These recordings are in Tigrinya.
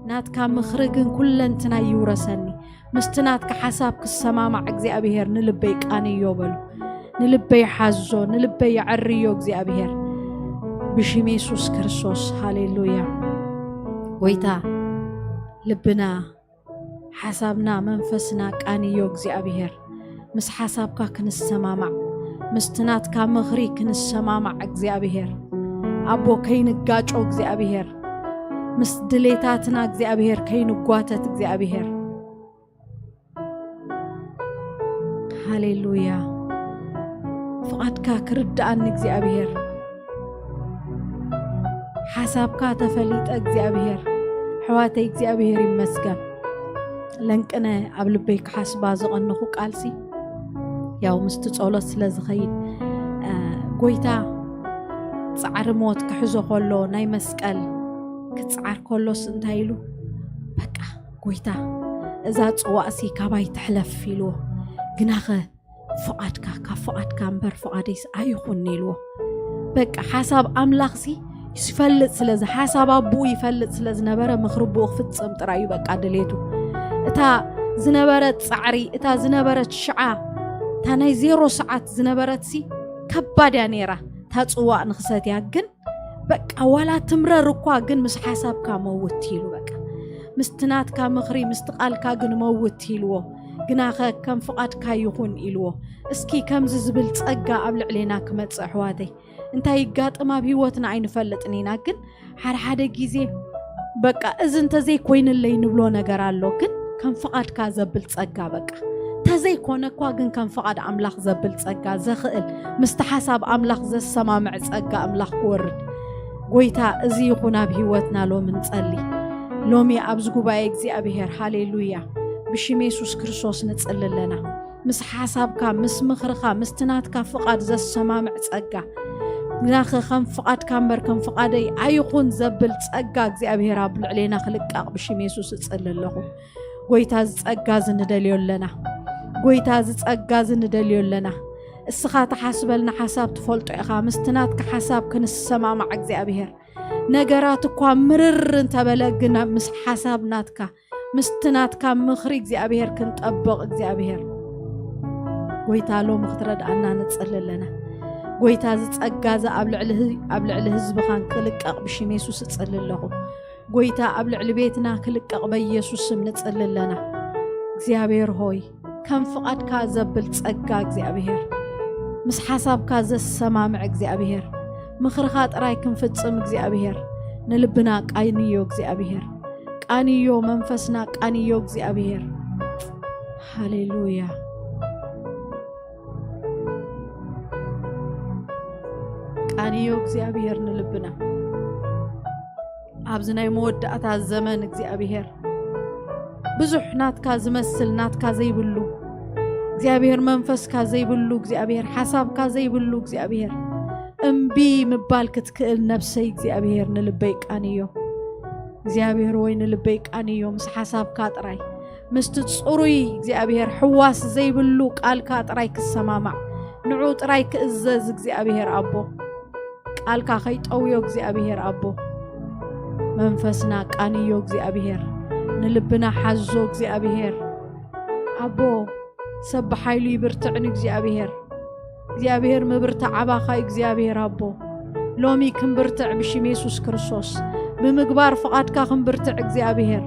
ናትካ ምኽሪ ግን ኩለንትናይ ይውረሰኒ። ምስቲ ናትካ ሓሳብ ክሰማማዕ እግዚኣብሔር ንልበይ ቃንዮ በሉ። ንልበይ ሓዞ፣ ንልበይ የዐርዮ እግዚኣብሔር። ብሽም የሱስ ክርስቶስ፣ ሃሌሉያ። ጎይታ፣ ልብና፣ ሓሳብና፣ መንፈስና ቃንዮ እግዚኣብሔር። ምስ ሓሳብካ ክንሰማማዕ፣ ምስቲ ናትካ ምኽሪ ክንሰማማዕ እግዚኣብሔር። ኣቦ፣ ከይንጋጮ እግዚኣብሔር፣ ምስ ድሌታትና እግዚኣብሔር ከይንጓተት እግዚኣብሔር። ሃሌሉያ። ፍቓድካ ክርድኣኒ እግዚኣብሔር። ሓሳብካ ተፈሊጠ እግዚኣብሔር። ኣሕዋተይ እግዚኣብሔር ይመስገን። ለንቅነ ኣብ ልበይ ክሓስባ ዝቐነኹ ቃልሲ ያው ምስቲ ጸሎት ስለ ዝኸይድ፣ እ፣ ጎይታ ጻዕሪ ሞት ክሕዞ ከሎ ናይ መስቀል ክጽዓር ከሎስ እንታይ ኢሉ? በቃ ጎይታ እዛ ጽዋእሲ ካባይ ትሕለፍ ኢልዎ። ግናኸ ፍቓድካ፣ ካብ ፍቓድካ እምበር ፍቓደይስ ኣይኹን ኢልዎ። በቃ ሓሳብ ኣምላኽሲ ይፈልጥ ስለዚ፣ ሓሳብ ኣቦኡ ይፈልጥ ስለ ዝነበረ ምኽሪ ኣቦኡ ክፍጽም ጥራይ እዩ በቃ ድሌቱ። እታ ዝነበረት ጻዕሪ፣ እታ ዝነበረት ሽዓ፣ እታ ናይ ዜሮ ሰዓት ዝነበረትሲ ከባድ እያ ነይራ። እታ ጽዋእ ንኽሰትያ ግን በቃ ዋላ ትምረር እኳ ግን ምስ ሓሳብካ መውት ኢሉ በቃ። ምስቲ ናትካ ምኽሪ፣ ምስቲ ቃልካ ግን መውት ኢልዎ። ግናኸ ከም ፍቓድካ ይኹን ኢልዎ። እስኪ ከምዚ ዝብል ጸጋ ኣብ ልዕሌና ክመጽእ ኣሕዋተይ። እንታይ ይጋጥም ኣብ ህይወትና ኣይንፈልጥን ኢና፣ ግን ሓደ ሓደ ግዜ በቃ እዚ እንተዘይኮይንለይ ንብሎ ነገር ኣሎ፣ ግን ከም ፍቓድካ ዘብል ጸጋ በቃ። ተዘይኮነ እኳ ግን ከም ፍቓድ ኣምላኽ ዘብል ጸጋ ዘኽእል፣ ምስቲ ሓሳብ ኣምላኽ ዘሰማምዕ ጸጋ ኣምላኽ ክወርድ። ጎይታ እዚ ይኹን ኣብ ህይወትና ሎሚ ንጸሊ። ሎሚ ኣብዚ ጉባኤ እግዚኣብሔር፣ ሃሌሉያ፣ ብሽም የሱስ ክርስቶስ ንጽሊ ኣለና። ምስ ሓሳብካ፣ ምስ ምኽርኻ፣ ምስቲ ናትካ ፍቓድ ዘሰማምዕ ጸጋ። ግናኸ ከም ፍቓድካ እምበር ከም ፍቓደይ ኣይኹን ዘብል ጸጋ እግዚኣብሔር ኣብ ልዕሌና ክልቃቕ ብሽም የሱስ እጸሊ ኣለኹ። ጎይታ እዚ ጸጋ እዚ ንደልዮ ኣለና። ጎይታ እዚ ጸጋ እዚ ንደልዮ ኣለና። እስኻ ትሓስበልና ሓሳብ ትፈልጦ ኢኻ። ምስቲ ናትካ ሓሳብ ክንሰማማዕ እግዚኣብሔር። ነገራት እኳ ምርር እንተበለ ግን ምስ ሓሳብ ናትካ ምስቲ ናትካ ምኽሪ እግዚኣብሔር ክንጠብቕ እግዚኣብሔር። ጎይታ ሎሚ ክትረድኣና ንጽሊ ኣለና። ጎይታ እዚ ጸጋ እዚ ኣብ ልዕሊ ህ-፣ ኣብ ልዕሊ ህዝብኻን ክልቀቕ ብሽም የሱስ እጽሊ ኣለኹ። ጎይታ ኣብ ልዕሊ ቤትና ክልቀቕ በኢየሱስ ስም ንጽሊ ኣለና። እግዚኣብሔር ሆይ ከም ፍቓድካ ዘብል ጸጋ እግዚኣብሔር፣ ምስ ሓሳብካ ዘሰማምዕ እግዚኣብሔር፣ ምኽርኻ ጥራይ ክንፍጽም እግዚኣብሔር፣ ንልብና ቃንዮ እግዚኣብሔር። ቃንዮ መንፈስና ቃንዮ እግዚኣብሔር። ሃሌሉያ። ቃንዮ እግዚኣብሔር ንልብና። ኣብዚ ናይ መወዳእታ ዘመን እግዚኣብሔር ብዙሕ ናትካ ዝመስል ናትካ ዘይብሉ እግዚኣብሔር መንፈስካ ዘይብሉ እግዚኣብሔር ሓሳብካ ዘይብሉ እግዚኣብሔር እምቢ ምባል ክትክእል ነብሰይ እግዚኣብሔር ንልበይ ቃንዮ። እግዚኣብሔር ወይ ንልበይ ቃንዮ ምስ ሓሳብካ ጥራይ ምስቲ ጽሩይ እግዚኣብሔር ሕዋስ ዘይብሉ ቃልካ ጥራይ ክሰማማዕ ንዑ ጥራይ ክእዘዝ እግዚኣብሔር ኣቦ ቃልካ ከይጠውዮ እግዚኣብሔር ኣቦ መንፈስና ቃንዮ እግዚኣብሔር ንልብና ሓዞ እግዚኣብሔር ኣቦ ሰብ ብሓይሉ ይብርትዕን እግዚኣብሔር እግዚኣብሔር ምብርታዕ ኣባኻ እግዚኣብሔር ኣቦ ሎሚ ክንብርትዕ ብሽም የሱስ ክርስቶስ ብምግባር ፍቓድካ ክንብርትዕ እግዚኣብሔር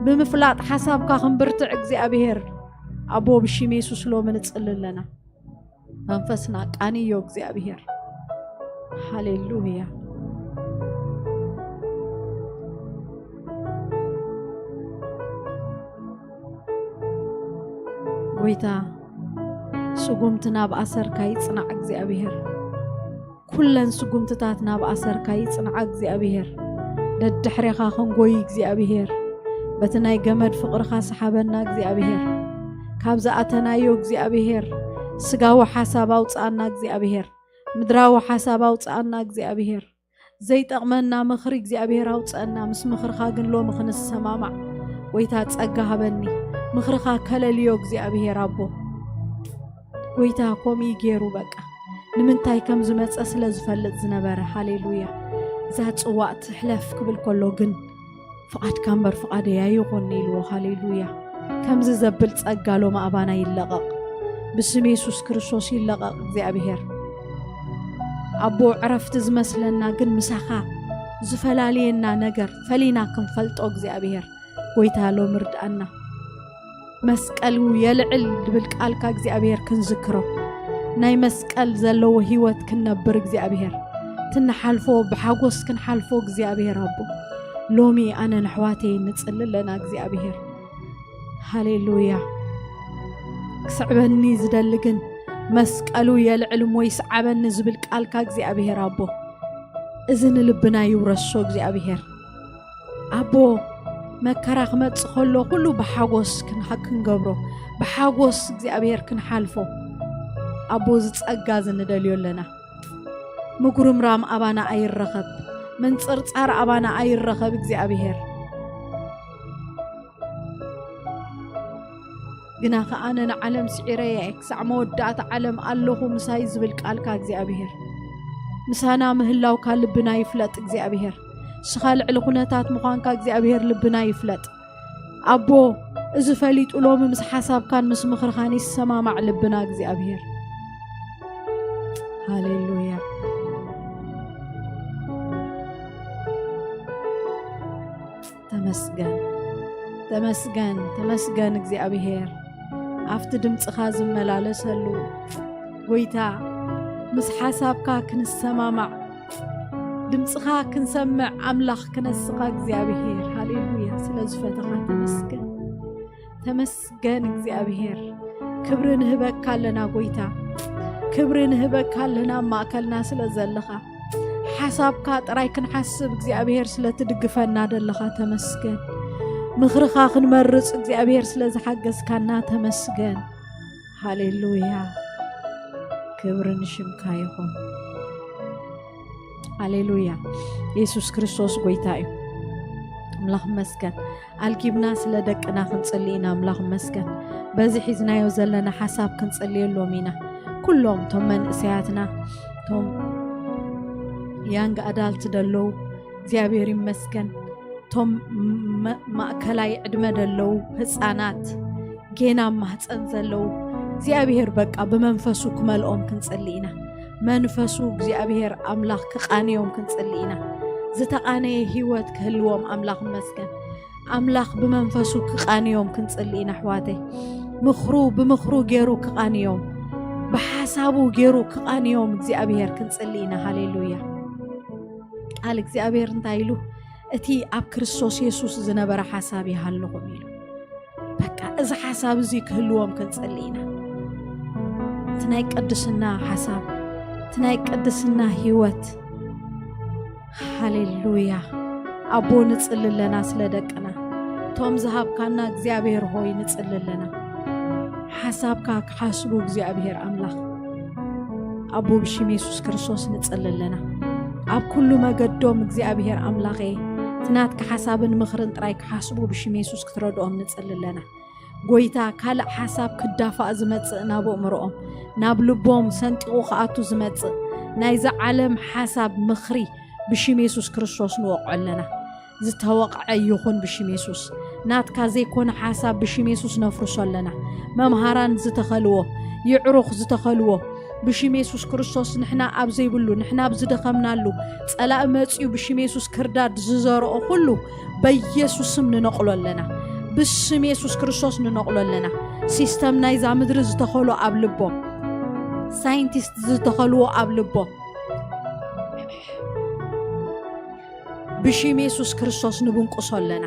ብምፍላጥ ሓሳብካ ክንብርትዕ እግዚኣብሔር ኣቦ ብሽም የሱስ ሎሚ ንጽሊ ኣለና መንፈስና ቃንዮ እግዚኣብሔር ሃሌሉያ ጎይታ ስጉምቲ ናብ ኣሰርካ ይጽናዕ እግዚኣብሔር ኩለን ስጉምትታት ናብ ኣሰርካ ይጽንዓ እግዚኣብሔር ደድሕሬኻ ክንጎይ እግዚኣብሔር በቲ ናይ ገመድ ፍቕርኻ ሰሓበና እግዚኣብሔር ካብ ዝኣተናዮ እግዚኣብሔር ስጋዊ ሓሳብ ኣውፅኣና እግዚኣብሔር ምድራዊ ሓሳብ ኣውፅኣና እግዚኣብሔር ዘይጠቕመና ምኽሪ እግዚኣብሔር ኣውፅአና ምስ ምኽርኻ ግን ሎሚ ክንሰማማዕ ጎይታ ፀጋ ሃበኒ ምኽርኻ ከለልዮ እግዚኣብሔር ኣቦ ጎይታ ከምኡ ገይሩ በቃ ንምንታይ ከም ዝመፀ ስለ ዝፈልጥ ዝነበረ ሃሌሉያ እዛ ፅዋእ ትሕለፍ ክብል ከሎ ግን ፍቓድካ እምበር ፍቓደይ ኣይኹን ኢልዎ። ሃሌሉያ። ከምዚ ዘብል ጸጋ ሎሚ ኣባና ይለቐቕ። ብስም የሱስ ክርስቶስ ይለቐቕ እግዚኣብሔር። ኣቦ ዕረፍቲ ዝመስለና ግን ምሳኻ ዝፈላልየና ነገር ፈሊና ክንፈልጦ እግዚኣብሔር። ጎይታ ሎሚ ርድኣና። መስቀሉ የልዕል ዝብል ቃልካ እግዚኣብሔር ክንዝክሮ። ናይ መስቀል ዘለዎ ህይወት ክንነብር እግዚኣብሔር። ትንሓልፎ ብሓጎስ ክንሓልፎ እግዚኣብሔር ኣቦ። ሎሚ ኣነ ንኣሕዋተይ ንጽሊ ኣለና እግዚኣብሔር። ሃሌሉያ። ክስዕበኒ ዝደሊ ግን መስቀሉ የልዕል እሞ ይስዓበኒ ዝብል ቃልካ እግዚኣብሔር ኣቦ። እዚ ንልብና ይውረሶ እግዚኣብሔር። ኣቦ መከራ ክመጽእ ከሎ ኩሉ ብሓጎስ ክንሃ-፣ ክንገብሮ፣ ብሓጎስ እግዚኣብሔር ክንሓልፎ። ኣቦ እዚ ጸጋ እዚ ንደልዮ ኣለና። ምጉርምራም ኣባና ኣይረኸብ፣ ምንጽርጻር ኣባና ኣይረኸብ እግዚኣብሔር። ግና ከኣ ኣነ ንዓለም ስዒረያ እየ፣ ክሳዕ መወዳእታ ዓለም ኣለኹ ምሳይ ዝብል ቃልካ እግዚኣብሔር። ምሳና ምህላውካ ልብና ይፍለጥ እግዚኣብሔር። ንስኻ ልዕሊ ኩነታት ምዃንካ እግዚኣብሔር ልብና ይፍለጥ። ኣቦ፣ እዚ ፈሊጡ ሎሚ ምስ ሓሳብካን ምስ ምኽርኻን ይሰማማዕ ልብና እግዚኣብሔር። ሃሌሉያ። ተመስገን፣ ተመስገን፣ ተመስገን እግዚኣብሔር። ኣብቲ ድምፅኻ ዝመላለሰሉ ጎይታ፣ ምስ ሓሳብካ ክንሰማማዕ፣ ድምፅኻ ክንሰምዕ ኣምላኽ ክነስኻ እግዚኣብሔር። ሃሌሉያ። ስለ ዝፈተኻ ተመስገን። ተመስገን እግዚኣብሔር። ክብሪ ንህበካ ኣለና ጎይታ። ክብሪ ንህበካ ኣለና ኣብ ማእከልና ስለ ዘለኻ። ሓሳብካ ጥራይ ክንሓስብ እግዚኣብሔር ስለ ትድግፈና ዘለኻ ተመስገን። ምኽርኻ ክንመርጽ እግዚኣብሔር ስለ ዝሓገዝካና ተመስገን። ሃሌሉያ። ክብሪ ንሽምካ ይኹን። ሃሌሉያ። የሱስ ክርስቶስ ጎይታ እዩ። ኣምላኽ መስገን። ኣልጊብና ስለ ደቅና ክንጽሊ ኢና። ኣምላኽ መስገን። በዚ ሒዝናዮ ዘለና ሓሳብ ክንጽልየሎም ኢና። ኩሎም እቶም መንእሰያትና፣ እቶም ያንግ ኣዳልት ደለዉ፣ እግዚኣብሔር ይመስገን። እቶም መ-፣ ማእከላይ ዕድመ ደለዉ ህጻናት፣ ጌና ኣብ ማህጸን ዘለዉ፣ እግዚኣብሔር በቃ ብመንፈሱ ክመልኦም ክንጽሊ ኢና። መንፈሱ እግዚኣብሔር ኣምላኽ ክቓንዮም ክንጽሊ ኢና። ዝተቓነየ ህይወት ክህልዎም ኣምላኽ ይመስገን። ኣምላኽ ብመንፈሱ ክቓንዮም ክንጽሊ ኢና ኣሕዋተይ። ምኽሩ ብምኽሩ ገይሩ ክቓንዮም፣ ብሓሳቡ ገይሩ ክቓንዮም እግዚኣብሔር ክንጽሊ ኢና። ሃሌሉያ። ቃል እግዚኣብሔር እንታይ ኢሉ? እቲ ኣብ ክርስቶስ የሱስ ዝነበረ ሓሳብ ይሃልኹም ኢሉ። በቃ እዚ ሓሳብ እዚ ክህልዎም ክንጽሊ ኢና። እቲ ናይ ቅድስና ሓሳብ፣ እቲ ናይ ቅድስና ህይወት። ሃሌሉያ። ኣቦ ንጽሊ ኣለና ስለ ደቅና። እቶም ዝሃብካና እግዚኣብሔር ሆይ ንጽሊ ኣለና። ሓሳብካ ክሓስቡ እግዚኣብሔር ኣምላኽ። ኣቦ ብሽም የሱስ ክርስቶስ ንጽሊ ኣለና። ኣብ ኩሉ መገዶም እግዚኣብሔር ኣምላኸ፣ እቲ ናትካ ሓሳብን ምኽርን ጥራይ ክሓስቡ ብሽም የሱስ ክትረድኦም ንጽሊ ኣለና። ጎይታ፣ ካልእ ሓሳብ ክዳፋእ ዝመጽእ ናብ ኣእምሮኦም፣ ናብ ልቦም ሰንጢቑ ክኣቱ ዝመጽእ ናይዛ ዓለም ሓሳብ ምኽሪ ብሽም የሱስ ክርስቶስ ንወቕዖ ኣለና። ዝተወቕዐ ይኹን ብሽም የሱስ። ናትካ ዘይኮነ ሓሳብ ብሽም የሱስ ነፍርሶ ኣለና። መምሃራን ዝተኸልዎ፣ ይዕሩኽ ዝተኸልዎ፣ ብሽም የሱስ ክርስቶስ ንሕና ኣብ ዘይብሉ፣ ንሕና ኣብ ዝደኸምናሉ፣ ጸላኢ መጺኡ ብሽም የሱስ ክርዳድ ዝዘርኦ ኩሉ በየሱስ ስም ንነቕሎ ኣለና። ብስም የሱስ ክርስቶስ ንነቕሎ ኣለና። ሲስተም ናይዛ ምድሪ ዝተኸሎ ኣብ ልቦም፣ ሳይንቲስት ዝተኸልዎ ኣብ ልቦም፣ ብሽም የሱስ ክርስቶስ ንብንቁሶ ኣለና።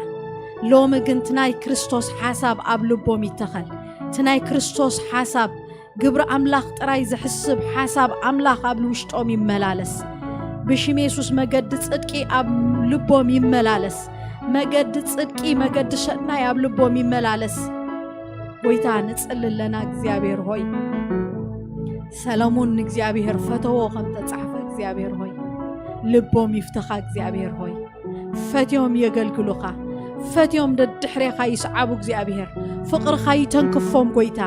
ሎሚ ግን እቲ ናይ ክርስቶስ ሓሳብ ኣብ ልቦም ይተኸል። እቲ ናይ ክርስቶስ ሓሳብ፣ ግብሪ ኣምላኽ ጥራይ ዝሕስብ ሓሳብ ኣምላኽ ኣብ ውሽጦም ይመላለስ። ብሽም የሱስ መገዲ ጽድቂ ኣብ ልቦም ይመላለስ። መገዲ ጽድቂ፣ መገዲ ሰናይ ኣብ ልቦም ይመላለስ። ጎይታ ንጽሊ ኣለና እግዚኣብሔር ሆይ። ሰለሙን ንእግዚኣብሔር ፈተዎ ከም ተጻሕፈ እግዚኣብሔር ሆይ። ልቦም ይፍተኻ እግዚኣብሔር ሆይ። ፈትዮም የገልግሉኻ። ፈትዮም ደድሕሬኻ ይስዓቡ እግዚኣብሔር። ፍቕርኻ ይተንክፎም ጎይታ።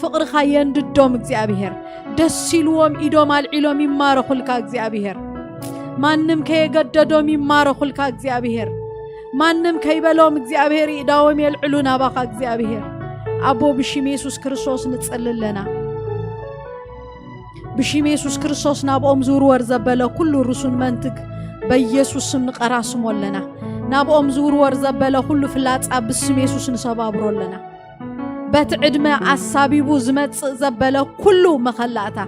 ፍቕርኻ የንድዶም እግዚኣብሔር። ደስ ኢልዎም ኢዶም ኣልዒሎም ይማረኹልካ እግዚኣብሔር። ማንም ከየገደዶም ይማረኹልካ እግዚኣብሔር። ማንም ከይበሎም እግዚኣብሔር ይእዳዎም የልዕሉ ናባኻ እግዚኣብሔር። ኣቦ ብሽም የሱስ ክርስቶስ ንጽሊ ኣለና። ብሽም የሱስ ክርስቶስ ናብኦም ዝውርወር ዘበለ ኩሉ ርሱን መንትግ በኢየሱስ ስም ንቐራስሞ ኣለና። ናብኦም ዝውርወር ዘበለ ኩሉ ፍላጻ ብስም የሱስ ንሰባብሮ ኣለና። በቲ ዕድመ ኣሳቢቡ ዝመጽእ ዘበለ ኩሉ መኸላእታ፣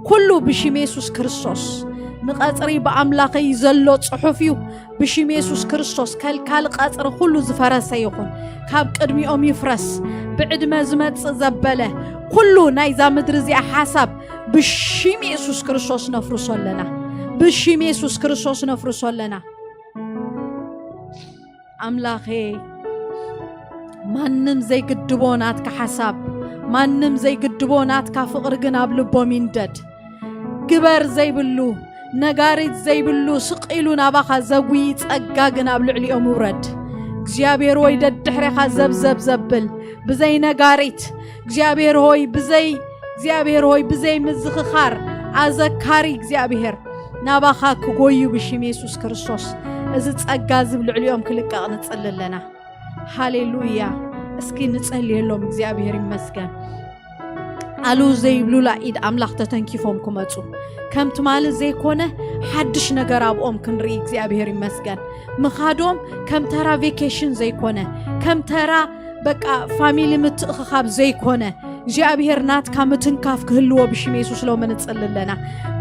ኩሉ ብሽም የሱስ ክርስቶስ። ንቐጽሪ ብኣምላኸይ ዘሎ ጽሑፍ እዩ። ብሽም የሱስ ክርስቶስ ከልካል ቀጽሪ ኩሉ ዝፈረሰ ይኹን፣ ካብ ቅድሚኦም ይፍረስ። ብዕድመ ዝመጽእ ዘበለ ኩሉ ናይዛ ምድሪ እዚኣ ሓሳብ ብሽም የሱስ ክርስቶስ ነፍርሶ ኣለና። ብሽም የሱስ ክርስቶስ ነፍርሶ ኣለና። ኣምላኸ፣ ማንም ዘይግድቦ ናትካ ሓሳብ፣ ማንም ዘይግድቦ ናትካ ፍቕሪ ግን ኣብ ልቦም ይንደድ። ግበር ዘይብሉ፣ ነጋሪት ዘይብሉ፣ ስቕ ኢሉ ናባኻ ዘጉይ ጸጋ ግን ኣብ ልዕሊኦም ውረድ። እግዚኣብሔር ወይ ደድሕሬኻ ዘብዘብ ዘብል፣ ብዘይ ነጋሪት፣ እግዚኣብሔር ሆይ፣ ብዘይ፣ እግዚኣብሔር ሆይ፣ ብዘይ ምዝኽኻር፣ ኣዘካሪ እግዚኣብሔር፣ ናባኻ ክጎዩ ብሽም የሱስ ክርስቶስ፣ እዚ ጸጋ እዚ ኣብ ልዕሊኦም ክልቀቕ ንጽሊ ኣለና። ሃሌሉያ። እስኪ ንጸልየሎም፣ እግዚኣብሔር ይመስገን። ኣሉ ዘይብሉላ ኢድ ኣምላኽ ተተንኪፎም ክመጹ፣ ከም ትማሊ ዘይኮነ ሓድሽ ነገር ኣብኦም ክንርኢ እግዚኣብሔር ይመስገን። ምኻዶም ከም ተራ ቬኬሽን ዘይኮነ፣ ከም ተራ በቃ ፋሚሊ ምትእኽኻብ ዘይኮነ፣ እግዚኣብሔር ናትካ ምትንካፍ ክህልዎ ብሽም የሱስ ሎሚ ንጽሊ ኣለና።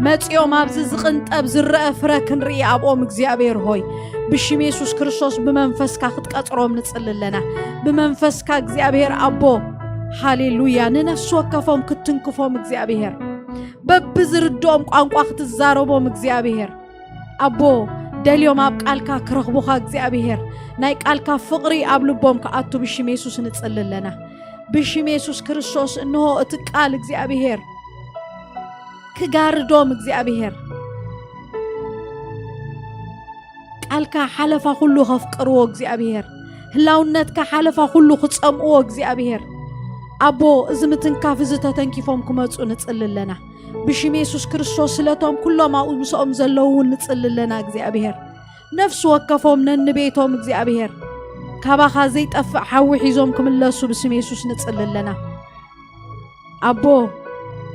መጺኦም ኣብዚ ዝቕንጠብ ዝረአ ፍረ ክንርኢ ኣብኦም እግዚኣብሔር ሆይ ብሽም የሱስ ክርስቶስ ብመንፈስካ ክትቀጽሮም ንጽሊ ኣለና። ብመንፈስካ እግዚኣብሔር ኣቦ፣ ሃሌሉያ፣ ንነፍሲ ወከፎም ክትትንክፎም እግዚኣብሔር፣ በብዝርድኦም ቋንቋ ክትዛረቦም እግዚኣብሔር ኣቦ፣ ደልዮም ኣብ ቃልካ ክረኽቡኻ እግዚኣብሔር፣ ናይ ቃልካ ፍቕሪ ኣብ ልቦም ክኣቱ ብሽም የሱስ ንጽሊ ኣለና። ብሽም የሱስ ክርስቶስ እንሆ እቲ ቃል እግዚኣብሔር ክጋርዶም እግዚኣብሔር፣ ቃልካ ሓለፋ ኩሉ ከፍቅርዎ እግዚኣብሔር፣ ህላውነትካ ሓለፋ ኩሉ ክጸምእዎ እግዚኣብሔር ኣቦ፣ እዚ ምትንካፍ እዚ ተተንኪፎም ክመጹ ንጽሊ ኣለና። ብሽም የሱስ ክርስቶስ ስለቶም ኩሎም ኣብኡ ምስኦም ዘለዉ እውን ንጽሊ ኣለና እግዚኣብሔር። ነፍሲ ወከፎም ነንቤቶም እግዚኣብሔር ካባኻ ዘይጠፍእ ሓዊ ሒዞም ክምለሱ ብስም የሱስ ንጽሊ ኣለና። ኣቦ፣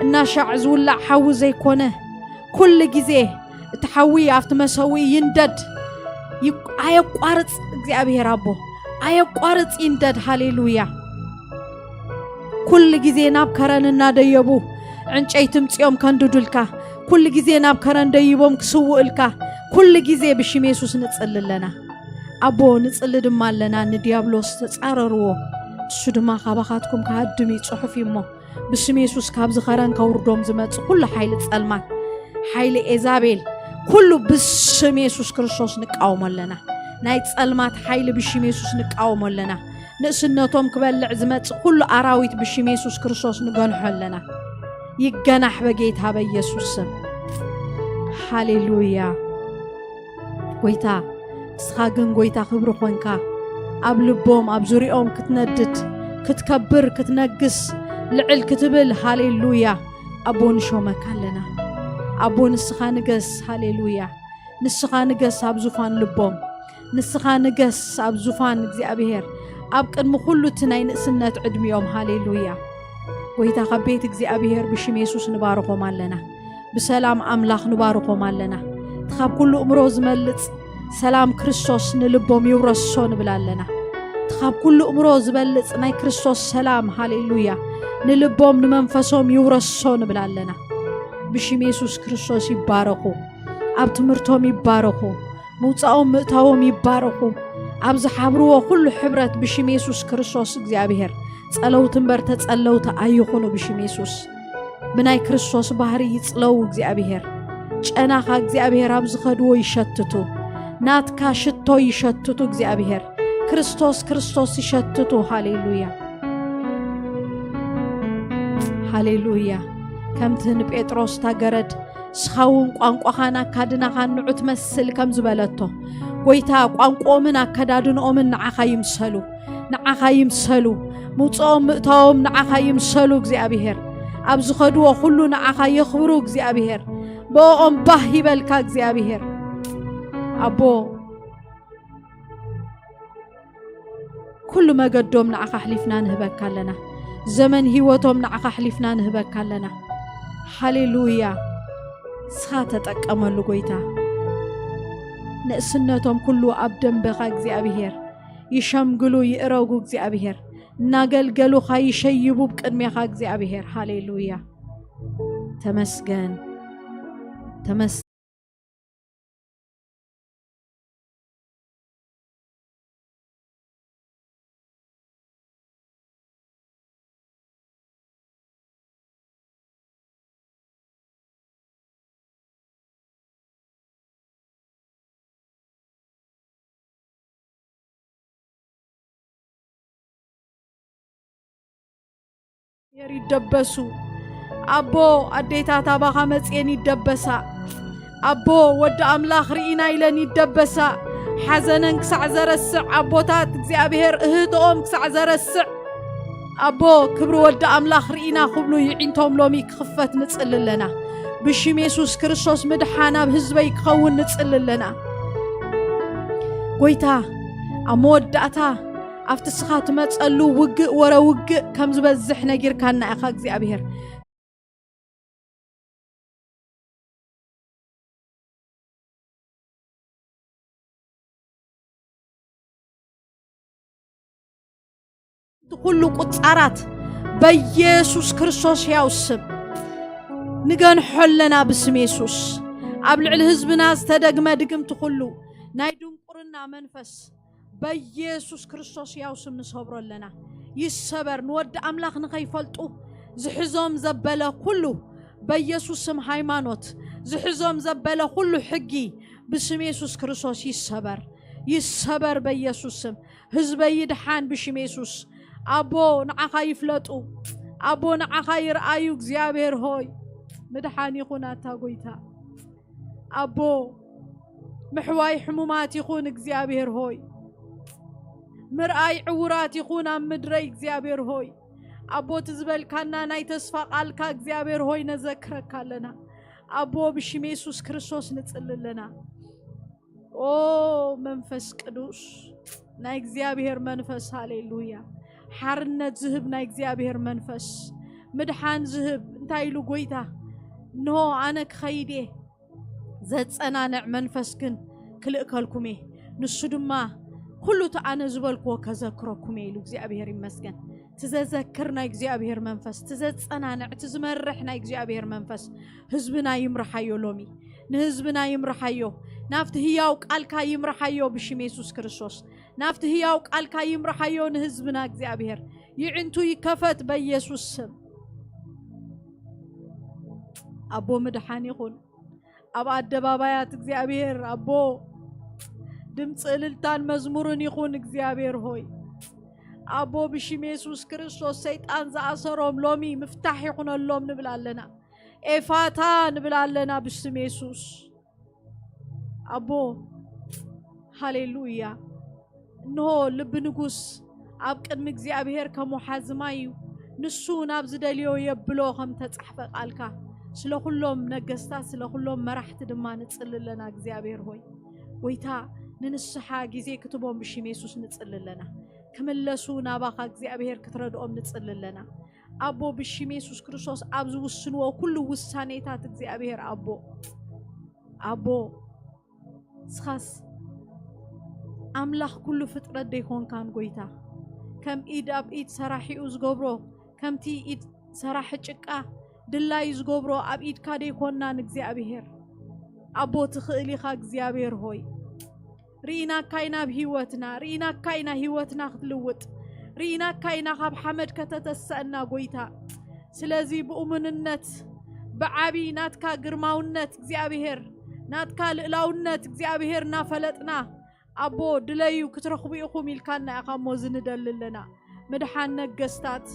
እናሻዕ ዝውላዕ ሓዊ ዘይኮነ፣ ኩሉ ግዜ እቲ ሓዊ ኣብቲ መሰውኢ ይንደድ፣ ይቅ-፣ ኣየቋርጽ እግዚኣብሔር ኣቦ፣ ኣየቋርጽ ይንደድ። ሃሌሉያ። ኩሉ ግዜ ናብ ከረን እናደየቡ ዕንጨይቲ ምጽኦም ከንድዱልካ፣ ኩሉ ግዜ ናብ ከረን ደይቦም ክስውእልካ፣ ኩሉ ግዜ ብሽም የሱስ ንጽሊ ኣለና። ኣቦ፣ ንጽሊ ድማ ኣለና፣ ንዲያብሎስ ተጻረርዎ፣ እሱ ድማ ካባኻትኩም ክሃድም እዩ ጽሑፍ እዩ እሞ፣ ብስም የሱስ ካብዚ ኸረን ከውርዶም ዝመጽእ ኩሉ ሓይሊ ጸልማት፣ ሓይሊ ኤዛቤል፣ ኩሉ ብስም የሱስ ክርስቶስ ንቃወሞ ኣለና። ናይ ጸልማት ሓይሊ ብሽም የሱስ ንቃወሞ ኣለና። ንእስነቶም ክበልዕ ዝመጽእ ኩሉ ኣራዊት ብሽም የሱስ ክርስቶስ ንገንሖ ኣለና። ይገናሕ በጌታ በኢየሱስ ስም። ሃሌሉያ። ጎይታ፣ ንስኻ ግን ጎይታ ክብሪ ኾንካ፣ ኣብ ልቦም፣ ኣብ ዙሪኦም ክትነድድ፣ ክትከብር፣ ክትነግስ፣ ልዕል ክትብል፣ ሃሌሉያ። ኣቦ ንሾመካ ኣለና። ኣቦ ንስኻ ንገስ፣ ሃሌሉያ። ንስኻ ንገስ ኣብ ዙፋን ልቦም። ንስኻ ንገስ ኣብ ዙፋን እግዚኣብሔር፣ ኣብ ቅድሚ ኩሉ እቲ ናይ ንእስነት ዕድሚኦም። ሃሌሉያ። ጎይታ፣ ካብ ቤት እግዚኣብሔር ብሽም የሱስ ንባርኾም ኣለና። ብሰላም ኣምላኽ ንባርኾም ኣለና። እቲ ካብ ኩሉ እምሮ ዝመልጽ ሰላም ክርስቶስ ንልቦም ይውረሶ ንብል ኣለና። እቲ ካብ ኩሉ እምሮ ዝበልጽ ናይ ክርስቶስ ሰላም፣ ሃሌሉያ፣ ንልቦም ንመንፈሶም ይውረሶ ንብል ኣለና። ብሽም የሱስ ክርስቶስ ይባረኹ። ኣብ ትምህርቶም ይባረኹ። ምውጻኦም ምእታዎም ይባረኹ። ኣብ ዝሓብርዎ ኩሉ ሕብረት ብሽም የሱስ ክርስቶስ እግዚኣብሔር ጸለውቲ እምበር ተጸለውቲ ኣይኹኑ ብሽም የሱስ። ብናይ ክርስቶስ ባህሪ ይጽለዉ እግዚኣብሔር። ጨናኻ እግዚኣብሔር ኣብ ዝኸድዎ ይሸትቱ። ናትካ ሽቶ ይሸትቱ እግዚኣብሔር። ክርስቶስ፣ ክርስቶስ ይሸትቱ። ሃሌሉያ። ሃሌሉያ። ከምቲ ንጴጥሮስ እታ ገረድ ንስኻ እውን ቋንቋኻን ኣካድናኻን ንዑ ትመስል ከም ዝበለቶ፣ ጎይታ፣ ቋንቋኦምን ኣከዳድንኦምን ንዓኻ ይምሰሉ፣ ንዓኻ ይምሰሉ። ምውፅኦም ምእታዎም ንዓኻ ይምሰሉ እግዚኣብሔር። ኣብ ዝኸድዎ ኩሉ ንዓኻ የኽብሩ እግዚኣብሔር። ብኦም ባህ ይበልካ እግዚኣብሔር። ኣቦ፣ ኩሉ መገዶም ንዓኻ ኣሕሊፍና ንህበካ ኣለና። ዘመን ህይወቶም ንዓኻ ኣሕሊፍና ንህበካ ኣለና። ሃሌሉያ። ንስኻ ተጠቀመሉ ጎይታ። ንእስነቶም ኩሉ ኣብ ደንበኻ እግዚኣብሔር። ይሸምግሉ፣ ይእረጉ እግዚኣብሔር። እናገልገሉኻ ይሸይቡ ብቅድሜኻ እግዚኣብሔር። ሃሌሉያ። ተመስገን። ተመስ- የር ይደበሱ። ኣቦ፣ ኣዴታት ኣባኻ መጽየን ይደበሳ። ኣቦ፣ ወዲ ኣምላኽ ርኢና ኢለን ይደበሳ። ሓዘነን ክሳዕ ዘረስዕ፣ ኣቦታት እግዚኣብሔር እህትኦም ክሳዕ ዘረስዕ፣ ኣቦ፣ ክብሪ ወዲ ኣምላኽ ርኢና ክብሉ ይዒንቶም ሎሚ ክኽፈት ንጽሊ ኣለና። ብሽም የሱስ ክርስቶስ ምድሓን ኣብ ህዝበይ ክኸውን ንጽሊ ኣለና። ጎይታ፣ ኣብ መወዳእታ ኣብቲ ስኻ ትመጸሉ ውግእ ወረ ውግእ ከም ዝበዝሕ ነጊርካና ኢኻ እግዚኣብሔር። እቲ ኩሉ ቁጻራት በኢየሱስ ክርስቶስ ሕያው ስም ንገንሖ ኣለና ብስም የሱስ። ኣብ ልዕሊ ህዝብና ዝተደግመ ድግምቲ ኩሉ ናይ ድንቁርና መንፈስ በኢየሱስ ክርስቶስ ሕያው ስም ንሰብሮ ኣለና። ይሰበር። ንወዲ ኣምላኽ ንኸይፈልጡ ዝሕዞም ዘበለ ኩሉ በኢየሱስ ስም ሃይማኖት ዝሕዞም ዘበለ ኩሉ ሕጊ ብስም የሱስ ክርስቶስ ይሰበር። ይሰበር በኢየሱስ ስም። ህዝበይ ይድሓን ብሽም የሱስ። ኣቦ ንዓኻ ይፍለጡ። ኣቦ ንዓኻ ይርኣዩ እግዚኣብሔር ሆይ። ምድሓን ይኹን ኣታ ጎይታ። ኣቦ ምሕዋይ ሕሙማት ይኹን እግዚኣብሔር ሆይ። ምርኣይ ዕውራት ይኹን ኣብ ምድረይ እግዚኣብሔር ሆይ። ኣቦ እቲ ዝበልካና ናይ ተስፋ ቃልካ እግዚኣብሔር ሆይ ነዘክረካ ኣለና። ኣቦ ብሽም የሱስ ክርስቶስ ንጽሊ ኣለና። ኦ መንፈስ ቅዱስ ናይ እግዚኣብሔር መንፈስ፣ ሃሌሉያ። ሓርነት ዝህብ ናይ እግዚኣብሔር መንፈስ፣ ምድሓን ዝህብ እንታይ ኢሉ ጎይታ? እንሆ ኣነ ክኸይድ እየ፣ ዘጸናንዕ መንፈስ ግን ክልእከልኩም እየ፣ ንሱ ድማ ኩሉ እቲ ኣነ ዝበልክዎ ከዘክረኩም እየ ኢሉ እግዚኣብሔር ይመስገን። እቲ ዘዘክር ናይ እግዚኣብሔር መንፈስ፣ እቲ ዘጸናንዕ፣ እቲ ዝመርሕ ናይ እግዚኣብሔር መንፈስ ህዝብና ይምርሓዮ ሎሚ። ንህዝብና ይምርሓዮ። ናብቲ ህያው ቃልካ ይምርሓዮ ብሽም የሱስ ክርስቶስ። ናብቲ ህያው ቃልካ ይምርሓዮ ንህዝብና እግዚኣብሔር። ይዕንቱ ይከፈት በኢየሱስ ስም። ኣቦ ምድሓን ይኹን። ኣብ ኣደባባያት እግዚኣብሔር ኣቦ ድምፂ እልልታን መዝሙርን ይኹን እግዚኣብሔር ሆይ። ኣቦ ብሽም የሱስ ክርስቶስ ሰይጣን ዝኣሰሮም ሎሚ ምፍታሕ ይኹነሎም ንብል ኣለና። ኤፋታ ንብል ኣለና ብስም የሱስ። ኣቦ ሃሌሉያ። እንሆ ልቢ ንጉስ ኣብ ቅድሚ እግዚኣብሔር ከም ወሓዚ ማይ እዩ፣ ንሱ ናብ ዝደልዮ የብሎ ከም ተጻሕፈ ቃልካ። ስለ ኩሎም ነገስታት፣ ስለ ኩሎም መራሕቲ ድማ ንጽሊ ኣለና እግዚኣብሔር ሆይ። ጎይታ ንንስሓ ግዜ ክትቦም ብሽም የሱስ ንጽሊ ኣለና። ክምለሱ ናባኻ እግዚኣብሔር ክትረድኦም ንጽሊ ኣለና። ኣቦ ብሽም የሱስ ክርስቶስ ኣብ ዝውስንዎ ኩሉ ውሳኔታት እግዚኣብሔር ኣቦ፣ ኣቦ ንስኻስ ኣምላኽ ኩሉ ፍጥረት ደይኮንካን ጎይታ? ከም ኢድ ኣብ ኢድ ሰራሒኡ ዝገብሮ፣ ከምቲ ኢድ ሰራሒ ጭቃ ድላዩ ዝገብሮ ኣብ ኢድካ ደይኮንናን እግዚኣብሔር? ኣቦ ትኽእል ኢኻ እግዚኣብሔር ሆይ። ርኢናካ ኢና ኣብ ህይወትና፣ ርኢናካ ኢና ህይወትና ክትልውጥ፣ ርኢናካ ኢና ካብ ሓመድ ከተተሰእና ጎይታ። ስለዚ ብእሙንነት ብዓቢ ናትካ ግርማውነት እግዚኣብሔር፣ ናትካ ልእላውነት እግዚኣብሔር እናፈለጥና፣ ኣቦ ድለዩ ክትረኽቡ ኢኹም ኢልካና ኢኻ እሞ እዚ ንደሊ ኣለና። ምድሓን ነገስታት፣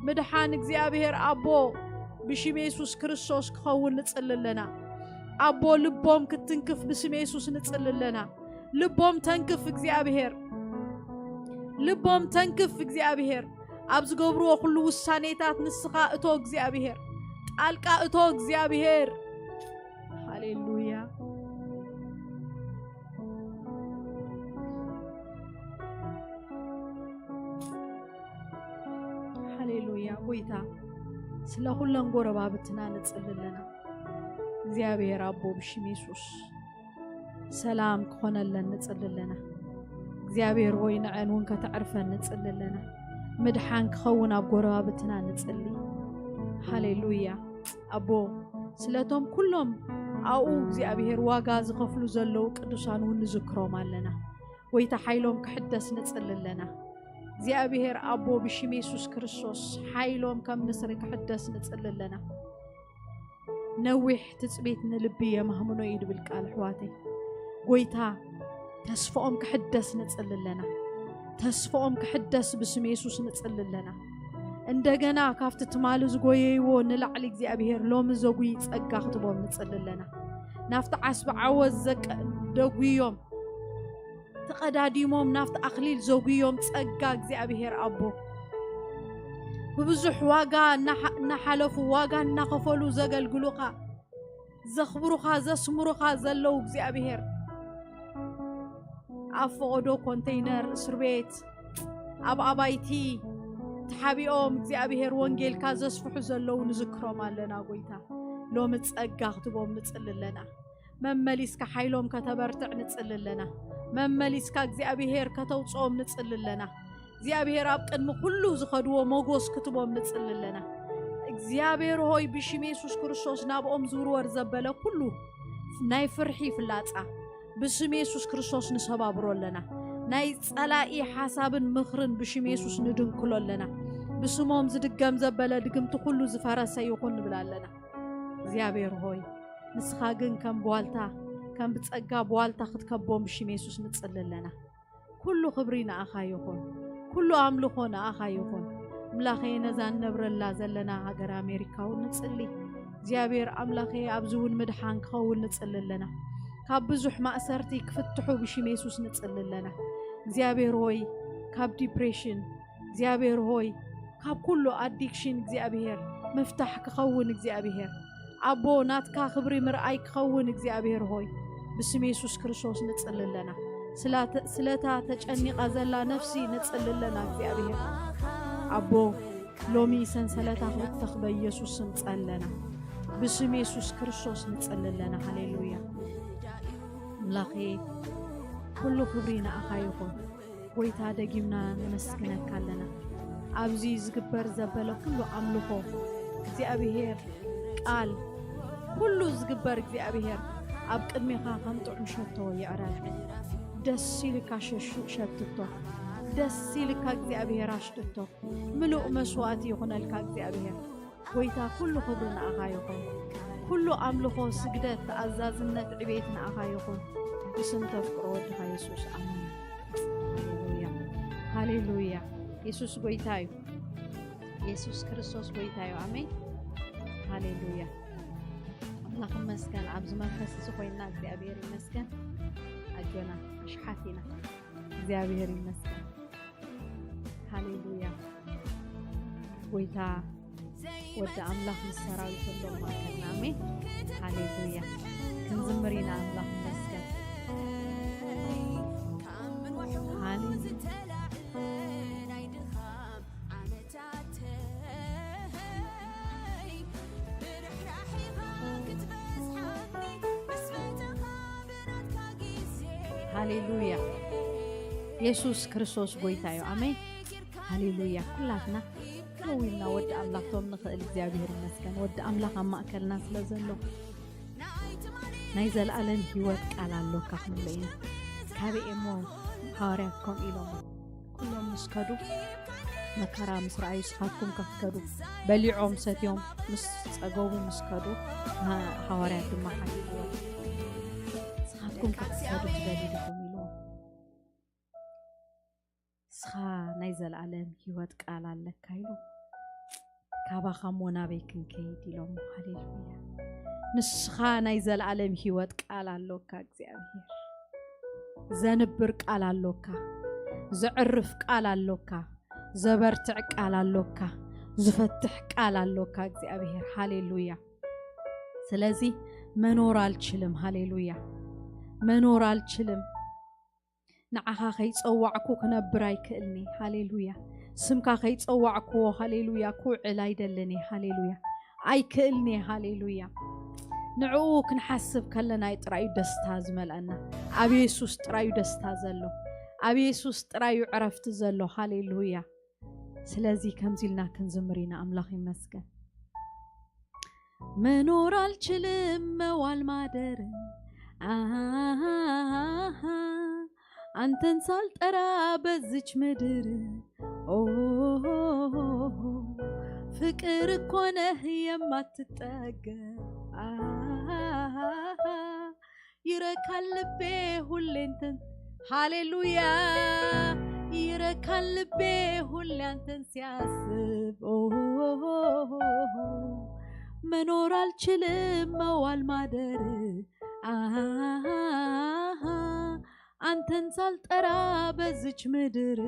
ምድሓን እግዚኣብሔር ኣቦ ብሽም የሱስ ክርስቶስ ክኸውን ንጽሊ ኣለና። ኣቦ ልቦም ክትንክፍ ብስም የሱስ ንጽሊ ኣለና። ልቦም ተንክፍ እግዚኣብሔር፣ ልቦም ተንክፍ እግዚኣብሔር። ኣብ ዝገብርዎ ኩሉ ውሳኔታት ንስኻ እቶ እግዚኣብሔር፣ ጣልቃ እቶ እግዚኣብሔር። ሃሌሉያ። ጎይታ፣ ስለ ኩለን ጎረባብትና ንጽሊ ኣለና። እግዚኣብሔር ኣቦ፣ ብሽም የሱስ ሰላም ክኾነለን ንጽሊ ኣለና። እግዚኣብሔር ሆይ፣ ንዐን እውን ከተዕርፈን ንጽሊ ኣለና። ምድሓን ክኸውን ኣብ ጎረባብትና ንጽሊ። ሃሌሉያ። ኣቦ፣ ስለቶም ኩሎም ኣብኡ እግዚኣብሔር ዋጋ ዝኸፍሉ ዘለዉ ቅዱሳን እውን ንዝክሮም ኣለና። ጎይታ፣ ሓይሎም ክሕደስ ንጽሊ ኣለና። እግዚኣብሔር ኣቦ፣ ብሽም የሱስ ክርስቶስ ሓይሎም ከም ንስሪ ክሕደስ ንጽሊ ኣለና። ነዊሕ ትጽቢት ንልቢ የማህምኖ እዩ ድብል ቃል ኣሕዋተይ። ጎይታ፣ ተስፋኦም ክሕደስ ንጽሊ ኣለና። ተስፋኦም ክሕደስ ብስም የሱስ ንጽሊ ኣለና። እንደገና ካብቲ ትማሊ ዝጎየይዎ ንላዕሊ እግዚኣብሔር ሎሚ ዘጉይ ጸጋ ክትቦም ንጽሊ ኣለና። ናብቲ ዓስቢ ዓወት ዘቀ-፣ ደጉዮም ተቐዳዲሞም ናብቲ ኣኽሊል ዘጉዮም ጸጋ እግዚኣብሔር ኣቦ፣ ብብዙሕ ዋጋ እናሓ-፣ እናሓለፉ ዋጋ እናኸፈሉ ዘገልግሉኻ፣ ዘኽብሩኻ፣ ዘስምሩኻ ዘለዉ እግዚኣብሔር፣ ኣብ ፈቐዶ ኮንተይነር እስር ቤት፣ ኣብ ኣባይቲ ተሓቢኦም እግዚኣብሔር ወንጌልካ ዘስፍሑ ዘለዉ ንዝክሮም ኣለና። ጎይታ፣ ሎሚ ጸጋ ክትቦም ንጽሊ ኣለና። መመሊስካ ሓይሎም ከተበርትዕ ንጽሊ ኣለና። መመሊስካ እግዚኣብሔር ከተውጽኦም ንጽሊ ኣለና። እግዚኣብሔር ኣብ ቅድሚ ኩሉ ዝኸድዎ ሞጎስ ክትቦም ንጽሊ ኣለና። እግዚኣብሔር ሆይ፣ ብሽም የሱስ ክርስቶስ ናብኦም ዝውርወር ዘበለ ኩሉ ናይ ፍርሒ ፍላጻ ብስም የሱስ ክርስቶስ ንሰባብሮ ኣለና። ናይ ጸላኢ ሓሳብን ምኽርን ብሽም የሱስ ንድንክሎ ኣለና። ብስሞም ዝድገም ዘበለ ድግምቲ ኩሉ ዝፈረሰ ይኹን ንብል ኣለና። እግዚኣብሔር ሆይ፣ ንስኻ ግን ከም ቧልታ፣ ከም ብጸጋ ቧልታ ክትከቦም ብሽም የሱስ ንጽሊ ኣለና። ኩሉ ክብሪ ንኣኻ ይኹን፣ ኩሉ ኣምልኾ ንኣኻ ይኹን። ኣምላኸ፣ ነዛ ንነብረላ ዘለና ሃገር ኣሜሪካ እውን ንጽሊ። እግዚኣብሔር ኣምላኸ፣ ኣብዚ እውን ምድሓን ክኸውን ንጽሊ ኣለና። ካብ ብዙሕ ማእሰርቲ ክፍትሑ ብሽም የሱስ ንጽሊ ኣለና። እግዚኣብሔር ሆይ፣ ካብ ዲፕሬሽን፣ እግዚኣብሔር ሆይ፣ ካብ ኩሉ ኣዲክሽን እግዚኣብሔር ምፍታሕ ክኸውን፣ እግዚኣብሔር ኣቦ፣ ናትካ ክብሪ ምርኣይ ክኸውን፣ እግዚኣብሔር ሆይ፣ ብስም የሱስ ክርስቶስ ንጽሊ ኣለና። ስላተ-፣ ስለታ ተጨኒቓ ዘላ ነፍሲ ንጽሊ ኣለና። እግዚኣብሔር ኣቦ፣ ሎሚ ሰንሰለታ ክብተኽ በኢየሱስ ስም ጸለና። ብስም የሱስ ክርስቶስ ንጽሊ ኣለና። ሃሌሉያ። ኣምላኸ፣ ኩሉ ክብሪ ንኣኻ ይኹን። ጎይታ፣ ደጊምና ነመስግነካ ኣለና። ኣብዚ ዝግበር ዘበለ ኩሉ ኣምልኾ፣ እግዚኣብሔር ቃል፣ ኩሉ ዝግበር እግዚኣብሔር ኣብ ቅድሜኻ ከም ጥዑም ሸቶ ይዕረፍ። ደስ ኢልካ ሸሹ-፣ ሸትቶ። ደስ ኢልካ እግዚኣብሔር ኣሽትቶ። ምሉእ መስዋእቲ ይኹነልካ እግዚኣብሔር። ጎይታ፣ ኩሉ ክብሪ ንኣኻ ይኹን። ኩሉ ኣምልኾ፣ ስግደት፣ ተኣዛዝነት፣ ዕቤት ንኣኻ ይኹን። ብስም ተፍቅሮ ወድኻ የሱስ፣ ኣሜን። ሃሌሉያ፣ ሃሌሉያ። የሱስ ጎይታ እዩ። የሱስ ክርስቶስ ጎይታ እዩ። ኣሜን። ሃሌሉያ። ኣምላኽ ይመስገን። ኣብዚ መንፈስ እዚ ኮይንና እግዚኣብሔር ይመስገን። ኣጆና፣ ኣሽሓት ኢና። እግዚኣብሔር ይመስገን። ሃሌሉያ። ጎይታ ወዲ ኣምላኽ ምስ ሰራዊቱ ኣሎ ኣብ ማእከልና። ኣሜን። ሃሌሉያ። ክንዝምር ኢና። ኣምላኽ ይመስገን። ሃሌሉያ። ሃሌሉያ። የሱስ ክርስቶስ ጎይታ እዩ። ኣሜን። ሃሌሉያ። ኩላትና ደው ኢልና ወዲ ኣምላኽ ቶም ንኽእል እግዚኣብሔር ይመስገን። ወዲ ኣምላኽ ኣብ ማእከልና ስለ ዘሎ ናይ ዘለኣለም ህይወት ቃል ኣሎካ ክንብሎ ኢና። ካበይ እሞ ሃዋርያት ከምኡ ኢሎም? ኩሎም ምስ ከዱ፣ መከራ ምስ ረኣዩ፣ ንስኻትኩም ከ ክትከዱ፣ በሊዖም ሰትዮም ምስ ጸገቡ ምስ ከዱ፣ ሃ-፣ ሃዋርያት ድማ ሓሊፍዎም። ንስኻትኩም ከ ክትከዱ ትደልዩ ዲኹም ኢልዎም። ንስኻ ናይ ዘለኣለም ህይወት ቃል ኣለካ ኢሉ። ካባኻ እሞ ናበይ ክንከይድ ኢሎም። ሃሌሉያ። ንስኻ ናይ ዘለኣለም ህይወት ቃል ኣሎካ እግዚኣብሔር። ዘንብር ቃል ኣሎካ። ዘዕርፍ ቃል ኣሎካ። ዘበርትዕ ቃል ኣሎካ። ዝፈትሕ ቃል ኣሎካ እግዚኣብሔር። ሃሌሉያ። ስለዚ መኖር ኣልችልም። ሃሌሉያ። መኖር ኣልችልም። ንዓኻ ከይጸዋዕኩ ክነብር ኣይክእልኒ። ሃሌሉያ። ስምካ ከይጸዋዕክዎ፣ ሃሌሉያ፣ ክውዕል ኣይደልን እየ፣ ሃሌሉያ፣ ኣይክእልን እየ፣ ሃሌሉያ። ንዕኡ ክንሓስብ ከለና እዩ ጥራይ ደስታ ዝመልኣና። ኣብ የሱስ ጥራይ እዩ ደስታ ዘሎ። ኣብ የሱስ ጥራይ እዩ ዕረፍቲ ዘሎ። ሃሌሉያ። ስለዚ ከምዚ ኢልና ክንዝምር ኢና። ኣምላኽ ይመስገን። መኖር አልችልም መዋል ማደር፣ አሃ፣ አንተን ሳልጠራ በዚች ምድር። ኦ፣ ፍቅር እኮ ነህ የማትጠገብ። አሃ፣ ይረካል ልቤ ሁሌ እንትን፣ ሃሌሉያ፣ ይረካል ልቤ ሁሌ አንተን ሲያስብ። ኦ፣ መኖር አልችልም መዋል ማደር፣ አሃ፣ አንተን ሳልጠራ በዚች ምድር።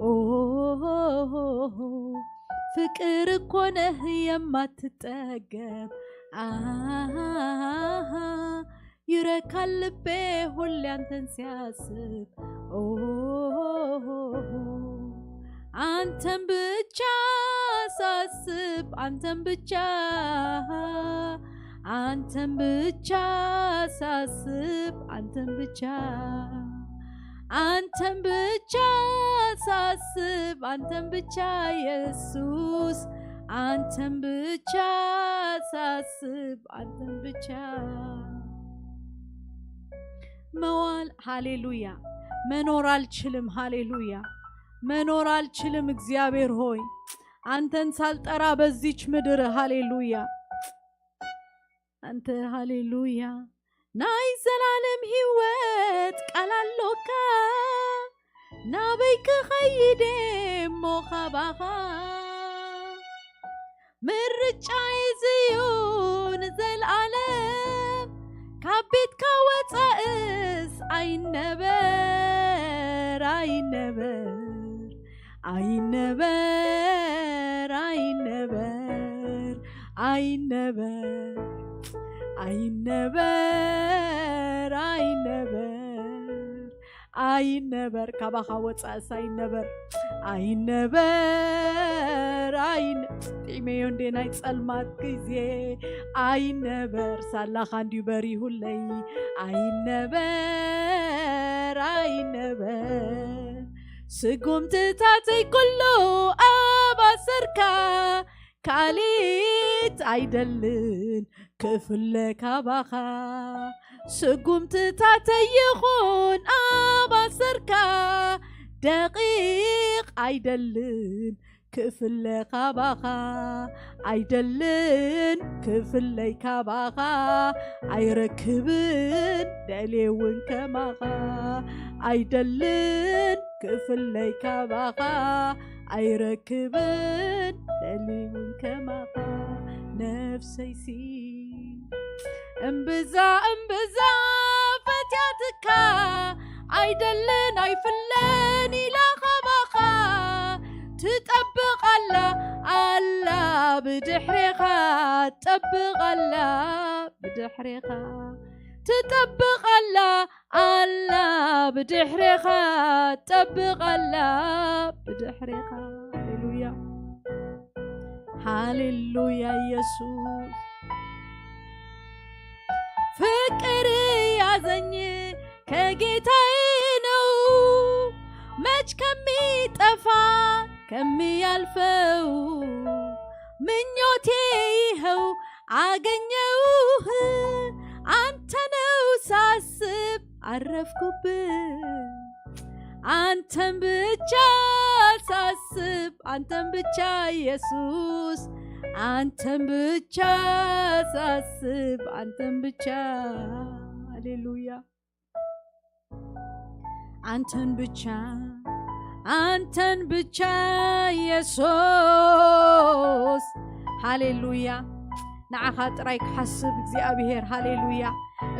ኦ፣ ፍቅር እኮ ነህ የማትጠገብ። አሃ፣ ይረካል ልቤ ሁሌ አንተን ሲያስብ። ኦ፣ አንተን ብቻ ሳስብ፣ አንተን ብቻ፣ አንተን ብቻ ሳስብ፣ አንተን ብቻ፣ አንተን ብቻ ሳስብ፣ አንተን ብቻ ኢየሱስ፣ አንተን ብቻ ሳስብ፣ አንተን ብቻ። መዋል፣ ሃሌሉያ። መኖር አልችልም፣ ሃሌሉያ። መኖር አልችልም፣ እግዚአብሔር ሆይ፣ አንተን ሳልጠራ በዚች ምድር፣ ሃሌሉያ። አንተ፣ ሃሌሉያ፣ ናይ ዘላለም ህይወት ቃል ኣሎካ፣ ናበይ ክኸይድ እሞ ካባኻ? ምርጫይ እዚ እዩ ንዘለኣለም፣ ካብ ቤትካ ወጻእስ ኣይነበር፣ ኣይነበር፣ ኣይነበር፣ ኣይነበር፣ ኣይነበር፣ ኣይነበር፣ ኣይነበር፣ ኣይነበር፣ ካባኻ ወጻእስ ኣይነበር፣ ኣይነበር፣ ኣይነ-፣ ጥዒመዮ እንዴ ናይ ጸልማት ግዜ፣ ኣይነበር፣ ሳላኻ እንድዩ በሪሁለይ፣ ኣይነበር፣ ኣይነበር፣ ስጉምትታተይ ኩሉ ኣብ ኣሰርካ፣ ካልኢት ኣይደልን ክፍለ ካባኻ፣ ስጉምትታተይ ይኹን ኣብ ኣሰርካ፣ ደቂቕ ኣይደልን ክፍለ ካባኻ፣ ኣይደልን ክፍለይ ካባኻ፣ ኣይረክብን ደልየ እውን ከማኻ፣ ኣይደልን ክፍለይ ካባኻ፣ ኣይረክብን ደልየ እውን ከማኻ፣ ነፍሰይሲ እምብዛ እምብዛ ፈትያትካ፣ ኣይደልን ኣይፍለን ኢላ ካባኻ፣ ትጠብቕ ኣላ፣ ኣላ ብድሕሬኻ፣ ትጠብቕ ኣላ ብድሕሬኻ፣ ትጠብቕ ኣላ፣ ኣላ ብድሕሬኻ፣ ትጠብቕ ኣላ ብድሕሬኻ። ሃሌሉያ፣ ሃሌሉያ ኢየሱስ። ፍቅር ያዘኝ ከጌታዬ ነው፣ መች ከሚጠፋ ከሚያልፈው፣ ምኞቴ ይኸው አገኘውህ፣ አንተ ነው ሳስብ አረፍኩብህ። አንተን ብቻ ሳስብ፣ አንተን ብቻ ኢየሱስ፣ አንተን ብቻ ሳስብ፣ አንተን ብቻ። ሃሌሉያ። አንተን ብቻ፣ አንተን ብቻ ኢየሱስ። ሃሌሉያ። ንዓኻ ጥራይ ክሓስብ እግዚኣብሔር። ሃሌሉያ።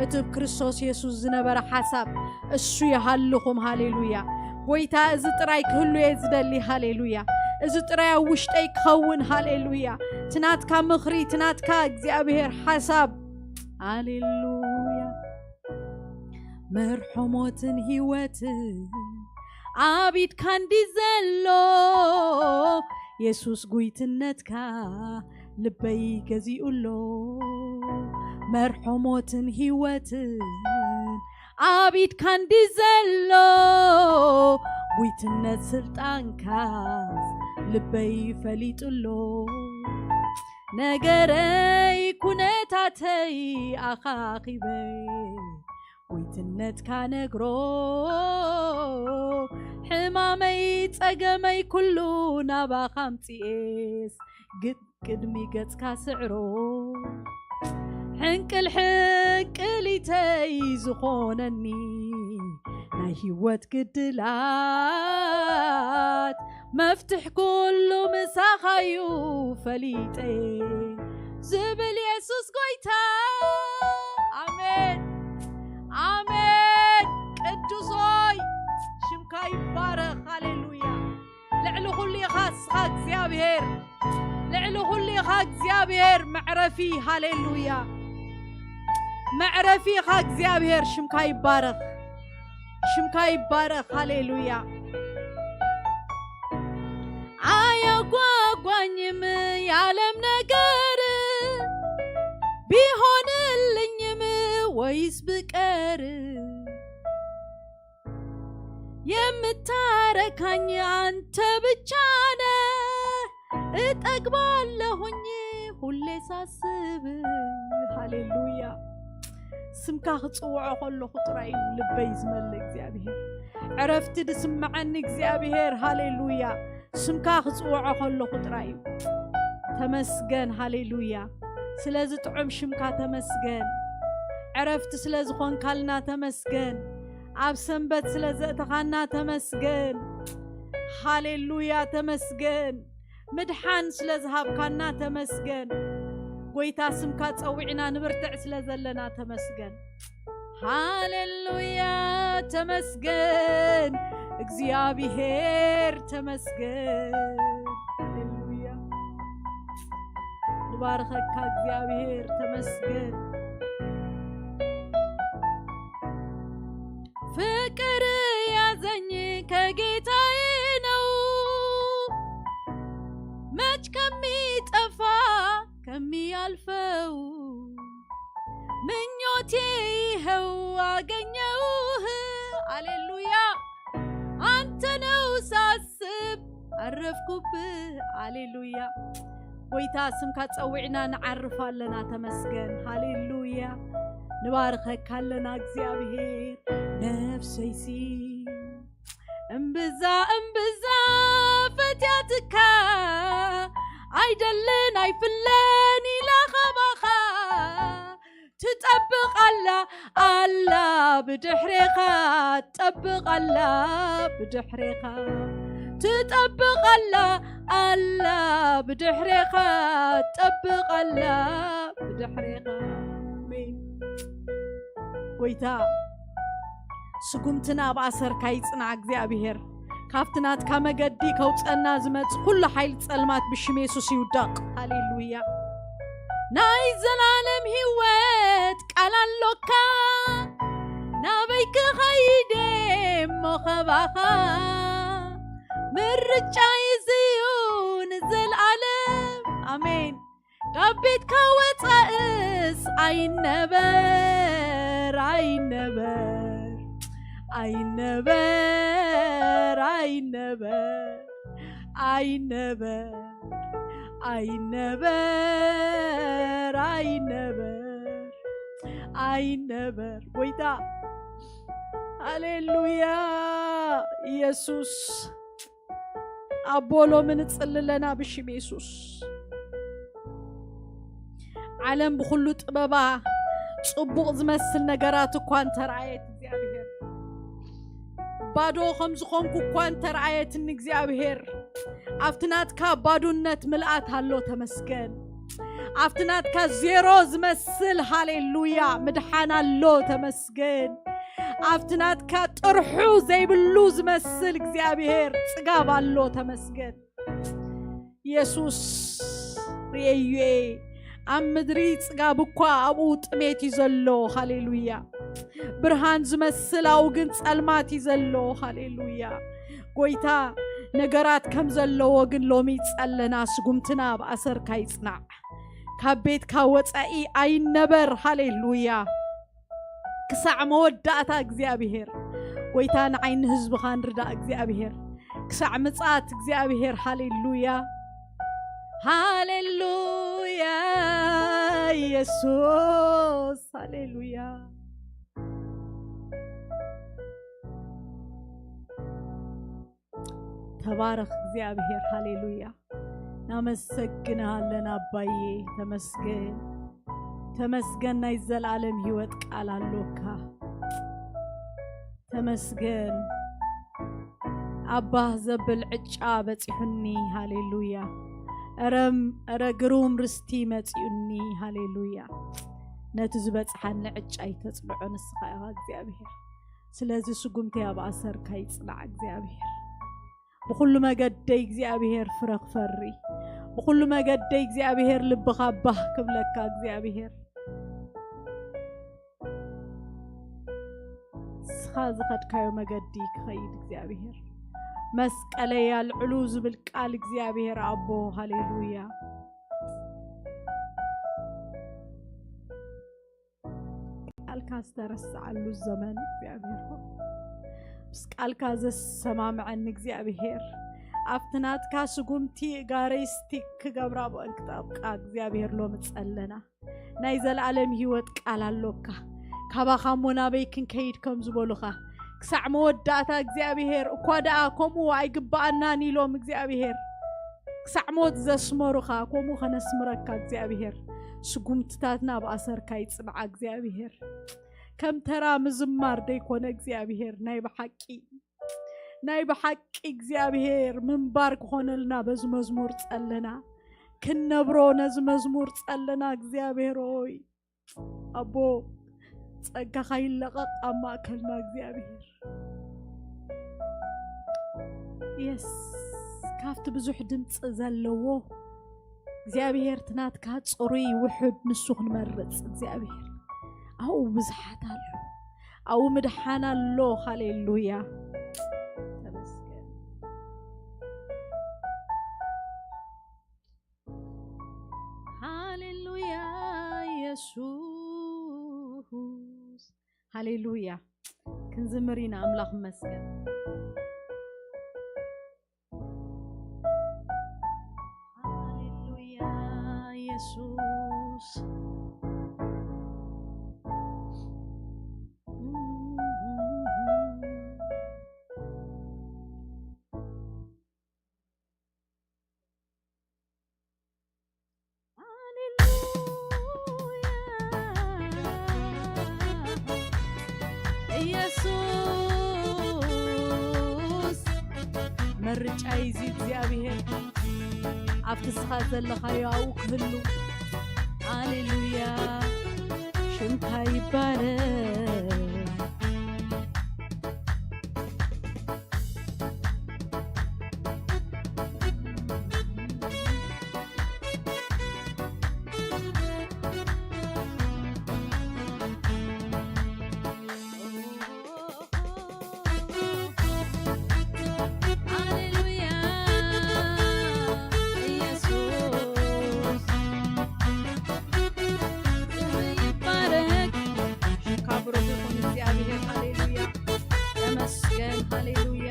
እቲ ብ ክርስቶስ የሱስ ዝነበረ ሓሳብ እሱ ይሃልኹም። ሃሌሉያ። ጎይታ፣ እዚ ጥራይ ክህሉ እየ ዝደሊ። ሃሌሉያ። እዚ ጥራይ ኣብ ውሽጠይ ክኸውን። ሃሌሉያ። እቲ ናትካ ምኽሪ፣ እቲ ናትካ እግዚኣብሔር ሓሳብ። ሃሌሉያ። መርሖ ሞትን ህይወትን ኣብ ኢድካ እንዲ ዘሎ የሱስ ጉይትነትካ ልበይ ገዚኡ ኣሎ። መርሖ ሞትን ህይወትን ኣብ ኢድካ እንዲ ዘሎ ጉይትነት ስልጣንካስ ልበይ ፈሊጡ ኣሎ። ነገረይ ኩነታተይ ኣኻኺበ ጉይትነትካ ነግሮ ሕማመይ ጸገመይ ኩሉ ናባኻ ኣምጽኤስ ግድ ቅድሚ ገጽካ ስዕሮ ሕንቅል ሕንቅሊተይ ዝኾነኒ ናይ ህይወት ግድላት መፍትሕ ኩሉ ምሳኻዩ ፈሊጠ ዝብል የሱስ ጎይታ። ኣሜን ኣሜን። ቅዱስ ሆይ ሽምካ ይባረኽ። ሃሌሉያ። ልዕሊ ኩሉ ኢኻ እስኻ እግዚኣብሔር፣ ልዕሊ ኩሉ ኢኻ እግዚኣብሔር መዕረፊ። ሃሌሉያ። መዕረፊ ኢኻ እግዚኣብሔር። ሽምካ ይባረኽ፣ ሽምካ ይባረኽ። ሃሌሉያ። ኣያጓጓኝም የዓለም ነገር ቢሆንልኝም ወይስ ብቀር የምታረካኝ አንተ ብቻ ነህ። እጠግባለሁኝ ሁሌ ሳስብ። ሃሌሉያ። ስምካ ክጽውዖ ከለኹ ጥራይ እዩ ልበይ ዝመልእ እግዚኣብሔር። ዕረፍቲ ድስምዓኒ እግዚኣብሔር። ሃሌሉያ። ስምካ ክጽውዖ ከለኹ ጥራይ እዩ። ተመስገን። ሃሌሉያ። ስለዚ ጥዑም ሽምካ ተመስገን። ዕረፍቲ ስለ ዝኾንካልና ተመስገን። ኣብ ሰንበት ስለ ዘእተኻና ተመስገን። ሃሌሉያ። ተመስገን። ምድሓን ስለ ዝሃብካና ተመስገን። ጎይታ ስምካ ጸዊዕና ንብርትዕ ስለ ዘለና ተመስገን። ሃሌሉያ። ተመስገን እግዚኣብሔር ተመስገን። ሃሌሉያ። ንባርኸካ እግዚኣብሔር ተመስገን። ፍቅር ያዘኝ ከጌታዬ ነው መች ከሚጠፋ ከሚያልፈው ምኞቴ ይኸው አገኘውህ። አሌሉያ። አንተ ነው ሳስብ አረፍኩብህ። አሌሉያ። ጎይታ ስምካ ጸዊዕና ንዓርፍ ኣለና። ተመስገን። ሃሌሉያ። ንባርኸካ ኣለና እግዚኣብሔር። ነፍሰይሲ እምብዛ እምብዛ ፈትያትካ ኣይደልን ኣይፍለን ኢላ ኻባኻ ትጠብቕ ኣላ ኣላ ብድሕሬኻ ትጠብቕ ኣላ ብድሕሬኻ ትጠብቕ ኣላ ኣላ ብድሕሬኻ ትጠብቕ ኣላ ብድሕሬኻ። ኣሜን። ጎይታ ስጉምትና ኣብ ኣሰርካ ይጽናዕ እግዚኣብሔር። ካብቲ ናትካ መገዲ ከውጸና ዝመጽእ ኩሉ ሓይሊ ጸልማት ብሽም የሱስ ይውደቕ። ሃሌሉያ። ናይ ዘላለም ህይወት ቃል ኣሎካ ናበይ ክኸይድ እሞ ኸባኻ ምርጫ ይዝዩ ንዘልኣለም። ኣሜን። ካብ ቤትካ ወፃእስ ኣይነበር ኣይነበር ኣይነበር ኣይነበር ኣይነበር ኣይነበር ኣይነበር ኣይነበር። ጎይታ ሃሌሉያ። ኢየሱስ ኣቦ ሎሚ ንጽሊ ኣለና ብሽም የሱስ። ዓለም ብኹሉ ጥበባ ጽቡቕ ዝመስል ነገራት እኳ እንተረኣየት እግዚኣብሔር ባዶ ከም ዝኾንኩ እኳ እንተረኣየትኒ እግዚኣብሔር ኣብቲ ናትካ ባዶነት ምልኣት ኣሎ። ተመስገን። ኣብቲ ናትካ ዜሮ ዝመስል ሃሌሉያ ምድሓን ኣሎ። ተመስገን። ኣብቲ ናትካ ጥርሑ ዘይብሉ ዝመስል እግዚኣብሔር ጽጋብ ኣሎ። ተመስገን። የሱስ ርእየዩ'የ። ኣብ ምድሪ ጽጋብ እኳ ኣብኡ ጥሜት እዩ ዘሎ። ሃሌሉያ። ብርሃን ዝመስል ኣብኡ ግን ጸልማት እዩ ዘሎ። ሃሌሉያ። ጎይታ፣ ነገራት ከም ዘለዎ ግን ሎሚ ይጸለና። ስጉምትና ኣብ ኣሰርካ ይጽናዕ። ካብ ቤትካ ወጻኢ ኣይነበር። ሃሌሉያ። ክሳዕ መወዳእታ እግዚኣብሔር። ጎይታ፣ ንዓይ ንህዝብኻ ንርዳእ እግዚኣብሔር። ክሳዕ ምጽኣት እግዚኣብሔር። ሃሌሉያ። ሃሌሉያ። ኢየሱስ። ሃሌሉያ። ተባረኽ እግዚኣብሔር። ሃሌሉያ። ናመሰግንሃለን ኣባዬ። ተመስገን። ተመስገን። ናይ ዘላለም ህይወት ቃል ኣሎካ። ተመስገን። ኣባ ዘብል ዕጫ በጺሑኒ። ሃሌሉያ። እረም፣ እረ ግሩም ርስቲ መጺኡኒ። ሃሌሉያ። ነቲ ዝበጽሓኒ ዕጫ ይተጽንዖ ንስኻ ኢኻ እግዚኣብሔር። ስለዚ ስጉምተይ ኣብ ኣሰርካ ይጽናዕ እግዚኣብሔር። ብኹሉ መገደይ እግዚኣብሔር ፍረ ክፈሪ። ብኹሉ መገደይ እግዚኣብሔር ልብኻ ባህ ክብለካ እግዚኣብሔር። ንስኻ ዝኸድካዮ መገዲ ክኸይድ እግዚኣብሔር። መስቀለይ ኣልዕሉ ዝብል ቃል እግዚኣብሔር ኣቦ። ሃሌሉያ። ቃልካ ዝተረስዓሉ ዘመን እግዚኣብሔር ሆይ፣ ምስ ቃልካ ዘሰማምዐኒ እግዚኣብሔር፣ ኣብቲ ናትካ ስጉምቲ እጋረይ ስቲክ ክገብራ ብእንክጠብቃ እግዚኣብሔር ሎሚ ጸለና። ናይ ዘለኣለም ህይወት ቃል ኣሎካ። ካባኻ እሞ ናበይ ክንከይድ ከም ዝበሉኻ፣ ክሳዕ መወዳእታ እግዚኣብሔር፣ እኳ ደኣ ከምኡ ኣይግብኣናን ኢሎም እግዚኣብሔር፣ ክሳዕ ሞት ዘስመሩኻ፣ ከምኡ ከነስምረካ እግዚኣብሔር። ስጉምትታትና ኣብ ኣሰርካ ይጽንዓ እግዚኣብሔር። ከም ተራ ምዝማር ደይኮነ እግዚኣብሔር፣ ናይ ብሓቂ፣ ናይ ብሓቂ እግዚኣብሔር ምንባር ክኾነልና በዚ መዝሙር ጸለና። ክንነብሮ ነዚ መዝሙር ጸለና እግዚኣብሔር ሆይ። ኣቦ፣ ጸጋኻ ይለቐቕ ኣብ ማእከልና እግዚኣብሔር። የስ፣ ካብቲ ብዙሕ ድምፂ ዘለዎ እግዚኣብሔር፣ እቲ ናትካ ጽሩይ ውሑድ ንሱ ክንመርጽ እግዚኣብሔር። ኣብኡ ብዝሓት ኣሎ፣ ኣብኡ ምድሓን ኣሎ። ሃሌሉያ። ተመስገን። ሃሌሉያ ኢየሱስ። ሃሌሉያ። ክንዝምር ኢና። ኣምላኽ ይመስገን። ሃሌሉያ ኢየሱስ። ሃሌሉያ። ኢየሱስ፣ ምርጫይ እዚ እግዚኣብሔር፣ ኣብቲ ንስኻ ዘለኻዮ ኣብኡ ክህሉ። ሃሌሉያ፣ ሽምካ ይባረክ። ሃሌሉያ፣ ኢየሱስ ስምህ ይባረክ። ካብ ሩቕ ይኹን እግዚኣብሔር። ሃሌሉያ፣ ተመስገን። ሃሌሉያ።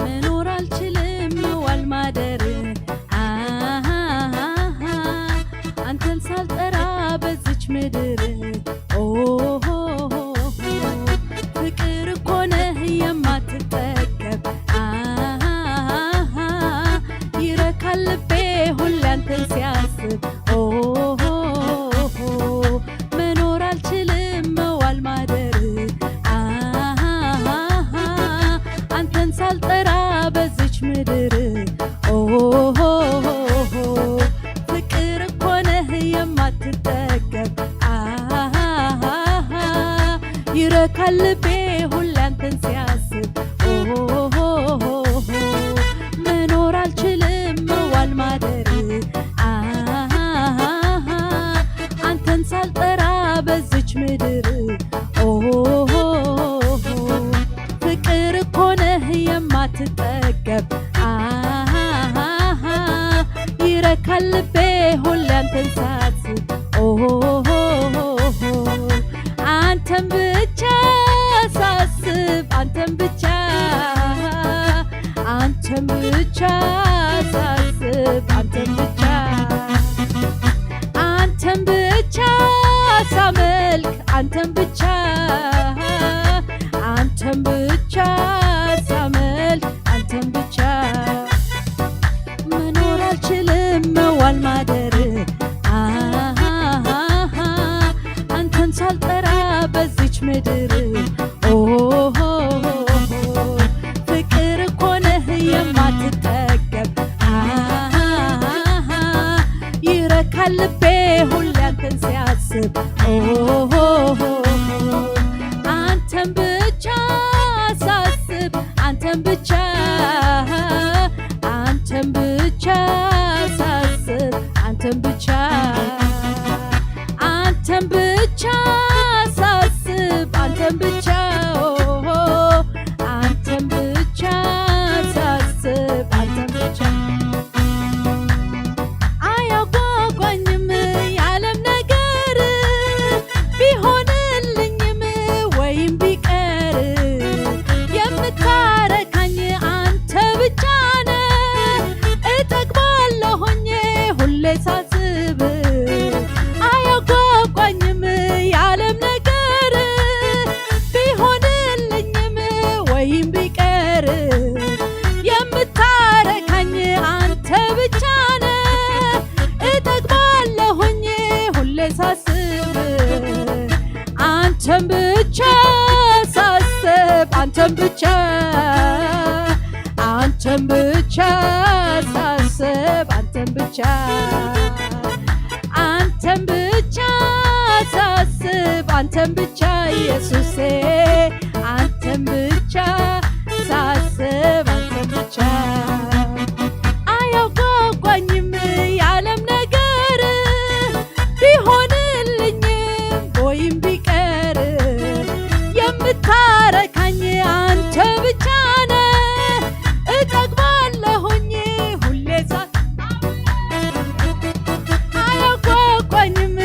መኖር አልችልም መዋል ማደር፣ አሃሃሃ፣ አንተን ሳልጠራ በዚች ምድር። ኦሆሆሆ፣ ፍቅር እኮ ነህ የማትጠገብ፣ አሃሃሃ፣ ይረካል ልቤ ሁሌ ልቤ ሁሌ አንተን ሲያስብ ኦሆሆሆ መኖር አልችልም መዋል ማደር አሃሃሃ አንተን ሳልጠራ በዝች ምድር ኦሆሆሆ ፍቅር እኮ ነህ የማትጠገብ አሃሃሃ ይረካል ልቤ ሁሌ አንተን ሳስብ ኦሆሆሆ አንተን ብቻ ሳስብ አንተን ብቻ አንተን ብቻ ሳስብ አንተን ብቻ አንተን ብቻ ሳመልክ አንተን ብቻ አንተን ብቻ ሳመልክ አንተን ብቻ መኖር አልችልም መዋል ማደር አሃሃሃ አንተን ሳልጠራ በዚች ምድር ኦሆሆሆ ፍቅር እኮ ነህ የማትጠገብ አሃሃሃ ይረካል ልቤ ሁሌ አንተን ሲያስብ ኦሆሆሆ አንተን ብቻ ሳስብ አንተን ብቻ አንተን ብቻ ሳስብ አንተን ብቻ አንተን ብቻ ሳስብ አንተን ብቻ ኦሆ አንተን ብቻ ሳስብ አንተን ብቻ አያጓጓኝም የዓለም ነገር ቢሆንልኝም ወይም ቢቀር የምታረካኝ አንተ ብቻ ነህ። እጠግባለሁኝ ሁሌ ሳስብ አያጓጓኝም የዓለም ነገር ቢሆንልኝም ወይም ቢቀር የምታረካኝ አንተ ብቻ ነህ። እጠግባለሁኝ ሁሌ ሳስብ አንተን ብቻ ሳስብ አንተን ብቻ አንተን ብቻ ሳስብ አንተን ብቻ አንተን ብቻ ሳስብ አንተን ብቻ ኢየሱሴ አንተን ብቻ ሳስብ አንተን ብቻ አያጓጓኝም የዓለም ነገር ቢሆንልኝም ወይም ቢቀር የምታረካኝ አንተ ብቻ ነህ። እጠግባለሁኝ ሁሌ ሳ አያጓጓኝም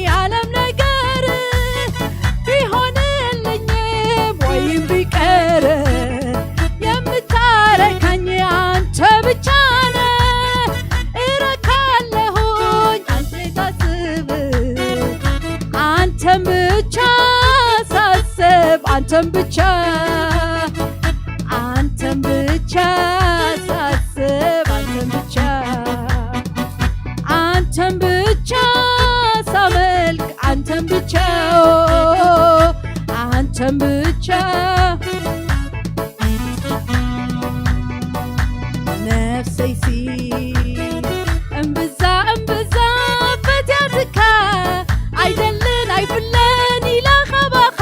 የዓለም ነገር ቢሆንልኝም ወይም ቢቀር የምታረካኝ አንተ ብቻ ነህ። እረካለሁኝ አንተ ሳስብ አንተን ብቻ ሳስብ አንተን ብቻ አንተን ብቻ ሳስብ አንተን ብቻ አንተን ብቻ ሳመልክ አንተን ብቻ አንተን ብቻ ነፍሰይሲ እምብዛ እምብዛ ፈትያትካ ኣይደልን ኣይፍለን ኢላ ካባኻ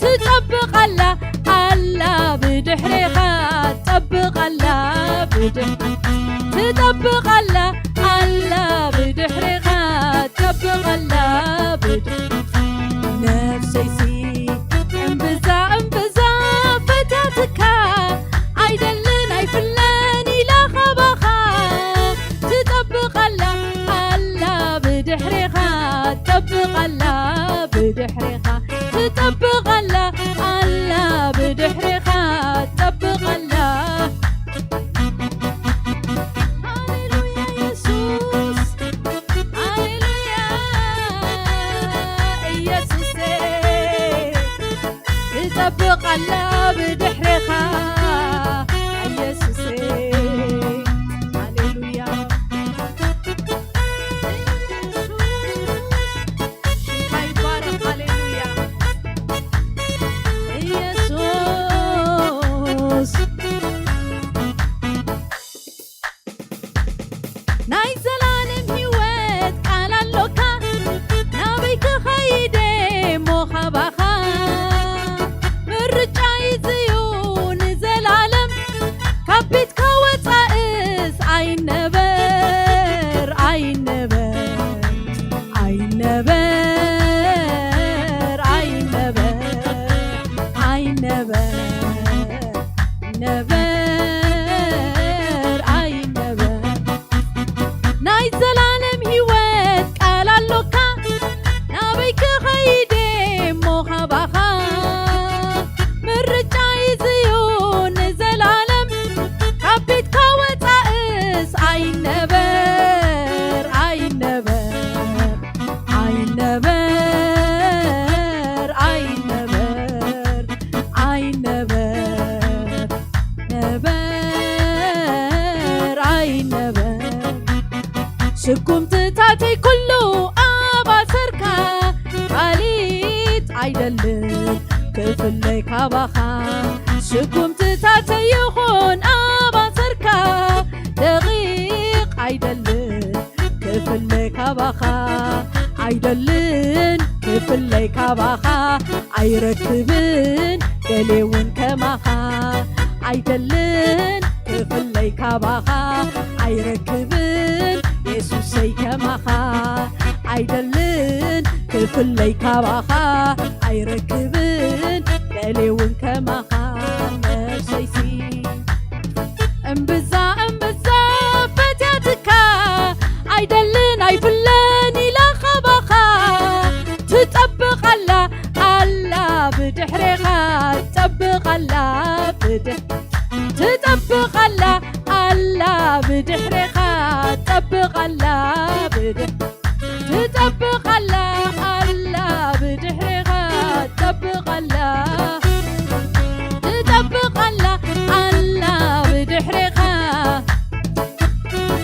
ትጠብቕ ኣላ ኣላ ብድሕሬኻ ትጠብቕ ኣላ ብድሕ ትጠብቕ ኣላ ኣላ ብድሕሬኻ ትጠብቕ ኣላ ብድሕ ነፍሰይሲ እምብዛ እምብዛ ፈትያትካ ኣይደልን ኣይፍለን ኢላ ካባኻ ትጠብቕ ኣላ ኣላ ብድሕሬኻ ትጠብቕ ኣላ ብድሕሬኻ ትጠብቕ ኣላ ኣላ ብድሕሬኻ ትጠብቕ ኣላ ሃሌሉያ ኢየሱስ ሃሌሉያ ኢየሱሴ ትጠብቕ ኣላ ብድሕሬኻ ኢየሱሴ ሃሌሉያ ኢየሱስ ሽምካ ይባረኽ ሃሌሉያ ኢየሱስ ናይ ዘላለም ህይወት ቃል ኣሎካ ናበይ ክኸይደ እሞ ካባኻ ስጉምትታተይ ኩሉ ኣብ ኣሰርካ፣ ካሊት ኣይደልን ክፍለይ ካባኻ። ስጉምትታተይ ይኹን ኣብ ኣሰርካ፣ ደቂቕ ኣይደልን ክፍለይ ካባኻ። ኣይደልን ክፍለይ ካባኻ፣ ኣይረክብን ደልየ እውን ከማኻ። ኣይደልን ክፍለይ ካባኻ፣ ኣይረክብን የሱሰይ ከማኻ። ኣይደልን ክፍለይ ካባኻ፣ ኣይረክብን ደልየ እውን ከማኻ። ነፍሰይሲ እምብዛ እምብዛ ፈትያትካ፣ ኣይደልን ኣይፍለን ኢላ ካባኻ። ትጠብቕ ኣላ ኣላ ብድሕሬኻ፣ ትጠብቕ ኣላ ብድሕ-፣ ትጠብቕ ኣላ ኣላ ብድሕሬኻ፣ ትጠብቕ ኣላ ብድሕ-፣ ትጠብቕ ኣላ ኣላ ብድሕሬኻ፣ ትጠብቕ ኣላ፣ ትጠብቕ ኣላ ኣላ ብድሕሬኻ፣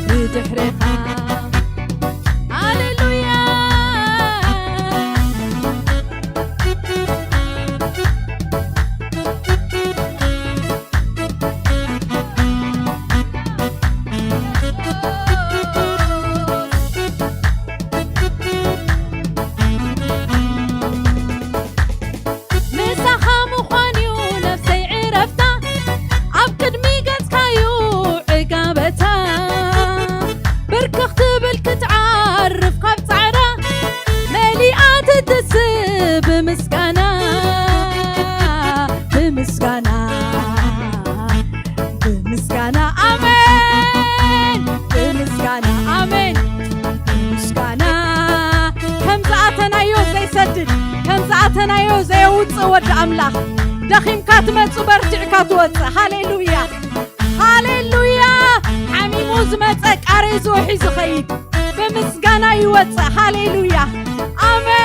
ብድሕሬኻ። ሃሌሉያ። ምሳኻ ምዃን እዩ ነፍሰይ ዕረፍታ፣ ኣብ ቅድሚ ገጽካዩ ዕጋበታ። ብርክኽ ትብል ክትዓርፍ ካብ ጻዕራ፣ መሊኣ ትትስእ ብምስጋና፣ ብምስጋና፣ ብምስጋና። ኣሜን። ብምስጋና። ኣሜን። ብምስጋና። ከም ዝኣተናዮ ዘይሰድድ፣ ከም ዝኣተናዮ ዘየውጽእ ወዲ ኣምላኽ። ደኺምካ ትመጽእ፣ በርቲዕካ ትወጽእ። ሃሌሉያ። ሃሌሉያ። ሓሚሙ ዝመጸ ቃሬዝኡ ሒዙ ኸይድ። ብምስጋና ይወጽእ። ሃሌሉያ። ኣሜን።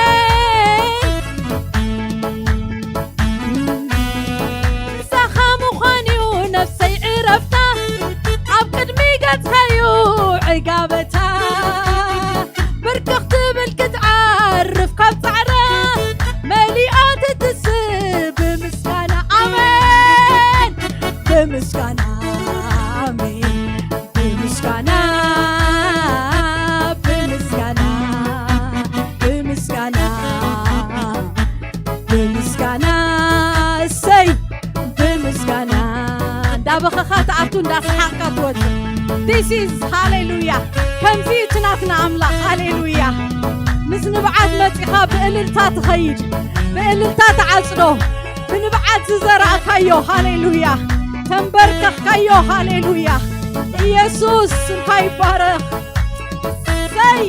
ምሳኻ ምዃን እዩ ነፍሰይ ዕረፍታ፣ ኣብ ቅድሚ ገጽካዩ ዕጋበታ። ብርክኽ ትብል ክትዓርፍ ካብ ጻዕራ፣ መሊኣ ትትስእ ብምስጋና። ኣሜን። ብምስጋና። ኣሜን። ብምስጋና፣ ብምስጋና፣ ብምስጋና፣ ብምስጋና፣ እሰይ፣ ብምስጋና። እንዳበኸኻ ትኣቱ፣ እንዳሰሓቕካ ትወጽእ። This is ሃሌሉያ። ከምዚ እዩ እቲ ናትና ኣምላኽ። ሃሌሉያ። ምስ ንብዓት መጺኻ ብእልልታ ትኸይድ፣ ብእልልታ ትዓጽዶ። ብንብዓት ዝዘራእካዮ፣ ሃሌሉያ፣ ተንበርከኽካዮ፣ ሃሌሉያ። ኢየሱስ ስምካ ይባረኽ። ሰይ!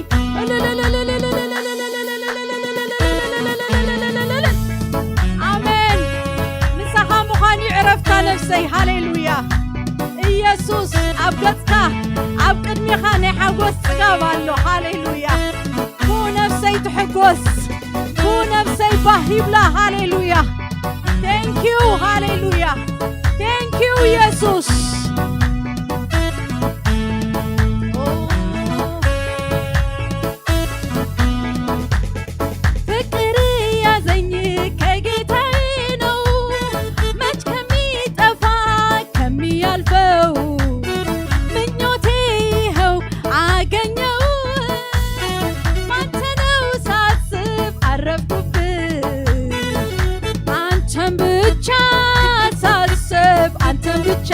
ኣሜን። ምሳኻ ምዃን እዩ ዕረፍታ ነፍሰይ፣ ሃሌሉያ። ኢየሱስ ኣብ ገጽካ፣ ኣብ ቅድሜኻ ናይ ሓጎስ ጽጋብ ኣሎ፣ ሃሌሉያ። ኩ ነፍሰይ ትሕጎስ። ኩ ነፍሰይ ባህ ይብላ። ሃሌሉያ። Thank you። ሃሌሉያ። Thank you ኢየሱስ። ፍቅር ያዘኝ ከጌታዬ ነው፣ መች ከሚጠፋ ከሚያልፈው፣ ምኞቴ ይኸው አገኘው። አንተ ነው ሳስብ አረፍኩብህ፣ አንተን ብቻ ሳስብ፣ አንተን ብቻ፣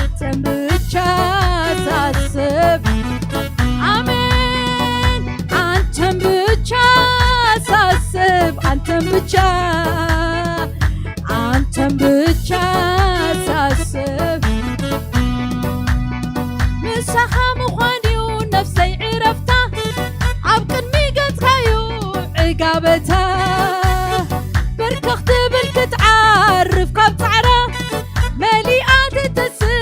አንተን ብቻ ሳስብ። አሜን። አንተን ብቻ ሳስብ፣ አንተን ብቻ፣ አንተን ብቻ ሳስብ። ምሳኻ ምዃን እዩ ነፍሰይ ዕረፍታ፣ ኣብ ቅድሚ ገጽካዩ ዕጋበታ። ብርክኽ ትብል ክትዓርፍ ካብ ጻዕራ፣ መሊኣ ትትስእ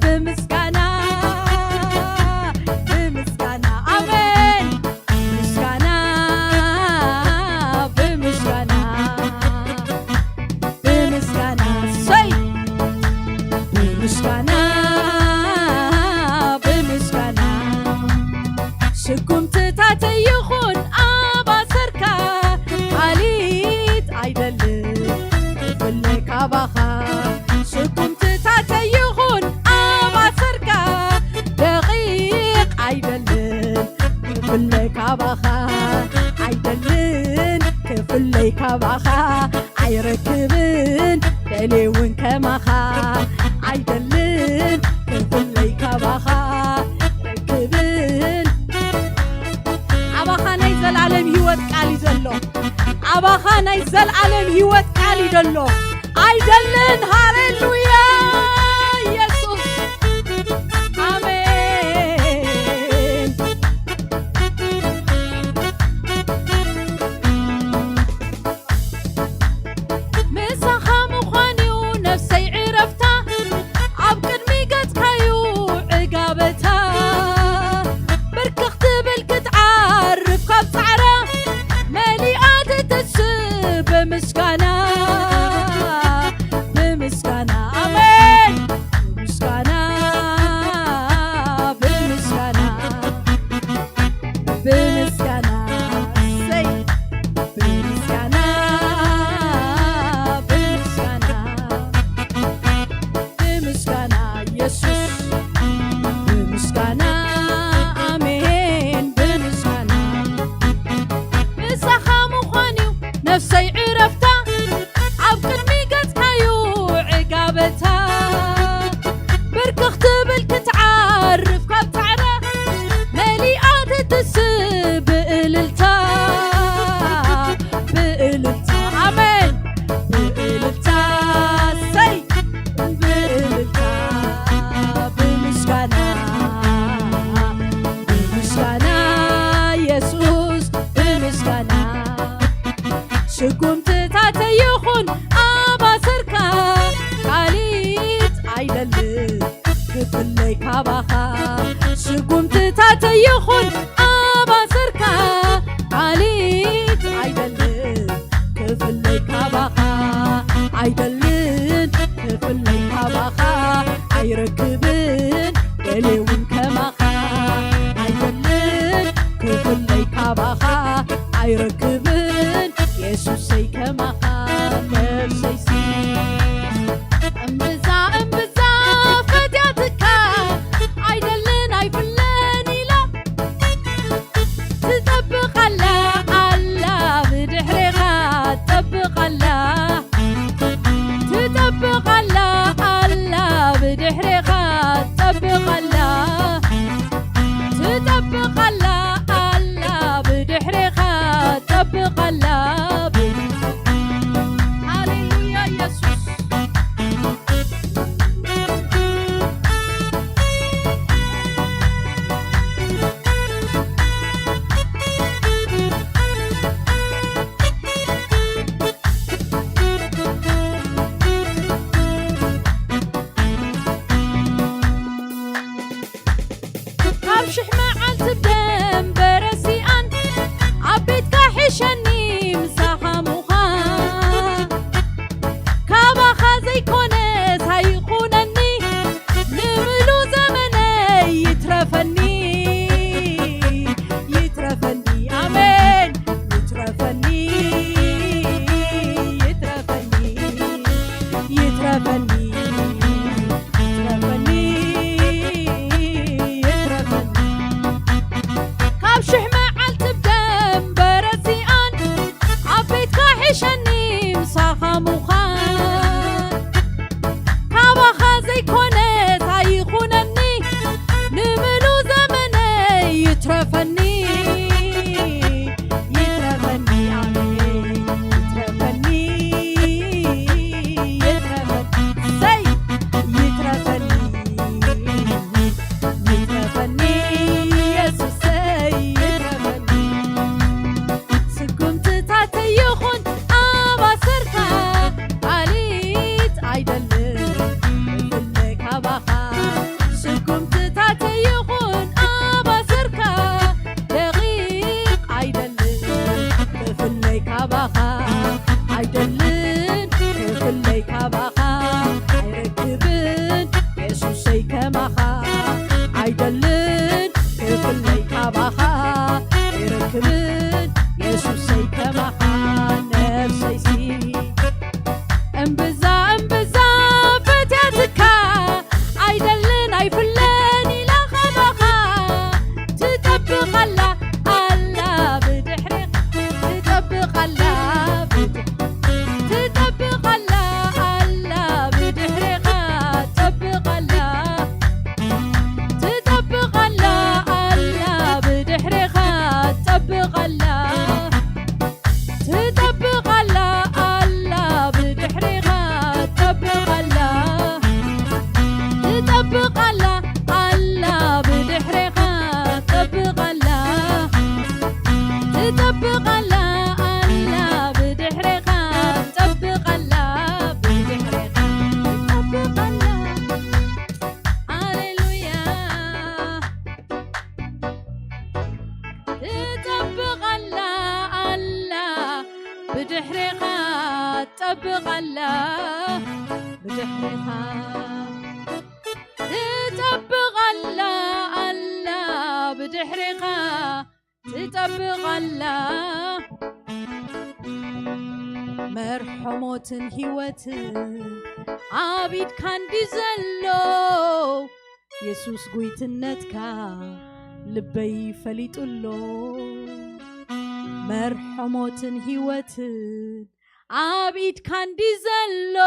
ብምስጋና፣ ብምስጋና። ኣሜን። ምስጋና፣ ብምስጋና፣ ብምስጋና፣ ሰይ! ብምስጋና፣ ብምስጋና፣ ስጉምትታተይ ይኹን ኣብ ኣሰርካ፣ ዓሊት ኣይደልን ክፍለይ ካባኻ። ስጉምትታተይ ይኹን ኣብ ኣሰርካ፣ ደቂቕ ኣይደልን ክፍለይ ካባኻ። ኣይደልን ክፍለይ ካባኻ። ኣይረክብን ደልየ እውን ከማኻ። ኣይደልን ክፍለይ ካባኻ። ክብል ኣባኻ ናይ ዘላለም ህይወት ቃል እዩ ዘሎ። ኣባኻ ናይ ዘላለም ህይወት ቃል እዩ ዘሎ። ኣይደልን። ሃሌሉያ ኢየሱስ። ኣሜን። ምሳኻ ምዃን እዩ ነፍሰይ ዕረፍታ፣ ኣብ ቅድሚ ገጽካዩ ዕጋበታ። ብርክኽ ትብል ክትዓርፍ ካብ ጻዕራ፣ መሊኣ ትትስእ ብምስጋና፣ ብምስጋና። ኣሜን። ብምስጋና፣ ብምስጋና፣ ብምስጋና፣ ሰይ፣ ብምስጋና፣ ብምስጋና፣ ብምስጋና፣ የሱስ፣ ብምስጋና፣ ኣሜን፣ ብምስጋና። ምሳኻ ምዃን እዩ ነፍሰይ ዕረፍታ፣ ኣብ ቅድሚ ገጽካዩ ዕጋበታ። ብርክኽ ትብል ክትዓርፍ ካብ ጻዕራ፣ መሊኣ ትትስእ ብእልልታ፣ ብእልልታ። ኣሜን። ብእልልታ፣ ሰይ፣ ብእልልታ፣ ብምስጋና፣ ብምስጋና፣ የሱስ፣ ብምስጋና። ስጉምትታተይ ይኹን ኣብ ኣሰርካ፣ ዓሊት ኣይደልን ክፍለይ ካባኻ። ስጉምትታተይ ይኹን ኣብ ኣሰርካ፣ ዓሊት ኣይደልን ክፍለይ ካባኻ። ኣይደልን ክፍለይ ካባኻ። ኣይረክብን ደልየ እውን ከማኻ። ኣይደልን ክፍለይ ካባኻ። ኣይረክብን የሱሰይ ከማኻ። ነፍሰይሲ እምብዛ እምብዛ ፈትያትካ፣ ኣይደልን ኣይፍለን ኢላ ትጠብቕ ኣላ፣ ኣላ ብድሕሬኻ ትጠብቕ ኣላ። ትጠብቕ ኣላ፣ ኣላ ብድሕሬኻ ትጠብቕ ኣላ። ትጠብቕ ኣላ፣ ኣላ ብድሕሬኻ ትጠብቕ ኣላ። ሃሌሉያ ኢየሱስ። ካብ ሽሕ መዓልቲ ብደንበ ረሲኣን፣ ኣብ ቤትካ ሒሸኒ ምሳኻ ምዃን። ካባኻ ዘይኮነስ ኣይኹነኒ፣ ንምሉ ዘመነይ ይትረፈኒ፣ ይትረፈኒ፣ ኣሜን፣ ይትረፈኒ፣ ይትረፈኒ፣ ይትረፈኒ፣ ይትረፈኒ፣ ይትረፈኒ። ካብ ሽሕ መዓልቲ ብደንበ ረሲኣን፣ ኣብ ቤትካ ሒሸኒ ምሳኻ ምዃን። ካባኻ ዘይኮነስ ኣይኹነኒ፣ ንምሉ ዘመነይ ይትረፈኒ፣ ይትረፈኒ፣ ኣሜን፣ ይትረፈኒ፣ ይትረፈኒ፣ ሰይ፣ ይትረፈኒ። ይትረፈኒ የሱሰይ ይትረፈኒ። ስጉምትታተይ ይኹን ኣብ ኣሰርካ፣ ዓሊት ኣይደልን ክፍለይ ካባኻ። ስጉምትታተይ ይኹን ኣብ ኣሰርካ፣ ክብል የሱሰይ ከማኻ ነፍሰይሲ እምብዛ እምብዛ ፈትያትካ ኣይደልን ኣይፍለን ኢላ ከማኻ ትጠብቕ ኣላ ኣላ ብድሕሬኻ ትጠብቕ ኣላ ብድሕሬኻ ትጠብቕ ኣላ ኣላ ብድሕሬኻ ትጠብቕ ኣላ ትጠብቕ ኣላ ኣላ ብድሕሬኻ ትጠብቕ ኣላ ትጠብቕ ኣላ ኣላ ብድሕሬኻ ትጠብቕ ኣላ ትጠብቕ ኣላ ኣላ ብድሕሬኻ ትጠብቕ ኣላ ትጠብቕ ኣላ ኣላ ብድሕሬኻ ትጠብቕ ኣላ ብድሕሬኻ ትጠብቕ ኣላ ሃሌሉያ ትጠብቕ ኣላ ኣላ ብድሕሬኻ ትጠብቕ ኣላ ብድሕሬኻ ትጠብቕ ኣላ ኣላ ብድሕሬኻ ትጠብቕ ኣላ መርሖ ሞትን ህይወትን ኣብ ኢድካ እንዲ ዘሎ የሱስ ጉይትነትካ ልበይ ፈሊጡ ኣሎ መርሖ ሞትን ህይወትን ኣብ ኢድካ እንዲ ዘሎ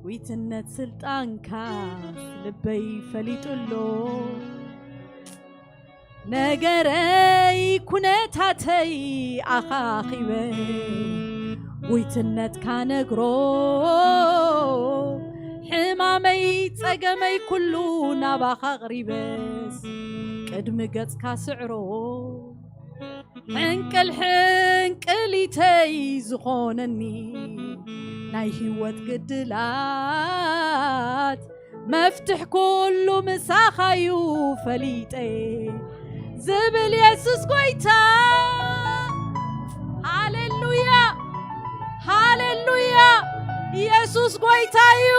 ጉይትነት ስልጣንካ ልበይ ፈሊጡ ኣሎ ነገረይ ኩነታተይ ኣኻኺበ ጉይትነትካ ነግሮ ሕማመይ ጸገመይ ኩሉ ናባኻ ኣቕሪበስ ቅድሚ ገጽካ ስዕሮ ሕንቅል ሕንቅሊተይ ዝኾነኒ ናይ ህይወት ግድላት መፍትሕ ኩሉ ምሳኻዩ ፈሊጠ ዝብል የሱስ ጎይታ ሃሌሉያ ሃሌሉያ ኢየሱስ ጎይታ እዩ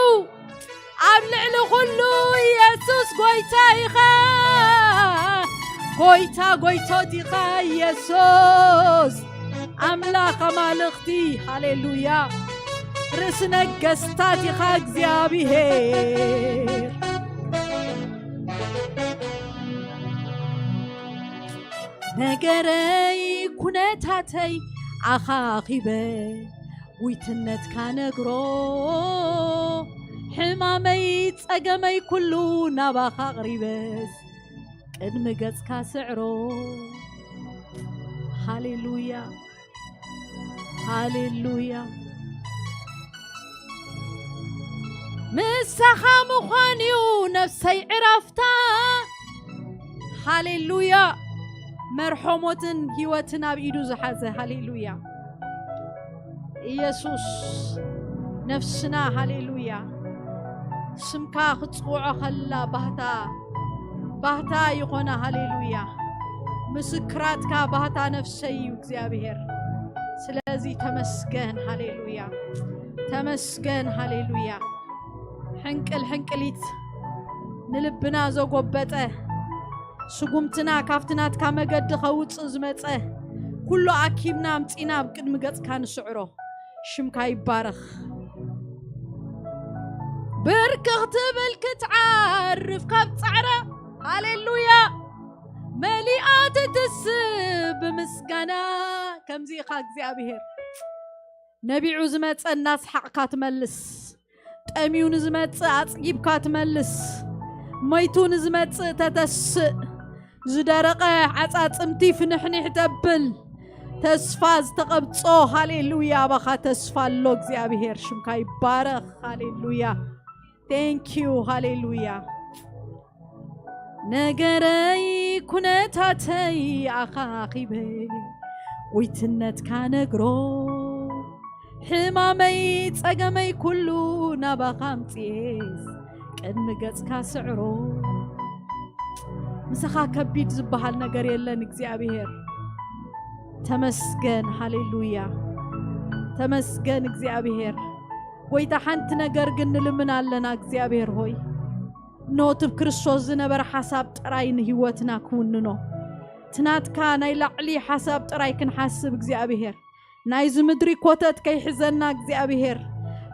ኣብ ልዕሊ ኩሉ ኢየሱስ ጎይታ ኢኻ ጎይታ ጎይቶት ኢኻ ኢየሱስ ኣምላኽ ኣማልኽቲ ሃሌሉያ ርእሲ ነገስታት ኢኻ እግዚኣብሔር ነገረይ ኩነታተይ ኣኻኺበ ጉይትነትካ ነግሮ ሕማመይ ጸገመይ ኩሉ ናባኻ ኣቕሪበስ ቅድሚ ገጽካ ስዕሮ ሃሌሉያ ሃሌሉያ ምሳኻ ምዃን እዩ ነፍሰይ ዕረፍታ ሃሌሉያ መርሖ ሞትን ህይወትን ኣብ ኢዱ ዝሓዘ ሃሌሉያ ኢየሱስ ነፍስና ሃሌሉያ ስምካ ክትጽውዖ ከላ ባህታ ባህታ ይኾና ሃሌሉያ ምስክራትካ ባህታ ነፍሰይ እዩ እግዚኣብሔር ስለዚ ተመስገን ሃሌሉያ ተመስገን ሃሌሉያ ሕንቅል ሕንቅሊት ንልብና ዘጎበጠ ስጉምትና ካብቲ ናትካ መገዲ ከውፅእ ዝመፀ ኩሉ ኣኪብና ኣምፂና ኣብ ቅድሚ ገፅካ ንስዕሮ ሽምካ ይባረኽ ብርክ ክትብል ክትዓርፍ ካብ ፃዕራ ሃሌሉያ መሊኣ ትትስእ ብምስጋና ከምዚ ኢኻ እግዚኣብሄር ነቢዑ ዝመፀ እናስሓቕካ ትመልስ ጠምዩ ንዝመፅእ ኣፅጊብካ ትመልስ ሞይቱ ንዝመፅእ ተተስእ ዝደረቐ ዓፃፅምቲ ፍንሕኒሕ ተብል ተስፋ ዝተቐብፆ ሃሌሉያ ኣባኻ ተስፋ ኣሎ እግዚኣብሄር ሽምካ ይባረኽ ሃሌሉያ thank you ሃሌሉያ ነገረይ ኩነታተይ ኣኻኺበ ጉይትነትካ ነግሮ ሕማመይ ጸገመይ ኩሉ ናባኻ ኣምጽኤስ ቅድሚ ገጽካ ስዕሮ ምሳኻ ከቢድ ዝበሃል ነገር የለን እግዚኣብሔር ተመስገን ሃሌሉያ ተመስገን እግዚኣብሔር ጎይታ ሓንቲ ነገር ግን ንልምን ኣለና እግዚኣብሔር ሆይ ኖትብ ክርስቶስ ዝነበረ ሓሳብ ጥራይ ንህይወትና ክውንኖ እቲ ናትካ ናይ ላዕሊ ሓሳብ ጥራይ ክንሓስብ እግዚኣብሔር፣ ናይዚ ምድሪ ኮተት ከይሕዘና እግዚኣብሔር፣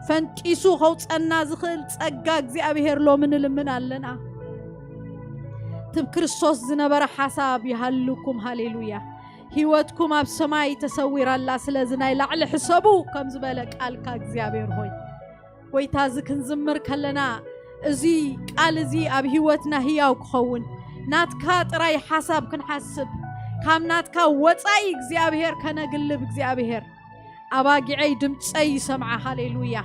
ፈንጢሱ ከውፀና ዝኽእል ጸጋ እግዚኣብሔር ሎሚ ንልምን ኣለና። ትብ ክርስቶስ ዝነበረ ሓሳብ ይሃልኩም። ሃሌሉያ። ህይወትኩም ኣብ ሰማይ ተሰዊራላ። ስለዚ ናይ ላዕሊ ሕሰቡ ከም ዝበለ ቃልካ እግዚኣብሔር ሆይ፣ ጎይታ፣ እዚ ክንዝምር ከለና፣ እዚ ቃል እዚ ኣብ ህይወትና ህያው ክኸውን፣ ናትካ ጥራይ ሓሳብ ክንሓስብ፣ ካብ ናትካ ወጻኢ እግዚኣብሔር ከነግልብ፣ እግዚኣብሔር፣ ኣባጊዐይ ድምፀይ ይሰምዓ። ሃሌሉያ።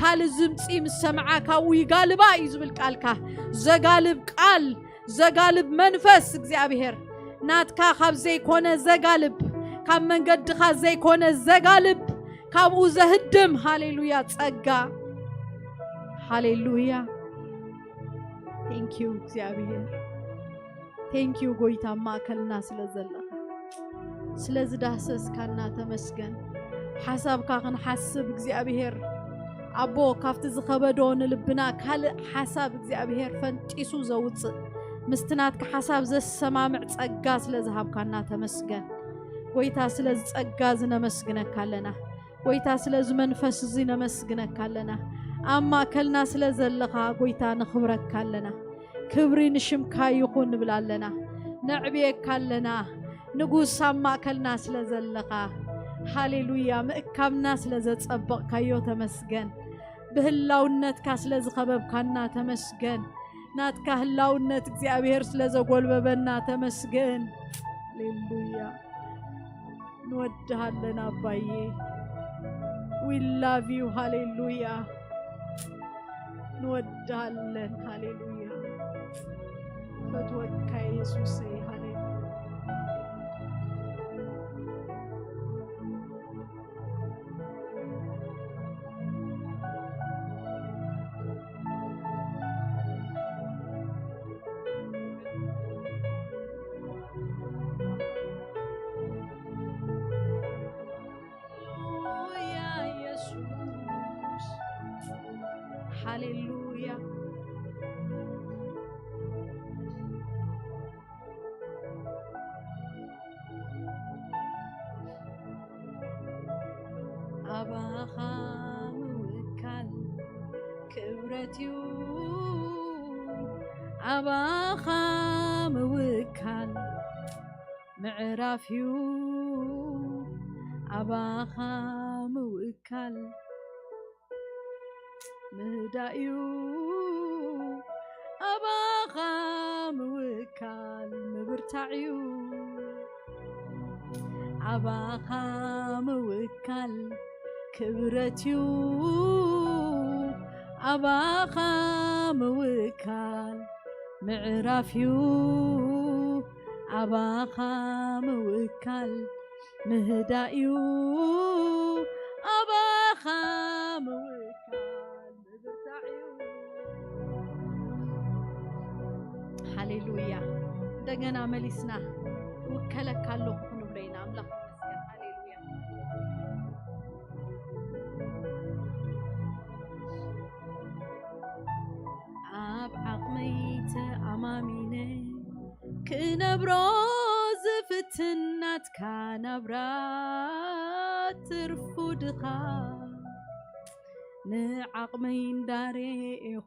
ካልእ ድምፂ ምስ ሰምዓ ካብኡ ይጋልባ እዩ ዝብል ቃልካ። ዘጋልብ ቃል፣ ዘጋልብ መንፈስ እግዚኣብሔር፣ ናትካ ካብ ዘይኮነ ዘጋልብ፣ ካብ መንገድኻ ዘይኮነ ዘጋልብ፣ ካብኡ ዘህድም። ሃሌሉያ። ጸጋ። ሃሌሉያ። Thank you እግዚኣብሔር። Thank you ጎይታ፣ ኣብ ማእከልና ስለ ዘለኻ፣ ስለ ዝዳህሰስካና ተመስገን። ሓሳብካ ክንሓስብ እግዚኣብሔር ኣቦ፣ ካብቲ ዝኸበዶ ንልብና ካልእ ሓሳብ እግዚኣብሔር ፈንጢሱ ዘውጽእ፣ ምስቲ ናትካ ሓሳብ ዘሰማምዕ ጸጋ ስለ ዝሃብካና ተመስገን። ጎይታ፣ ስለዚ ጸጋ እዚ ነመስግነካ ኣለና። ጎይታ፣ ስለዚ መንፈስ እዚ ነመስግነካ ኣለና። ኣብ ማእከልና ስለ ዘለኻ ጎይታ፣ ነኽብረካ ኣለና። ክብሪ ንሽምካ ይኹን ንብል ኣለና። ነዕብየካ ኣለና። ንጉስ፣ ኣብ ማእከልና ስለ ዘለኻ፣ ሃሌሉያ፣ ምእካብና ስለ ዘጸበቕካዮ ተመስገን። ብህላውነትካ ስለ ዝኸበብካና ተመስገን። ናትካ ህላውነት እግዚኣብሔር ስለ ዘጎልበበና ተመስገን። ሃሌሉያ። ንወድሃለን ኣባዬ። We love you። ሃሌሉያ። ንወድሃለን። ሃሌሉያ። ፈትወካ የሱሰይ። ሃሌሉያ። ሃሌሉያ፣ የሱስ። ሃሌሉያ። ኣባኻ ምውካል ክብረት እዩ። ኣባኻ ምውካል ምዕራፍ እዩ። ኣባኻ ምውካል ምህዳእ እዩ። ኣባኻ ምውካል ምብርታዕ እዩ። ኣባኻ ምውካል ክብረት እዩ። ኣባኻ ምውካል ምዕራፍ እዩ። ኣባኻ ምውካል ምህዳእ እዩ። ኣባኻ ምውካል ምብርታዕ እዩ። ሃሌሉያ። እንደገና መሊስና እውከለካ ኣለኹ ክንብሎ ኢና። ኣምላኽ ይመስገን። ሃሌሉያ። ኣብ ዓቕመይ ተኣማሚነ ክነብሮ ዝፍትን ናትካ ናብራ ትርፉ ድኻ። ንዓቕመይ እንዳርኤኹ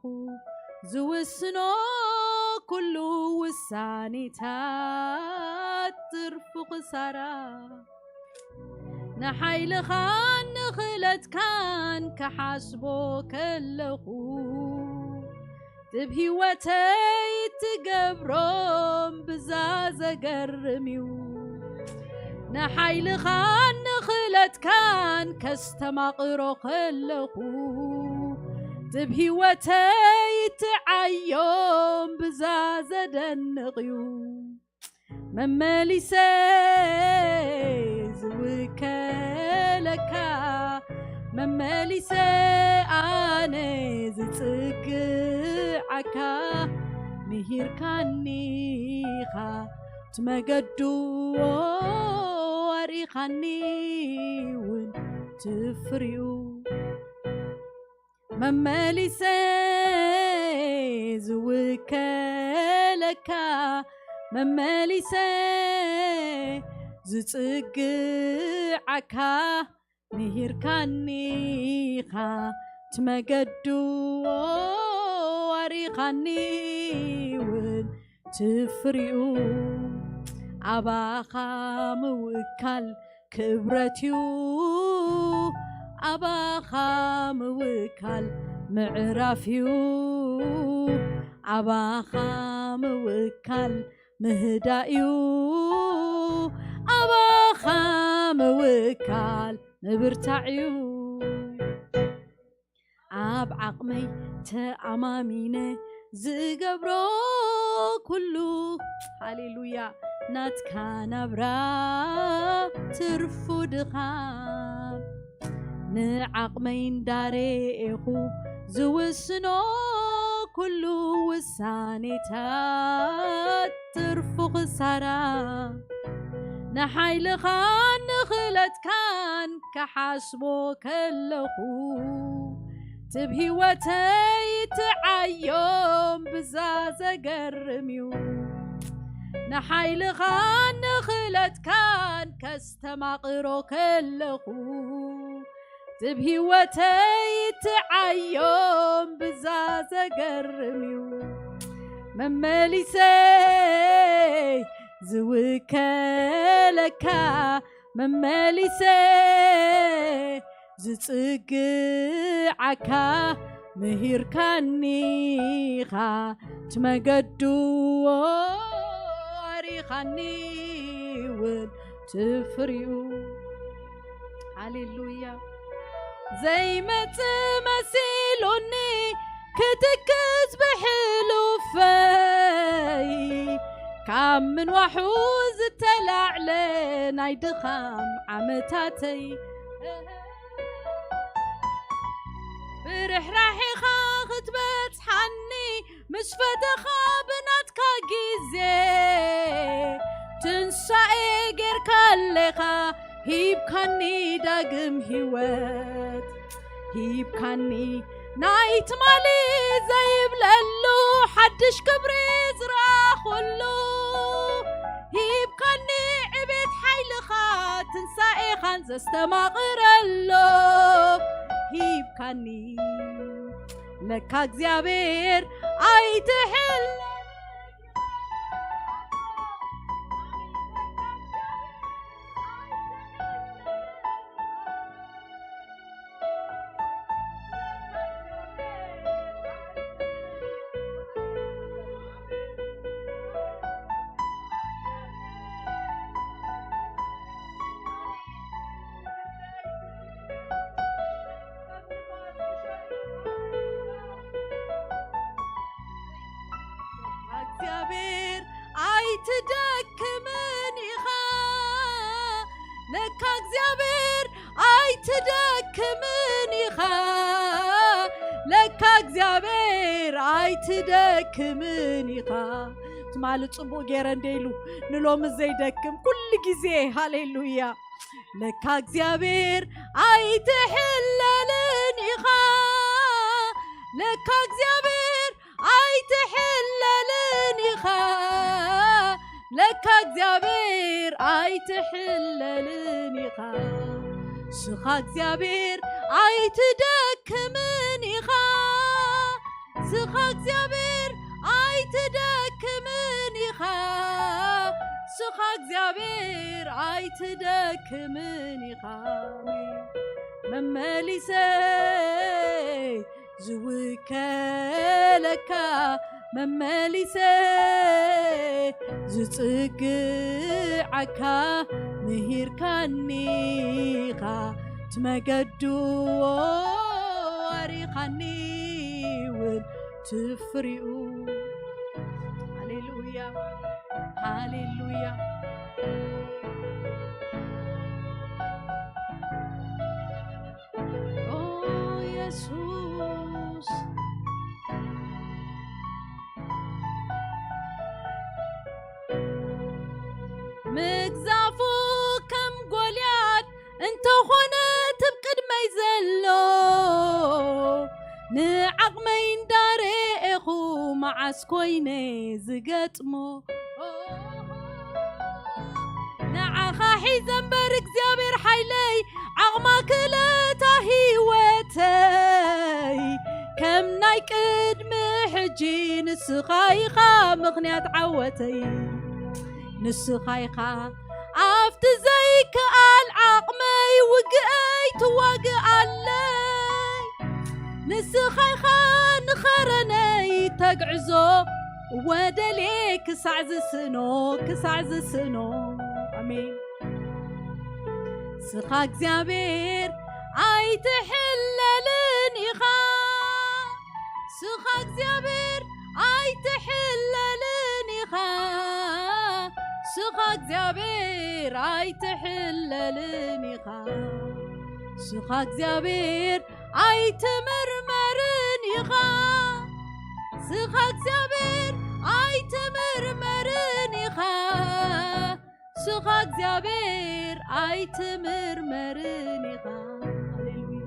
ዝውስኖ ኩሉ ውሳኔታት ትርፉ ክሳራ። ንሓይልኻን ንኽእለትካን ክሓስቦ ከለኹ ጥብ ህይወተይ ትገብሮም ብዛ ዘገርም እዩ። ንሓይልኻን ንኽእለትካን ከስተማቕሮ ከለኹ ጥብ ህይወተይ ትዓዮም ብዛ ዘደንቕ እዩ። መመሊሰ ዝውከለካ መመሊሰ ኣነ ዝጽግዓካ ምሂርካኒኻ ትመገዱ ኣርኢኻኒ እውን ትፍሪኡ መመሊሰ ዝውከለካ መመሊሰ ዝጽግዓካ ምሂርካኒ ኢኻ ትመገዱ ኣሪኻኒ እውን ትፍሪኡ ኣባኻ ምውካል ክብረት እዩ ኣባኻ ምውካል ምዕራፍ እዩ ኣባኻ ምውካል ምህዳእ እዩ ኣባኻ ምውካል ምብርታዕ እዩ ኣብ ዓቕመይ ተኣማሚነ ዝገብሮ ኩሉ ሃሌሉያ ናትካ ናብራ ትርፉ ድኻም ንዓቕመይ እንዳሬኤኹ ዝውስኖ ኩሉ ውሳኔታት ትርፉ ክሳራ ንሓይልኻን ንኽእለትካን ክሓስቦ ከለኹ ትብ ህይወተይ ትዓዮም ብዛ ዘገርም እዩ ንሓይልኻን ንኽእለትካን ከስተማቕሮ ከለኹ ትብ ህይወተይ ትዓዮም ብዛ ዘገርም እዩ መመሊሰ ዝውከለካ መመሊሰ ዝጽግዓካ ምሂርካኒኻ ትመገዱ ኣሪኻኒ እውን ትፍርዩ ሃሌሉያ ዘይመጽእ መሲሉኒ ክትክዝ ብሕሉፈይ ካብ ምንዋሑ ዝተላዕለ ናይ ድኻም ዓመታተይ ብርሕራሒኻ ክትበጽሓኒ ምስ ፈተኻ ብናትካ ግዜ ትንሳኤ ጌርካ ኣለኻ ሂብካኒ ዳግም ህይወት ሂብካኒ ናይ ትማሊ ዘይብለሉ ሓድሽ ክብሪ ዝረኣኹሉ ሂብካኒ ዕቤት ሓይልኻ ትንሳኤኻን ዘስተማቕረሎ ሂብካኒ ለካ እግዚኣብሔር ኣይትሕል እግዚኣብሔር ኣይትደክምን ኢኻ ለካ እግዚኣብሔር ኣይትደክምን ኢኻ ለካ እግዚኣብሔር ኣይትደክምን ኢኻ ትማሊ ጽቡቅ ገይረ እንደ ኢሉ ንሎሚ ዘይደክም ኩሉ ግዜ ሃሌሉያ ለካ እግዚኣብሔር ኣይትሕለልን ኢኻ ለካ እግዚኣብሔር ኣይትሕለልን ኢኻ ለካ እግዚኣብሔር ኣይትሕለልን ኢኻ ስኻ እግዚኣብሔር ኣይትደክምን ኢኻ ስኻ እግዚኣብሔር ኣይትደክምን ኢኻ ስኻ እግዚኣብሔር ኣይትደክምን ኢኻ መመሊሰ ዝውከለካ መመሊሰ ዝጽግዓካ ምሂርካኒኻ ትመገዱ ኣሪኻኒ እውን ትፍሪኡ ሃሌሉያ ሃሌሉያ ኦ የሱስ ምግዛፉ ከም ጎልያድ እንተኾነ ትብ ቅድመይ ዘሎ ንዓቕመይ እንዳርኤኹ መዓስ ኮይነ ዝገጥሞ ንዓኻ ሒዘ እምበር እግዚኣብሔር ሓይለይ፣ ዓቕማ ክእለታ ህይወተይ፣ ከም ናይ ቅድሚ ሕጂ ንስኻ ኢኻ ምኽንያት ዓወተይ። ንስኻ ኢኻ ኣብቲ ዘይከኣል ዓቕመይ ውግእይ ትዋግኣለይ። ንስኻ ኢኻ ንኸረነይ ተግዕዞ፣ ወደልየ ክሳዕ ዝስእኖ፣ ክሳዕ ዝስእኖ። ኣሜን። ስኻ እግዚኣብሔር ኣይትሕለልን ኢኻ። ስኻ እግዚኣብሔር ኣይትሕለልን ኢኻ። ስኻ እግዚኣብሔር ኣይትሕለልን ኢኻ። ስኻ እግዚኣብሔር ኣይትምርመርን ኢኻ። ስኻ እግዚኣብሔር ኣይትምርመርን ኢኻ። ስኻ እግዚኣብሔር ኣይትምርመርን ኢኻ። ሃሌሉያ።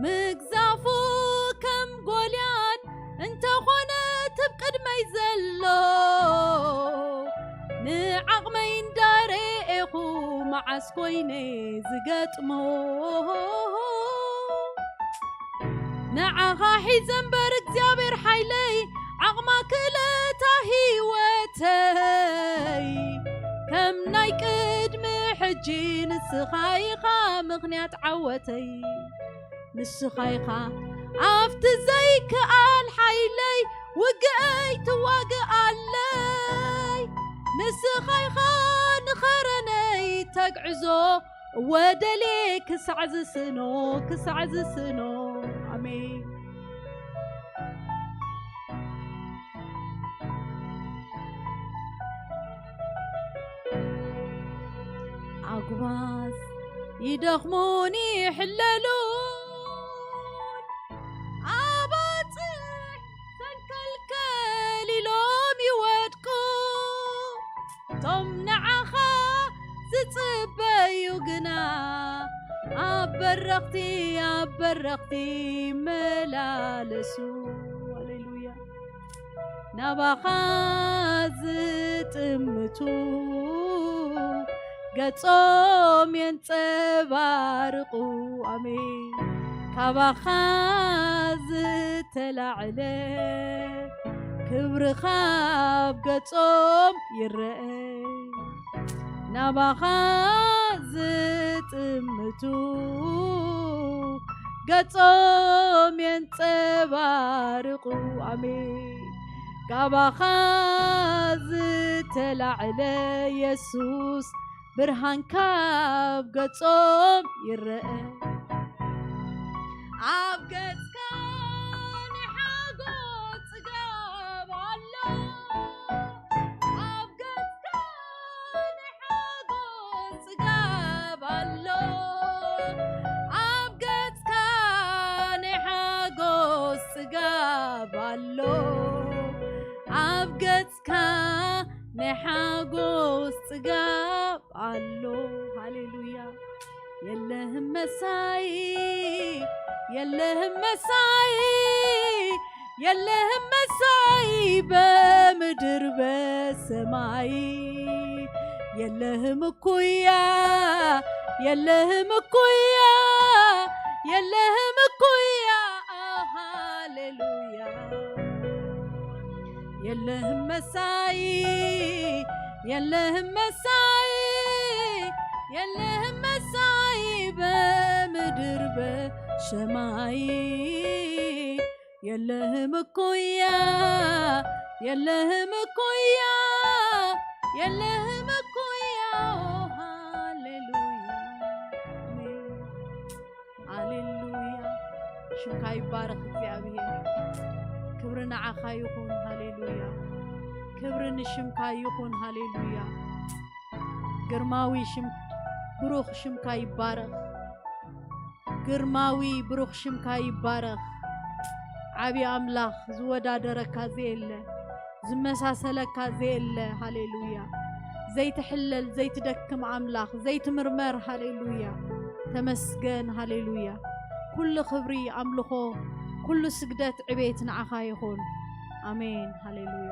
ምግዛፉ ከም ጎልያድ እንተኾነ፣ ትብ ቅድመይ ዘሎ ንዓቕመይ እንዳረኤኹ፣ መዓስ ኮይነ ዝገጥሞ? ንዓኻ ሒዘ እምበር እግዚኣብሔር ሓይለይ፣ ዓቕማ ክእለታ ህይወተይ፣ ከም ናይ ቅድሚ ሕጂ ንስኻ ኢኻ ምኽንያት ዓወተይ። ንስኻ ኢኻ ኣብቲ ዘይከኣል ሓይለይ ውግእይ ትዋግኣለይ። ንስኻ ኢኻ ንኸረነይ ተግዕዞ፣ ወደልየ ክሳዕ ዝስእኖ፣ ክሳዕ ዝስእኖ። ኣሜን። ኣጉባዝ ይደኽሙን ይሕለሉን፣ ኣባጽሕ ሰንከልከል ኢሎም ይወድቁ። እቶም ንዓኻ ዝጽበዩ ግና፣ ኣብ በረኽቲ፣ ኣብ በረኽቲ ይመላለሱ። ሃሌሉያ። ናባኻ ዝጥምቱ ገጾም የንጸባርቑ። ኣሜን። ካባኻ ዝተላዕለ ክብርኻ ኣብ ገጾም ይረአ። ናባኻ ዝጥምቱ ገጾም የንጸባርቑ። ኣሜን። ካባኻ ዝተላዕለ የሱስ፣ ብርሃን ካብ ገጾም ይረአ። ኣብ ገጽካ ናይ ሓጎስ ጽጋብ ኣሎ። ኣብ ገጽካ ናይ ሓጎስ ጽጋብ ኣሎ። ኣብ ገጽካ ናይ ሓጎስ ጽጋብ ኣሎ። ኣብ ገጽካ ናይ ሓጎስ ጽጋብ ኣሎ። ሃሌሉያ። የለህም መሳይ፣ የለህም መሳይ፣ የለህም መሳይ በምድር በሰማይ። የለህም እኩያ፣ የለህም እኩያ፣ የለህም እኩያ። ሃሌሉያ። የለህም መሳይ፣ የለህም መሳይ፣ የለህም መሳይ በምድር በሰማይ። የለህም እኩያ፣ የለህም እኩያ፣ የለህም እኩያ። ኦ ሃሌሉያ። ኣሜን። ሃሌሉያ። ሽምካ ይባረኽ እግዚኣብሔር። ክብሪ ንዓኻ ይኹን። ሃሌሉያ። ክብሪ ንሽምካ ይኹን። ሃሌሉያ። ግርማዊ ሽም፣ ብሩኽ ሽምካ ይባረኽ። ግርማዊ ብሩኽ ሽምካ ይባረኽ። ዓቢ ኣምላኽ ዝወዳደረካ ዘየለ። ዝመሳሰለካ ዘየለ። ሃሌሉያ። ዘይትሕለል፣ ዘይትደክም ኣምላኽ፣ ዘይትምርመር። ሃሌሉያ። ተመስገን። ሃሌሉያ። ኩሉ ክብሪ፣ ኣምልኾ፣ ኩሉ ስግደት፣ ዕቤት ንዓኻ ይኹን። ኣሜን። ሃሌሉያ።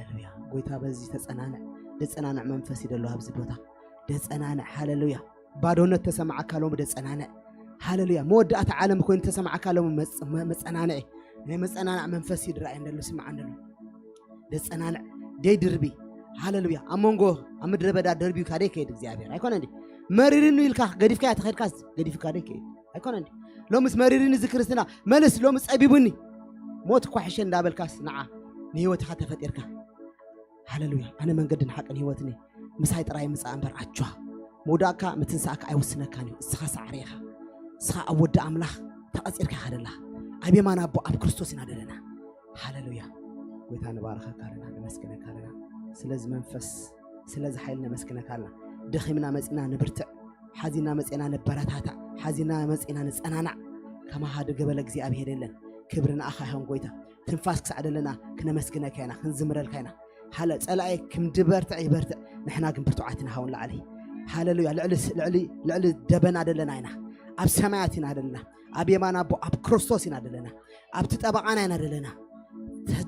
ሃሌሉያ። ጎይታ በዚ ተጸናንዕ፣ ደጸናንዕ መንፈስ ይደሎ ኣብዚ ቦታ። ደጸናንዕ፣ ሃሌሉያ። ባዶነት ተሰማዓካ ሎሚ ደጸናንዕ። ሃሌሉያ። መወዳእታ ዓለም ኮይኑ ተሰማዓካ ሎሚ መጽ-፣ መ-፣ መጸናንዒ። ናይ መጸናንዕ መንፈስ ይድረኣይ እንደሉ ስማዕ እንደሉ። ደጸናንዕ፣ ደይ ድርቢ። ሃሌሉያ። ኣብ መንጎ ኣብ ምድረ በዳ ደርቢዩ ካደይ ከይድ እግዚኣብሔር። ኣይኮነ እንዲ። መሪርኒ ኢልካ ገዲፍካ ተኸድካስ ገዲፍካ ደይ ከይድ። ኣይኮነ እንዲ። ሎምስ መሪርኒ እዚ ክርስትና፣ መልስ ሎሚ ጸቢቡኒ። ሞት እኳ ሕሸ እንዳበልካስ ንዓ ንህይወትኻ ተፈጢርካ። ሃሌሉያ። ኣነ መንገድን ሓቅን ህይወትን እየ። ምሳይ ጥራይ ምጻእ እምበር ኣጆኻ። ምውዳቕካ ምትንሳእካ ኣይውስነካን እዩ። እስኻ ሳዕሪ ኢኻ። እስኻ ኣብ ወዲ ኣምላኽ ተቐጺርካ ኢኻ ደለኻ። ኣብ የማን ኣቦ ኣብ ክርስቶስ ኢና ደለና። ሃሌሉያ። ጎይታ ንባርኸካ ኣለና፣ ነመስግነካ ኣለና። ስለዚ መንፈስ፣ ስለዚ ሓይል ነመስግነካ ኣለና። ደኺምና መጺና ንብርትዕ፣ ሓዚና መጺና ንበረታታዕ፣ ሓዚና መጺና ንጸናናዕ። ከማኻ ድገበለ እግዚኣብሔር የለን። ክብሪ ንኣኻ ይኹን ጎይታ። ትንፋስ ክሳዕ ደለና ክነመስግነካ ኢና፣ ክንዝምረልካ ኢና። ሃለ ጸላኢ ክም ድበርትዕ ይበርትዕ፣ ንሕና ግን ብርቱዓት ኢና። ሃውን ላዕሊ። ሃሌሉያ። ልዕሊ ስ-፣ ልዕሊ፣ ልዕሊ ደበና ደለና ኢና። ኣብ ሰማያት ኢና ደለና። ኣብ የማን ኣቦ ኣብ ክርስቶስ ኢና ደለና። ኣብቲ ጠበቓና ኢና ደለና።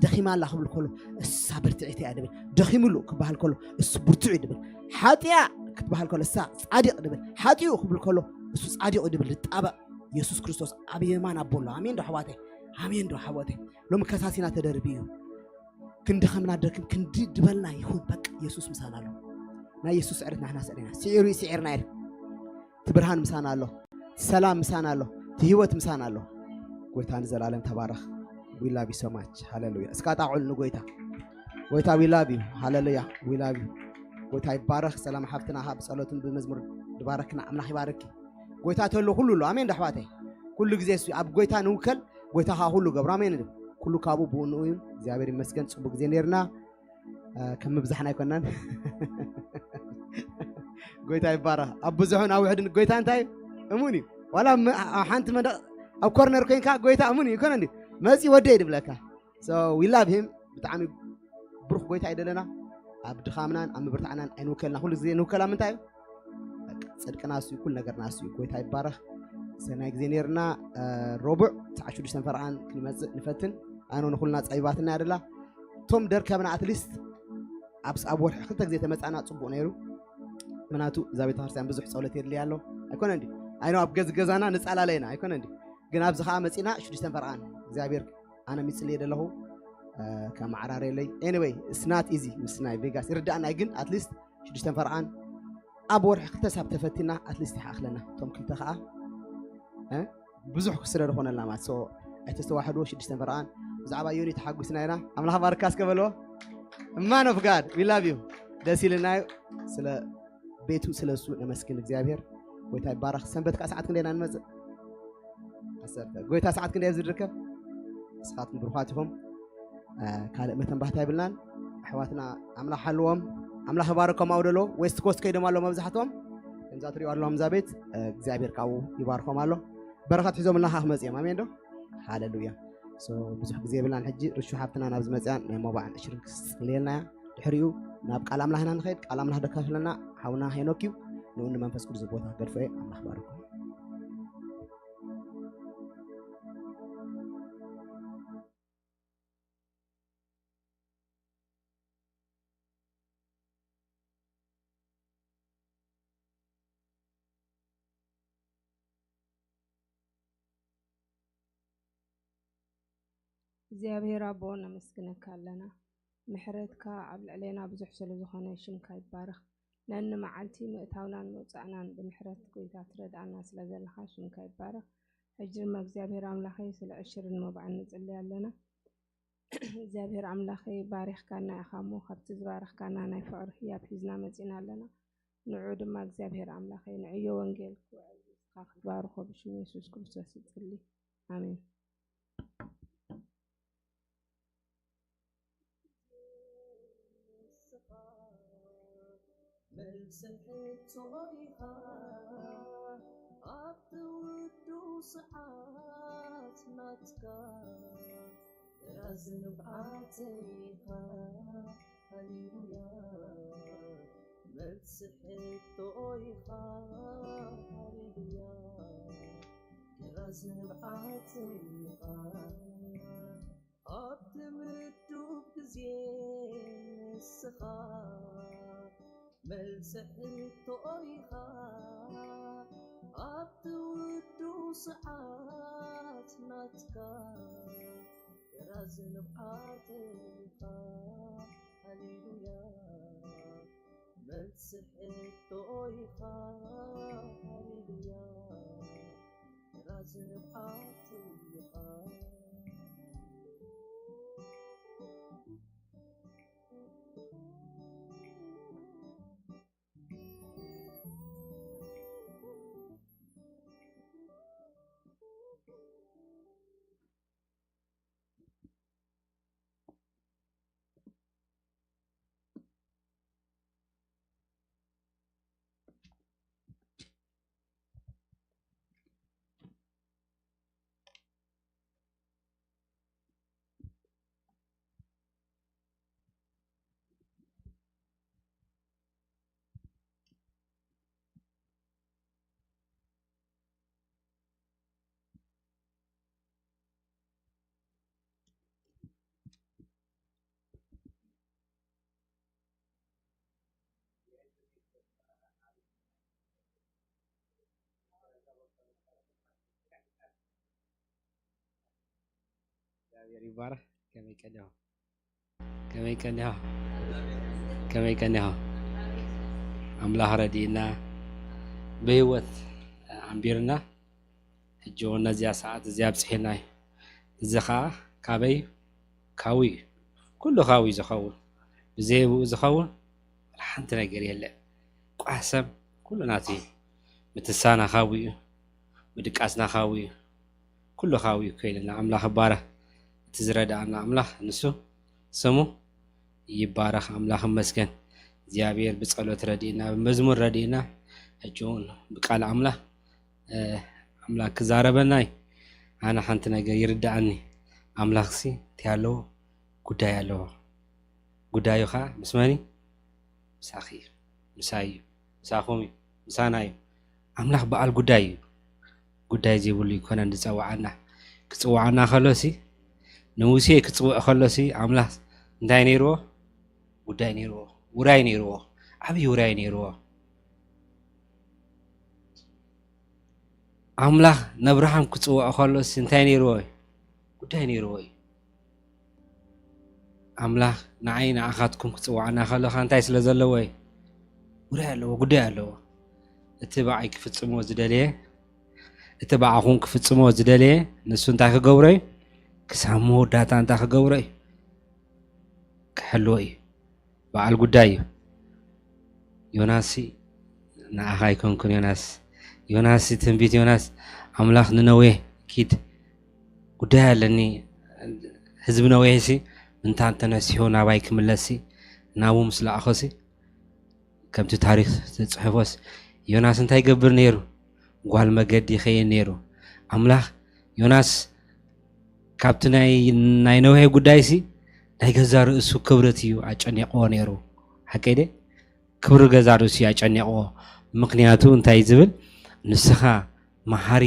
ደኺማ ኣላ ክብል ከሎ እሳ ብርትዕቲ እያ ድብል። ደኺሙሉ ክበሃል ከሎ እሱ ብርቱዕ እዩ ድብል። ሓጢኣ ክትበሃል ከሎ እሳ ጻድቕ ድብል። ሓጢኡ ክብል ከሎ እሱ ጻድቕ እዩ ድብል። ዝጣበቕ የሱስ ክርስቶስ ኣብ የማን ኣቦ ኣሎ። ኣሜን ዶ ኣሕዋተይ? ኣሜን ዶ ኣሕዋተይ? ሎሚ ከሳሲና ተደርቢ እዩ። ክንዲ ከምና ደክም ክንዲ ድበልና ይኹን። በቃ የሱስ ምሳና ኣሎ። ናይ የሱስ ስዕረት ናሕና ስዕሪና። ስዒሩ እዩ ስዒርና ኢል። እቲ ብርሃን ምሳና ኣሎ። እቲ ሰላም ምሳና ኣሎ። እቲ ህይወት ምሳና ኣሎ። ጎይታ ንዘላለም ተባረኽ። We love you so much. ሃሌሉያ። እስካ ጣቑል ንጎይታ። ጎይታ we love you. ሃሌሉያ። We love you. ጎይታ ይባረኽ። ሰላም ሓፍትና ሃብ ጸሎትን ብመዝሙር ድባረክና ኣምላኽ ይባርኪ። ጎይታ ተሎ ኩሉ ኣሎ። ኣሜን ዶ ኣሕዋተይ? ኩሉ ግዜ እሱ ኣብ ጎይታ ንውከል። ጎይታ ኸዓ ኩሉ ገብሩ። ኣሜን። ኩሉ ካብኡ ብኡ ንኡ እዩ። እግዚኣብሔር ይመስገን። ጽቡቅ ግዜ ነርና። እ፣ ከም ምብዛሕና ኣይኮናን። ጎይታ ይባረኽ። ኣብ ብዙሕን ኣብ ውሕድን ጎይታ እንታይ እዩ? እሙን እዩ። ዋላ ም-፣ ኣብ ሓንቲ መንደቕ ኣብ ኮርነር ኮይንካ ጎይታ እሙን እዩ። ይኮነ እንዲ መጺ ወደይ ድብለካ። So we love him። ብጣዕሚ ብሩኽ ጎይታ እዩ ደለና። ኣብ ድኻምናን ኣብ ምብርታዕናን ኣይንውከልና። ኩሉ ግዜ ንውከል ኣብ ምንታይ እዩ? በቃ፣ ጽድቅና እሱ እዩ፣ ኩሉ ነገርና እሱ እዩ። ጎይታ ይባረኽ። ሰናይ ግዜ ነርና። እ፣ ረቡዕ ሰዓት ሽዱሽተ ፈርቓን ክንመጽእ ንፈትን። ኣነ ንኹልና ጸቢባትና እያ ደላ። እቶም ደርከብና ኣትሊስት ኣብ፣ ኣብ ወርሒ ክልተ ግዜ ተመጻና ጽቡቕ ነይሩ። ምክንያቱ እዛ ቤተክርስትያን ብዙሕ ጸሎት የድልያ ኣሎ። ኣይኮነ እንዲ? ኣይኖ ኣብ ገዝ-፣ ገዛና ንጻላለየና። ኣይኮነ እንዲ? ግን ኣብዚ ኸዓ መጺና ሽዱሽተ ፈርቓን እግዚኣብሔር ኣነ ሚጽልየ ደለኹ፣ እ፣ ከመዓራርየለይ። Anyway, it's not easy ምስ ናይ ቬጋስ ይርዳእና እዩ፣ ግን ኣትሊስት ሽዱሽተ ፈርቓን ኣብ ወርሒ ክልተ ሳብ ተፈቲና ኣትሊስት ይሓኽለና። እቶም ክልተ ኸዓ፣ እ፣ ብዙሕ ስለ ዝኾነልና ማለት። So ኣይተስተዋሕድዎ ሽዱሽተ ፈርቓን ብዛዕባ ዮኒ ተሓጒስና ኢና። ኣምላኽ ባርካ እስከ በልዎ። Man of God, we love you። ደስ ኢልና እዩ። ስለ ቤቱ ስለ እሱ ነመስግን እግዚኣብሔር። ጎይታ ይባረኽ። ሰንበት ከዓ ሰዓት ክንደይ ኢና ንመጽእ? ዓሰርተ። ጎይታ ሰዓት ክንደይ ኣብዚ ዝርከብ? ንስኻትኩም ብሩኻት ኢኹም። እ፣ ካልእ መተንባህታ የብልናን። ኣሕዋትና ኣምላኽ ሓልዎም። ኣምላኽ ይባረኮም። ኣብደሎ ዌስት ኮስት ከይዶም ኣለዉ መብዛሕትኦም። ከምዛ ትሪኦ ኣለዎም እዛ ቤት፣ እ፣ እግዚኣብሔር ካብኡ ይባርኮም ኣሎ። በረኸት ሒዞምልና ኸዓ ክመጽእ እዮም። ኣሜን ዶ? ሃሌሉያ። So ብዙሕ ግዜ የብልናን ሕጂ። ርሹ ሓፍትና ናብ ዝመጽኣን ናይ ሞባዕን ዕሽርን ክስጽልየልና እያ። ድሕሪኡ ናብ ቃል ኣምላኽና ንኸይድ። ቃል ኣምላኽ ደካፍለና ሓውና ሄኖክ እዩ። ንኡ ንመንፈስ ቅዱስ ቦታ ገድፎ እየ። ኣምላኽ ባርኩም። እግዚኣብሔር ኣቦ ነመስግነካ ኣለና። ምሕረትካ ኣብ ልዕሌና ብዙሕ ስለ ዝኾነ ሽምካ ይባረኽ። ነኒ መዓልቲ ምእታውናን ምውጻእናን ብምሕረት ጎይታ ትረድኣና ስለ ዘለኻ ሽምካ ይባረኽ። ሕጂ ድማ እግዚኣብሔር ኣምላኸይ ስለ ዕሽርን መባዕን ንጽሊ ኣለና። እግዚኣብሔር ኣምላኸይ ባሪኽካና ኢኻ እሞ ካብቲ ዝባረኽካና ናይ ፍቕሪ ህያብ ሒዝና መጺና ኣለና። ንዑ ድማ እግዚኣብሔር ኣምላኸይ ንዕዮ ወንጌል ክውዕል ንስኻ ክትባርኾ ብሽም የሱስ ክርስቶስ ይጽሊ። ኣሜን። መልሲ ሕቶይኻ ኣብቲ ውዱእ ሰዓት ናትካ ራዚ ንብዓተይኻ። ሃሌሉያ። መልሲ ሕቶይኻ። ሃሌሉያ። ራዚ ንብዓተይኻ ኣብቲ ምዱብ ግዜ ንስኻ መልሲ ሕቶይኻ ኣብቲ ውዱ ሰዓት ናትካ ራዚ ንብዓተይኻ። ሃሌሉያ። መልሲ ሕቶይኻ። ሃሌሉያ። ራዚ ንብዓተይኻ። እግዚኣብሔር ይባረክ። ከመይ ቀኒኹም? ከመይ ቀኒኹም? ከመይ ቀኒኹም? ኣምላኽ ረዲእና ብህይወት ኣንቢርና ሕጂ እውን ነዚኣ ሰዓት እዚኣ ኣብፅሒና እዩ። እዚ ኸዓ ካበይ? ካዊ እዩ። ኩሉ ካዊ እዩ ዝኸውን። ብዘይ ብኡ ዝኸውን ሓንቲ ነገር የለን። ቋሰም ኩሉ ናቱ እዩ። ምትሳና ካዊ እዩ። ምድቃስና ካዊ እዩ። ኩሉ ካዊ እዩ ኮይንና። ኣምላኽ ይባረኽ። እቲ ዝረዳእና ኣምላኽ ንሱ ስሙ ይባረኽ። ኣምላኽ ይመስገን። እግዚኣብሔር ብጸሎት ረዲእና፣ ብመዝሙር ረዲእና፣ ሕጂ እውን ብቃል ኣምላኽ፣ እ፣ ኣምላኽ ክዛረበና እዩ። ኣነ ሓንቲ ነገር ይርድኣኒ። ኣምላኽሲ እንታይ ኣለዎ? ጉዳይ ኣለዎ። ጉዳዩ ኸዓ ምስ መን እዩ? ምሳኺ እዩ። ምሳይ እዩ። ምሳኹም እዩ። ምሳና እዩ። ኣምላኽ በዓል ጉዳይ እዩ። ጉዳይ ዘይብሉ ኣይኮነን ዝጸውዓና። ክጽውዓና ከሎሲ፣ ንሙሴ ክጽውዕ ከሎሲ፣ ኣምላኽ እንታይ ነይርዎ? ጉዳይ ነይርዎ። ውራይ ነይርዎ። ዓብዪ ውራይ ነይርዎ። ኣምላኽ ነብርሃም ክጽውዖ ከሎሲ እንታይ ነይርዎ እዩ? ጉዳይ ነይርዎ እዩ። ኣምላኽ ንዓይ ንዓኻትኩም ክጽውዓና ከሎ ኸ እንታይ ስለ ዘለዎ እዩ? ጉዳይ ኣለዎ፣ ጉዳይ ኣለዎ። እቲ ብዓይ ክፍጽሞ ዝደለየ፣ እቲ ብዓኹም ክፍጽሞ ዝደለየ፣ ንሱ እንታይ ክገብሮ እዩ? ክሳብ መወዳእታ እንታይ ክገብሮ እዩ? ክሕልዎ እዩ። በዓል ጉዳይ እዩ። ዮናስሲ ንዓኻ ኣይኮንኩን ዮናስ። ዮናስሲ ትንቢት ዮናስ ኣምላኽ ንነዌ ኪድ ጉዳይ ኣለኒ። ህዝቢ ነዌሲ ምንታን ተነሲሑ ናባይ ክምለስሲ ናቡ ምስ ለኣኾሲ ከምቲ ታሪኽ ዝጽሕፎስ ዮናስ እንታይ ይገብር ነይሩ? ጓል መገዲ ይኸይድ ነይሩ። ኣምላኽ ዮናስ ካብቲ ናይ፣ ናይ ነውሄ ጉዳይሲ ናይ ገዛ ርእሱ ክብረት እዩ ኣጨኒቕዎ ነይሩ። ሓቀይ ደ? ክብሪ ገዛ ርእሱ እዩ ኣጨኒቕዎ። ምኽንያቱ እንታይ ዝብል? ንስኻ መሓሪ፣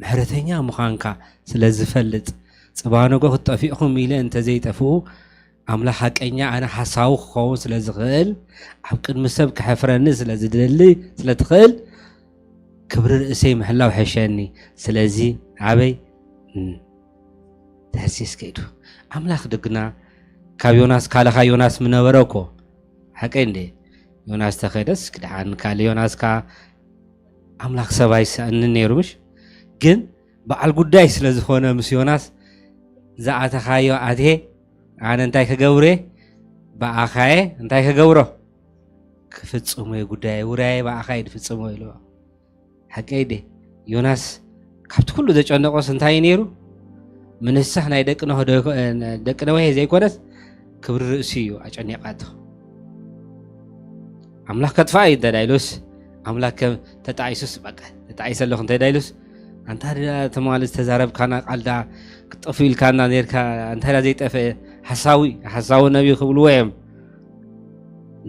ምሕረተኛ ምዃንካ ስለ ዝፈልጥ፣ ጽባኖጎ ክትጠፍእኹም ኢለ እንተ ዘይጠፍኡ፣ ኣምላኽ ሓቀኛ ኣነ ሓሳዊ ክኸውን ስለ ዝኽእል፣ ኣብ ቅድሚ ሰብ ክሕፍረኒ ስለ ዝደሊ፣ ስለ ትኽእል፣ ክብሪ ርእሰይ ምሕላው ሕሸኒ። ስለዚ ኣበይ? እም፣ ተህሲስ ከይዱ። ኣምላኽ ድግና ካብ ዮናስ ካለኻ ዮናስ ምነበረ እኮ። ሓቀይ እንዴ? ዮናስ ተኸደስ ክድሓን ካልእ ዮናስ ከኣ ኣምላኽ ሰብ ኣይሰእንን ነይሩ ምሽ? ግን በዓል ጉዳይ ስለ ዝኾነ ምስ ዮናስ ዝኣተኻዮ ኣትየ ኣነ እንታይ ክገብር እየ? ብኣኻየ እንታይ ክገብሮ? ክፍጽሞ እየ ጉዳየ፣ ውራየ ብኣኻ እየ ዝፍጽሞ ኢልዎ። ሓቀይ ደ ዮናስ ካብቲ ኩሉ ዘጨነቆስ እንታይ እዩ ነይሩ? ምንሳሕ ናይ ደቂ ኖህ ዶ-፣ ደቂ ነውሄ ዘይኮነስ ክብሪ ርእሱ እዩ ኣጨኒቃቶ። ኣምላኽ ከጥፋእ እዩ እንተ ዳይሉስ፣ ኣምላኽ ከም ተጣዒሱስ፣ በቃ፣ ተጣዒሰ ኣለኹ እንተ ዳይሉስ፣ ኣንታ ድኣ ትማሊ ዝተዛረብካና ቃል ድኣ ክትጠፍእ ኢልካና ኔርካ፣ እንታይ ድኣ ዘይጠፍአ? ሓሳዊ፣ ሓሳዊ ነብዩ ክብልዎ እዮም።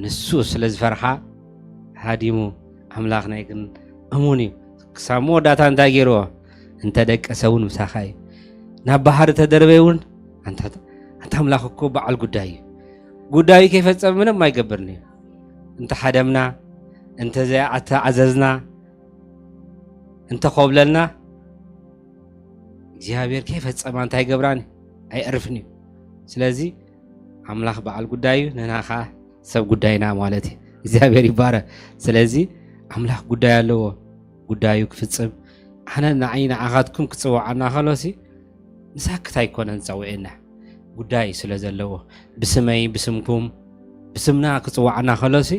ንሱ ስለ ዝፈርሓ ሃዲሙ። ኣምላኽ ናይ ግን እሙን እዩ። ክሳብ መወዳእታ እንታይ ገይርዎ? እንተ ደቀሰ እውን ምሳኻ እዩ። ናብ ባሕሪ ተደርበየ እውን፣ ኣንታ፣ ኣንታ ኣምላኽ እኮ በዓል ጉዳይ እዩ። ጉዳዩ ከይፈጸመ ምንም ኣይገብርን እዩ። እንተሓደምና፣ እንተዘይኣተኣዘዝና፣ እንተኾብለልና፣ እግዚኣብሔር ከይፈጸማ እንታይ ይገብራን? ኣይዕርፍን እዩ። ስለዚ ኣምላኽ በዓል ጉዳይ እዩ፣ ንሕና ኸዓ ሰብ ጉዳይና ማለት እዩ። እግዚኣብሔር ይባረክ። ስለዚ ኣምላኽ ጉዳይ ኣለዎ፣ ጉዳዩ ክፍጽም። ኣነ ንዓይ ንዓኻትኩም ክጽውዓና ከሎሲ ምሳክት ኣይኮነን ጸውዕና፣ ጉዳይ ስለ ዘለዎ፣ ብስመይ ብስምኩም ብስምና ክጽውዓና ከሎሲ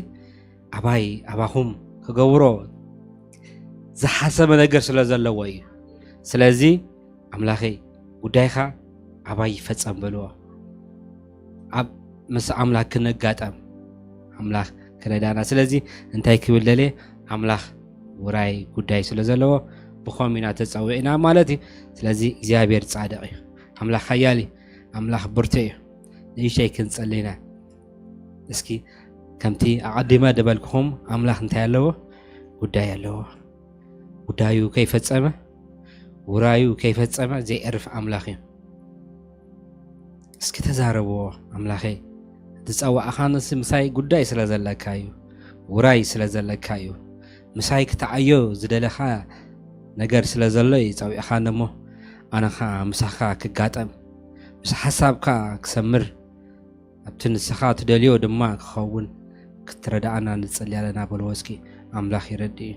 ኣባይ ኣባኹም ክገብሮ ዝሓሰበ ነገር ስለ ዘለዎ እዩ። ስለዚ ኣምላኸይ ጉዳይኻ ኣባይ ይፈጸም በልዎ። ኣብ ምስ ኣምላኽ ክንጋጠም ኣምላኽ ክረዳና። ስለዚ እንታይ ክብል ደልየ? ኣምላኽ ውራይ ጉዳይ ስለ ዘለዎ ብኸም ኢና ተጸዊዕና ማለት እዩ። ስለዚ እግዚኣብሔር ጻድቕ እዩ። ኣምላኽ ሓያል እዩ። ኣምላኽ ብርቱዕ እዩ። ንእሽተይ ክንጸልይና እስኪ። ከምቲ ኣቐዲመ ደበልኩኹም ኣምላኽ እንታይ ኣለዎ? ጉዳይ ኣለዎ። ጉዳዩ ከይፈጸመ ውራዩ ከይፈጸመ ዘይዕርፍ ኣምላኽ እዩ። እስኪ ተዛረብዎ፣ ኣምላኸይ ዝጸዋዕኻንስ ምሳይ ጉዳይ ስለ ዘለካ እዩ፣ ውራይ ስለ ዘለካ እዩ። ምሳይ ክትዓዮ ዝደለኻ ነገር ስለ ዘሎ እዩ ጸዊዕኻኒ እሞ ኣነ ኸዓ ምሳኻ ክጋጠም ምስ ሓሳብካ ክሰምር ኣብቲ ንስኻ ትደልዮ ድማ ክኸውን ክትረድኣና ንጽሊ ኣለና በልዎ እስኪ። ኣምላኽ ይረድእ እዩ።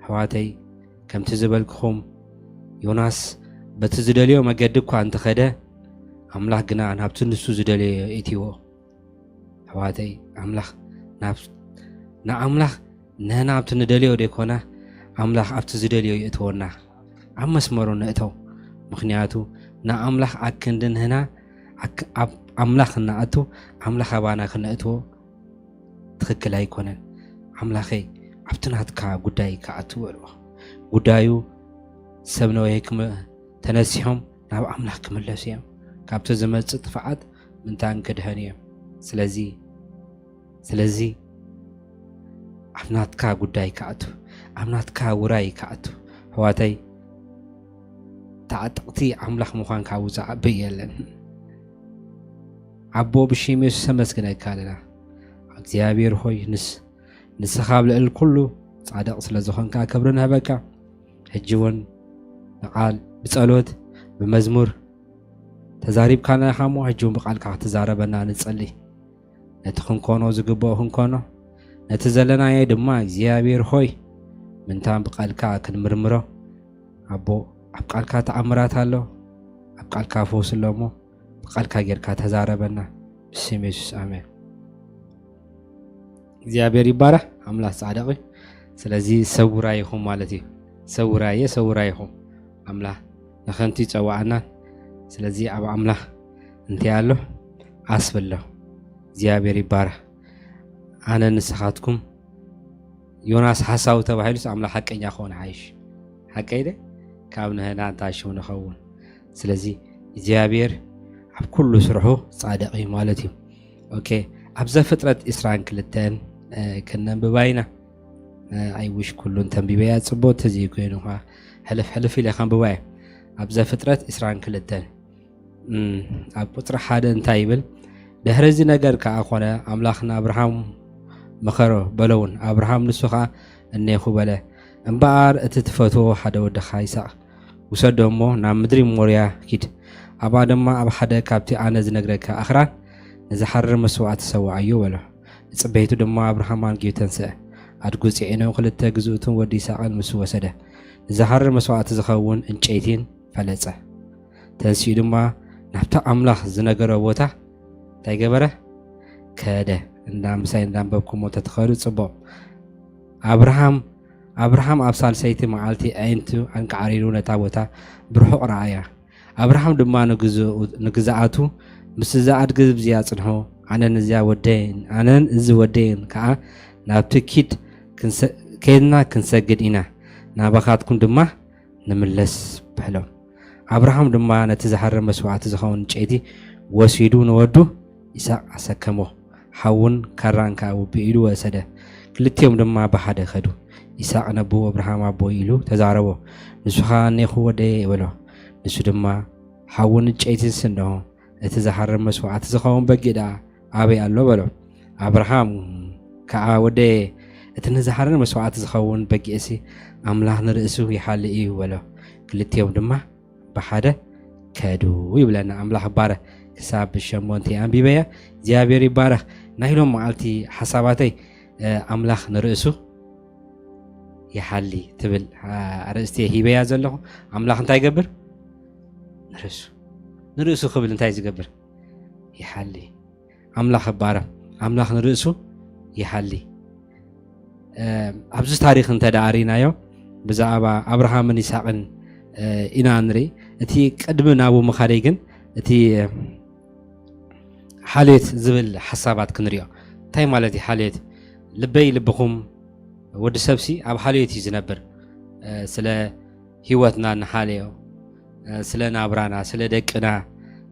ኣሕዋተይ ከምቲ ዝበልክኹም ዮናስ በቲ ዝደልዮ መገዲ እኳ እንተኸደ ኣምላኽ ግና ናብቲ ንሱ ዝደልዮ የእትዎ። ኣሕዋተይ ኣምላኽ ናብ ንኣምላኽ ንሕና ኣብቲ ንደልዮ ደይኮና ኣምላኽ ኣብቲ ዝደልዮ የእትወና። ኣብ መስመሩ ንእተው። ምኽንያቱ ንኣምላኽ ኣክንዲ ንሕና ኣክ- ኣብ ኣምላኽ እናኣቱ ኣምላኽ ኣባና ክነእትዎ ትኽክል ኣይኮነን። ኣምላኸይ ኣብቲ ናትካ ጉዳይ ክኣቱ በልዎ። ጉዳዩ ሰብ ነወ ክም ተነሲሖም ናብ ኣምላኽ ክምለሱ እዮም። ካብቲ ዝመጽእ ጥፍዓት ምንታን ክድሐኑ እዮም። ስለዚ ስለዚ ኣብ ናትካ ጉዳይ ክኣቱ ኣብ ናትካ ውራይ ክኣቱ ኣሕዋተይ ተዓጠቕቲ ኣምላኽ ምዃንካ ውፃእ ዓበይ የለን። ኣቦ ብሽም የሱስ ኣመስግነካ ኣለና። እግዚኣብሔር ሆይ ንስ ንስኻ ኣብ ልዕሊ ኩሉ ጻድቕ ስለ ዝኾንካ ክብሪ ንህበካ። ሕጂ እውን ብቓል ብጸሎት ብመዝሙር ተዛሪብካና ኢኻ እሞ ሕጂ እውን ብቓልካ ክትዛረበና ንጸሊ። ነቲ ክንኮኖ ዝግብኦ ክንኮኖ ነቲ ዘለናዮ ድማ እግዚኣብሔር ሆይ ምንታን ብቓልካ ክንምርምሮ ኣቦ ኣብ ቃልካ ተኣምራት ኣሎ ኣብ ቃልካ ፈውስ ኣሎ እሞ ብቃልካ ጌርካ ተዛረበና ብስም የሱስ ኣሜን። እግዚኣብሔር ይባረክ። ኣምላኽ ጻድቕ እዩ። ስለዚ ሰውራ ይኹም ማለት እዩ። ሰውራየ ሰውራ ይኹም ኣምላኽ ንኸንቱ ይጸዋዓናን ስለዚ ኣብ ኣምላኽ እንታይ ኣሎ ኣስብ ኣሎ። እግዚኣብሔር ይባረክ። ኣነ ንስኻትኩም ዮናስ ሓሳዊ ተባሂሉስ ኣምላኽ ሓቀኛ ክኸውን ሓይሽ ሓቀይ ደ ካብ ንህና እንታይ ሽው ንኸውን። ስለዚ እግዚኣብሔር ኣብ ኩሉ ስርሑ ጻድቕ እዩ ማለት እዩ። ኦኬ ኣብ ዘፍጥረት ዕስራን ክልተን ክነንብባ ኢና። ኣይውሽ ኩሉን ተንቢበያ ጽቡቅ ተዘይኮይኑ ኳ ሕልፍ ሕልፍ ኢለ ከንብባ እየ። ኣብ ዘፍጥረት ዕስራን ክልተን ኣብ ቁፅሪ ሓደ እንታይ ይብል? ድሕሪ እዚ ነገር ከዓ ኮነ ኣምላኽ ንኣብርሃም መኸሮ በሎ እውን ኣብርሃም ንሱ ከዓ እኔኹ በለ። እምበኣር እቲ ትፈትዎ ሓደ ወድኻ ይስሐቅ ውሰዶ እሞ ናብ ምድሪ ሞርያ ኪድ። ኣብኣ ድማ ኣብ ሓደ ካብቲ ኣነ ዝነግረካ ኣኽራን ንዝሓርር መስዋእቲ ሰውዓዮ በሎ። ንጽበይቱ ድማ ኣብርሃም ኣንጊሁ ተንስአ። ኣድጉ ጽዒኑ ክልተ ግዝኡትን ወዲ ይስሐቅን ምስ ወሰደ ንዝሓርር መስዋእቲ ዝኸውን ዕንጨይቲን ፈለጸ። ተንሲኡ ድማ ናብቲ ኣምላኽ ዝነገሮ ቦታ እንታይ ገበረ? ከደ። እንዳ ምሳይ እንዳንበብኩሞ ተትኸዱ ጽቡቕ። ኣብርሃም ኣብርሃም ኣብ ሳልሰይቲ መዓልቲ ኣዒንቱ ኣንቃዕሪሩ ነታ ቦታ ብርሑቕ ረኣያ። ኣብርሃም ድማ ንግዝኡ- ንግዝኣቱ ምስ እዚ ኣድጊ እዚ ኣጽንሖ፣ ኣነን እዚኣ ወደይን ኣነን እዚ ወደይን ከኣ ናብቲ ኪድ ክንሰ- ከይድና ክንሰግድ ኢና፣ ናባኻትኩም ድማ ንምለስ በሎም። ኣብርሃም ድማ ነቲ ዝሃርም መስዋእቲ ዝኸውን ዕንጨይቲ ወሲዱ ንወዱ ይስሐቅ ኣሰከሞ። ሓውን ካራን ከኣ ውብእ ኢሉ ወሰደ። ክልቲኦም ድማ ብሓደ ከዱ። ይስሐቅ ነቦኡ ኣብርሃም ኣቦይ ኢሉ ተዛረቦ። ንሱ ኸኣ እኔኹ ወደየ በሎ። ንሱ ድማ ሓውን ዕንጨይትን እንሆ፣ እቲ ዝሃርም መስዋእቲ ዝኸውን በጊዕ ደኣ ኣበይ ኣሎ በሎ። ኣብርሃም ከዓ፣ ወደየ፣ እቲ ንዝሓርር መስዋዕቲ ዝኸውን በጊዕሲ ኣምላኽ ንርእሱ ይሓሊ እዩ በሎ። ክልቲኦም ድማ ብሓደ ከዱ ይብለና። ኣምላኽ ይባረኽ። ክሳብ ሸሞንተ ኣንቢበያ። እግዚኣብሔር ይባረኽ። ናይ ሎም መዓልቲ ሓሳባተይ፣ እ፣ ኣምላኽ ንርእሱ ይሓሊ ትብል፣ እ፣ ኣርእስቲ ሂበያ ዘለኹ። ኣምላኽ እንታይ ይገብር? ንርእሱ። ንርእሱ ክብል እንታይ ዝገብር? ይሓሊ። ኣምላኽ ይባረኽ። ኣምላኽ ንርእሱ ይሓሊ። እ፣ ኣብዚ ታሪኽ እንተ ደኣ ርኢናዮ፣ ብዛዕባ ኣብርሃምን ይስሐቅን፣ እ፣ ኢና ንርኢ። እቲ ቅድሚ ናብኡ ምኻደይ ግን፣ እቲ፣ እ፣ ሓልዮት ዝብል ሓሳባት ክንሪኦ። እንታይ ማለት እዩ ሓልዮት? ልበይ ልብኹም፣ ወዲ ሰብሲ ኣብ ሓልዮት እዩ ዝነብር። እ፣ ስለ ህይወትና ንሓልዮ፣ እ፣ ስለ ናብራና፣ ስለ ደቅና፣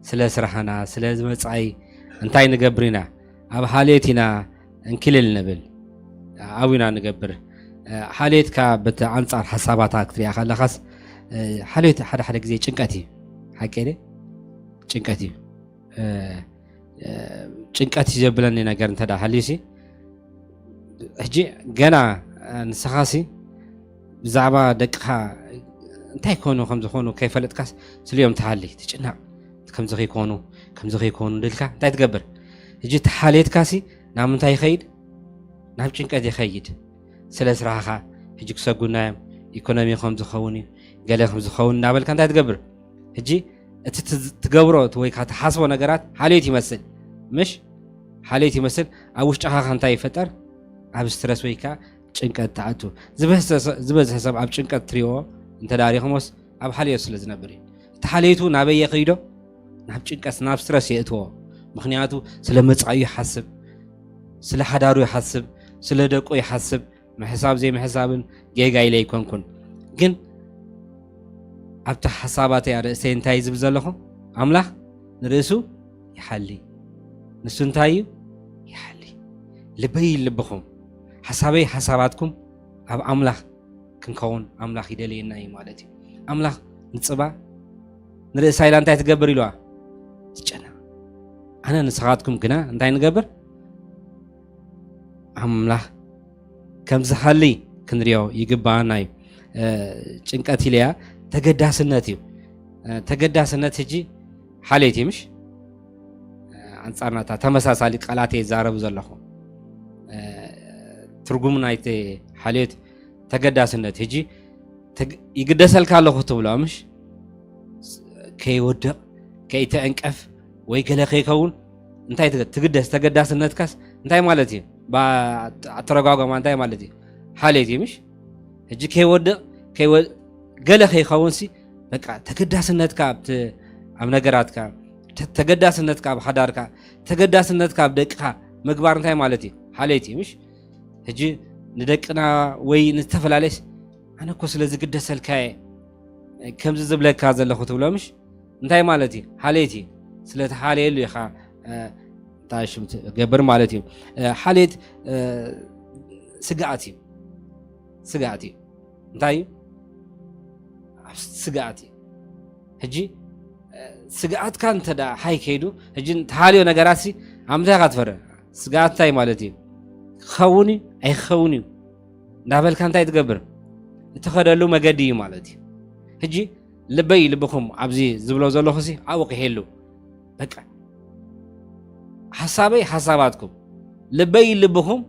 ስለ ስራሕና፣ ስለ መጻኢ እንታይ ንገብር ኢና? ኣብ ሓልዮት ኢና እንክልል ንብል። ኣብኡ ኢና ንገብር። እ፣ ሓልዮትካ በቲ ኣንጻር ሓሳባታ ክትሪኣ ከለኻስ፣ እ፣ ሓልዮት ሓደ ሓደ ግዜ ጭንቀት እዩ። ሓቂ ድየ? ጭንቀት እዩ። እ፣ እ፣ ጭንቀት እዩ ዘብለኒ ነገር እንተ ደኣ ሃልዩሲ፣ ሕጂ ገና፣ እ፣ ንስኻሲ ብዛዕባ ደቅኻ እንታይ ኮኑ ከም ዝኾኑ ከይፈለጥካስ ስልዮም ትሃሊ፣ ትጭነቕ። ከምዚ ከይኮኑ፣ ከምዚ ከይኮኑ ድልካ እንታይ ትገብር? ሕጂ እቲ ሓልየትካሲ ናብ ምንታይ ይኸይድ? ናብ ጭንቀት ይኸይድ። ስለ ስራሕኻ ሕጂ ክሰጉና እዮም፣ ኢኮኖሚ ከም ዝኸውን እዩ፣ ገለ ከም ዝኸውን እናበልካ እንታይ ትገብር? ሕጂ እቲ ትዝ-፣ ትገብሮ እቲ ወይ ከዓ ትሓስቦ ነገራት ሓልዮት ይመስል፣ ምሽ? ሓልዮት ይመስል። ኣብ ውሽጥኻ ከ እንታይ ይፈጠር? ኣብ ስትረስ ወይ ከዓ ጭንቀት ትኣቱ። ዝበዝሐ ሰ-፣ ዝበዝሐ ሰብ ኣብ ጭንቀት ትሪኦ እንተ ደኣ ሪኢኹሞስ ኣብ ሓልዮት ስለ ዝነብር እዩ። እቲ ሓልዮቱ ናበይ የኸይዶ? ናብ ጭንቀት፣ ናብ ስትረስ የእትዎ። ምኽንያቱ ስለ መጻኢኡ ይሓስብ፣ ስለ ሓዳሩ ይሓስብ፣ ስለ ደቁ ይሓስብ። ምሕሳብ ዘይምሕሳብን ጌጋ ኢለ ኣይኮንኩን። ግን ኣብቲ ሓሳባተይ ኣርእስተይ እንታይ ዝብል ዘለኹ? ኣምላኽ ንርእሱ ይሓሊ። ንሱ እንታይ እዩ? ይሓሊ። ልበይ ልብኹም፣ ሓሳበይ ሓሳባትኩም ኣብ ኣምላኽ ክንከውን ኣምላኽ ይደልየና እዩ ማለት እዩ። ኣምላኽ ንጽባ ንርእሳ ኢላ እንታይ ትገብር ኢልዋ? ትጨነቕ። ኣነ ንስኻትኩም ግና እንታይ ንገብር? ኣምላኽ ከም ዝሓሊ ክንሪኦ ይግባኣና እዩ። እ፣ ጭንቀት ኢለያ ተገዳስነት እዩ። እ፣ ተገዳስነት ሕጂ ሓልዮት እዩ ምሽ? እ፣ ኣንጻር ናታ ተመሳሳሊ ቃላት እየ ዝዛረብ ዘለኹ። እ፣ ትርጉም ናይቲ ሓልዮት ተገዳስነት ሕጂ ተግ-፣ ይግደሰልካ ኣለኹ ትብሎ ምሽ? ከይወድቕ፣ ከይተዕንቀፍ ወይ ገለ ከይከውን እንታይ ትገ-፣ ትግደስ? ተገዳስነትካስ እንታይ ማለት እዩ? ባ-፣ ኣተረጓጓማ እንታይ ማለት እዩ? ሓልዮት እዩ ምሽ? ሕጂ ከይወድቕ፣ ከይወ-፣ ገለ ከይከውንሲ በቃ ተገዳስነትካ ኣብቲ፣ ኣብ ነገራትካ፣ ተ-፣ ተገዳስነትካ ኣብ ሓዳርካ፣ ተገዳስነትካ ኣብ ደቅኻ ምግባር እንታይ ማለት እዩ? ሓልዮት እዩ ምሽ? ሕጂ ንደቅና ወይ ንዝተፈላለየስ ኣነ እኮ ስለ ዝግደሰልካ እየ ከምዚ ዝብለካ ዘለኹ ትብሎ ምሽ? እንታይ ማለት እዩ? ሓልዮት እዩ። ስለ ትሓልየሉ ኢኻ፣ እ፣ እንታይ ሽም ትገብር ማለት እዩ። እ፣ ሓልዮት፣ እ፣ ስግኣት እዩ። ስግኣት እዩ። እንታይ እዩ? ኣብ ስግኣት እዩ። ሕጂ፣ እ፣ ስግኣትካ እንተ ደኣ ሓይ ከይዱ፣ ሕጂ ትሓልዮ ነገራትሲ ኣብ ምንታይ ኢኻ ትፈርህ? ስግኣት እንታይ ማለት እዩ? ክኸውን እዩ ኣይክኸውን እዩ እንዳበልካ እንታይ ትገብር? እትኸደሉ መገዲ እዩ ማለት እዩ። ሕጂ ልበይ ልብኹም ኣብዚ ዝብሎ ዘለኹሲ ኣብኡ ክሕሉ። በቃ ሓሳበይ ሓሳባትኩም፣ ልበይ ልብኹም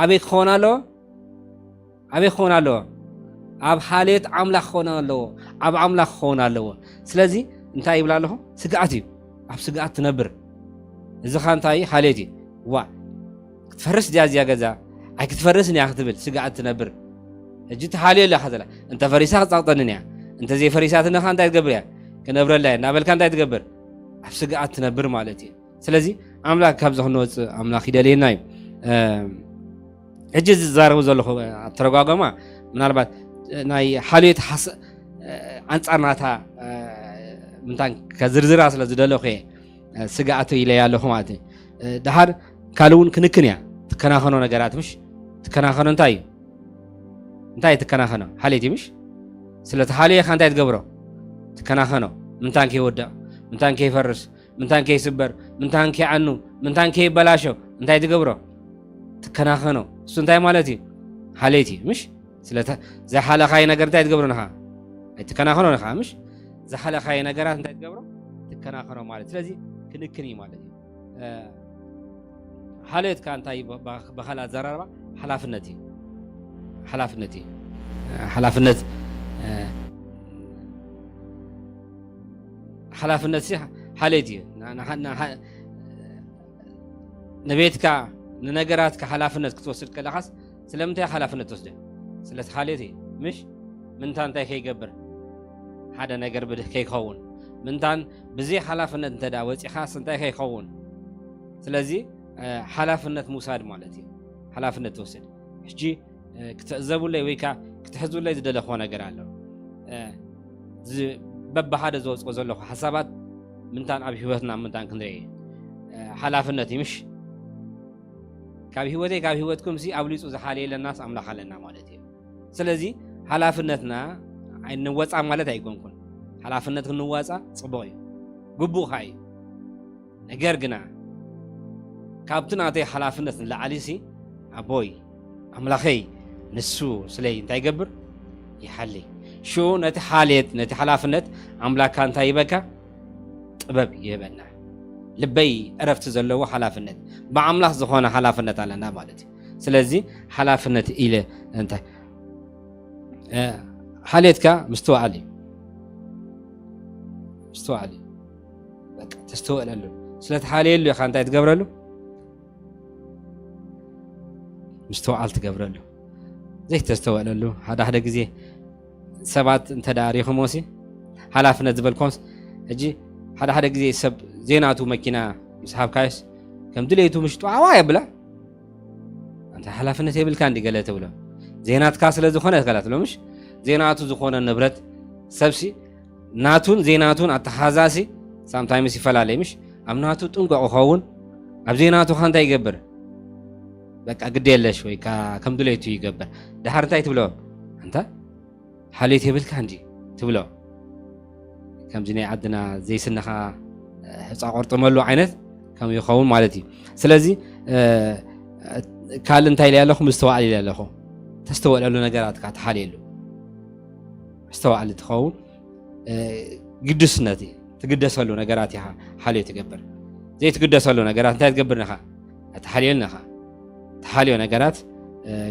ኣበይ ክኸውን ኣለዎ? ኣበይ ክኸውን ኣለዎ? ኣብ ሓልዮት ኣምላኽ ክኸውን ኣለዎ። ኣብ ኣምላኽ ክኸውን ኣለዎ። ስለዚ እንታይ ይብል ኣለኹ? ስግኣት እዩ። ኣብ ስግኣት ትነብር። እዚ ኸ እንታይ እዩ? ሓልዮት እዩ። ዋ፣ ክትፈርስ ድያ እዚኣ ገዛ? ኣይክትፈርስን እያ ክትብል ስግኣት ትነብር። ሕጂ ትሓልዮ ኣለኻ ዘላ። እንተ ፈሪሳ ክጻቕጠንን እያ። እንተ ዘይፈሪሳትኒ ኸ እንታይ ትገብር እያ? ክነብረላ እየ እናበልካ እንታይ ትገብር? ኣብ ስግኣት ትነብር ማለት እዩ። ስለዚ ኣምላኽ ካብዚ ክንወጽእ ኣምላኽ ይደልየና እዩ። እ፣ ሕጂ ዝዛረቡ ዘለኹ ኣተረጓጎማ ምናልባት ናይ ሓልዮት ሓስ-፣ እ፣ ኣንጻር ናታ፣ እ፣ ምንታን ከዝርዝራ ስለ ዝደለኹ እየ፣ እ፣ ስግኣት ኢለያ ኣለኹ ማለት እዩ። እ፣ ደሓር ካልእ እውን ክንክን እያ ትከናኸኖ ነገራት ምሽ? ትከናኸኖ እንታይ እዩ? እንታይ ትከናኸኖ? ሓልዮት እዩ ምሽ? ስለ ተሓልዮ ኢኻ እንታይ ትገብሮ? ትከናኸኖ። ምንታን ከይወድቕ፣ ምንታን ከይፈርስ፣ ምንታን ከይስበር፣ ምንታን ከይዓኑ፣ ምንታን ከይበላሾ እንታይ ትገብሮ? ትከናኸኖ። እሱ እንታይ ማለት እዩ? ሓሌት እዩ። ምሽ ስለተ ዘይሓለኻይ ነገር እንታይ ትገብሮ ንኻ? ኣይትከናኸኖ ንኻ። ምሽ ዝሓለኻይ ነገራት እንታይ ትገብሮ? ትከናኸኖ ማለት። ስለዚህ ክንክን እዩ ማለት እዩ። ሓልዮት ከኣ እንታይ እዩ? ብኻልእ ኣዘራርባ ሓላፍነት እዩ። ሓላፍነት እዩ። ሓላፍነት ሓላፍነት ሓልዮት እዩ። ንቤትካ ንነገራትካ ሓላፍነት ክትወስድ ከለኻስ ስለምንታይ ሓላፍነት ትወስደ? ስለቲ ሓልዮት እዩ። ምሽ ምንታ እንታይ ከይገብር ሓደ ነገር ብድህ ከይኸውን ምንታን ብዘይ ሓላፍነት እንተ ወፂኻስ እንታይ ከይኸውን? ስለዚ ሓላፍነት ምውሳድ ማለት እዩ። ሓላፍነት ትወስድ። ሕጂ ክትዕዘቡለይ ወይ ከዓ ክትሕዙለይ ዝደለኽዎ ነገር ኣሎ። በብሓደ ዘወፅኦ ዘለኹ ሓሳባት ምንታን ኣብ ህይወትና ምንታን ክንርኢ ሓላፍነት ይምሽ ካብ ህይወተይ ካብ ህይወትኩም ሲ ኣብሊፁ ዝሓልየለናስ ኣምላኽ ኣለና ማለት እዩ። ስለዚ ሓላፍነትና ኣይንወፃ ማለት ኣይኮንኩን። ሓላፍነት ክንዋፃ ፅቡቕ እዩ፣ ግቡእ ከዓ እዩ። ነገር ግና ካብቲ ናተይ ሓላፍነት ንላዕሊ ሲ ኣቦይ ኣምላኸይ ንሱ ስለይ እንታይ ይገብር? ይሓሊ። ሽኡ ነቲ ሓልየት ነቲ ሓላፍነት ኣምላካ እንታይ ይበካ? ጥበብ ይህበና። ልበይ ዕረፍቲ ዘለዎ ሓላፍነት ብኣምላኽ ዝኾነ ሓላፍነት ኣለና ማለት እዩ። ስለዚ ሓላፍነት ኢለ እንታይ ሓልየትካ ምስትውዓል እዩ። ምስትውዓል እዩ። በቃ ተስተውዕለሉ። ስለትሓልየሉ ኢኻ እንታይ ትገብረሉ? ምስትውዓል ትገብረሉ። ዘይተስተውዕለሉ ሓደ ሓደ ግዜ ሰባት እንተ ደኣ ሪኹሞ ሲ ሓላፍነት ዝበልኮምስ ሕጂ ሓደ ሓደ ግዜ ሰብ ዘይናቱ መኪና ምስ ሃብካዮስ ከም ድሌቱ ምሽጡ ኣዋ የብላ። ኣንተ ሓላፍነት የብልካ እንዲ ገለ ትብሎ ዘይናትካ ስለ ዝኾነ ገላ ትብሎ ምሽ ዘይናቱ ዝኾነ ንብረት ሰብሲ ናቱን ዘይናቱን ኣተሓዛሲ ሳምታይምስ ይፈላለ ምሽ ኣብ ናቱ ጥንቆቕ ይኸውን ኣብ ዘይናቱ ኻ እንታይ ይገብር? በቃ ግድ የለሽ ወይ ከዓ ከም ድሌቱ ይገብር። ድሓር እንታይ ትብሎ? ኣንታ ሓልዮት የብልካ እንዲ ትብሎ። ከምዚ ናይ ዓድና ዘይስንኻ ሕፃ ቆርጥመሉ ዓይነት ከም ይኸውን ማለት እዩ። ስለዚ ካልእ እንታይ ኢለ ኣለኹ? ምስተዋዕል ኢለ ኣለኹ። ተስተውዕለሉ ነገራት ከዓ ትሓልየሉ ምስተዋዕሊ ትኸውን ግዱስነት እዩ። ትግደሰሉ ነገራት ኢኻ ሓልዮ ትገብር። ዘይትግደሰሉ ነገራት እንታይ ትገብር ንኻ? ትሓልዮ ንኻ። ትሓልዮ ነገራት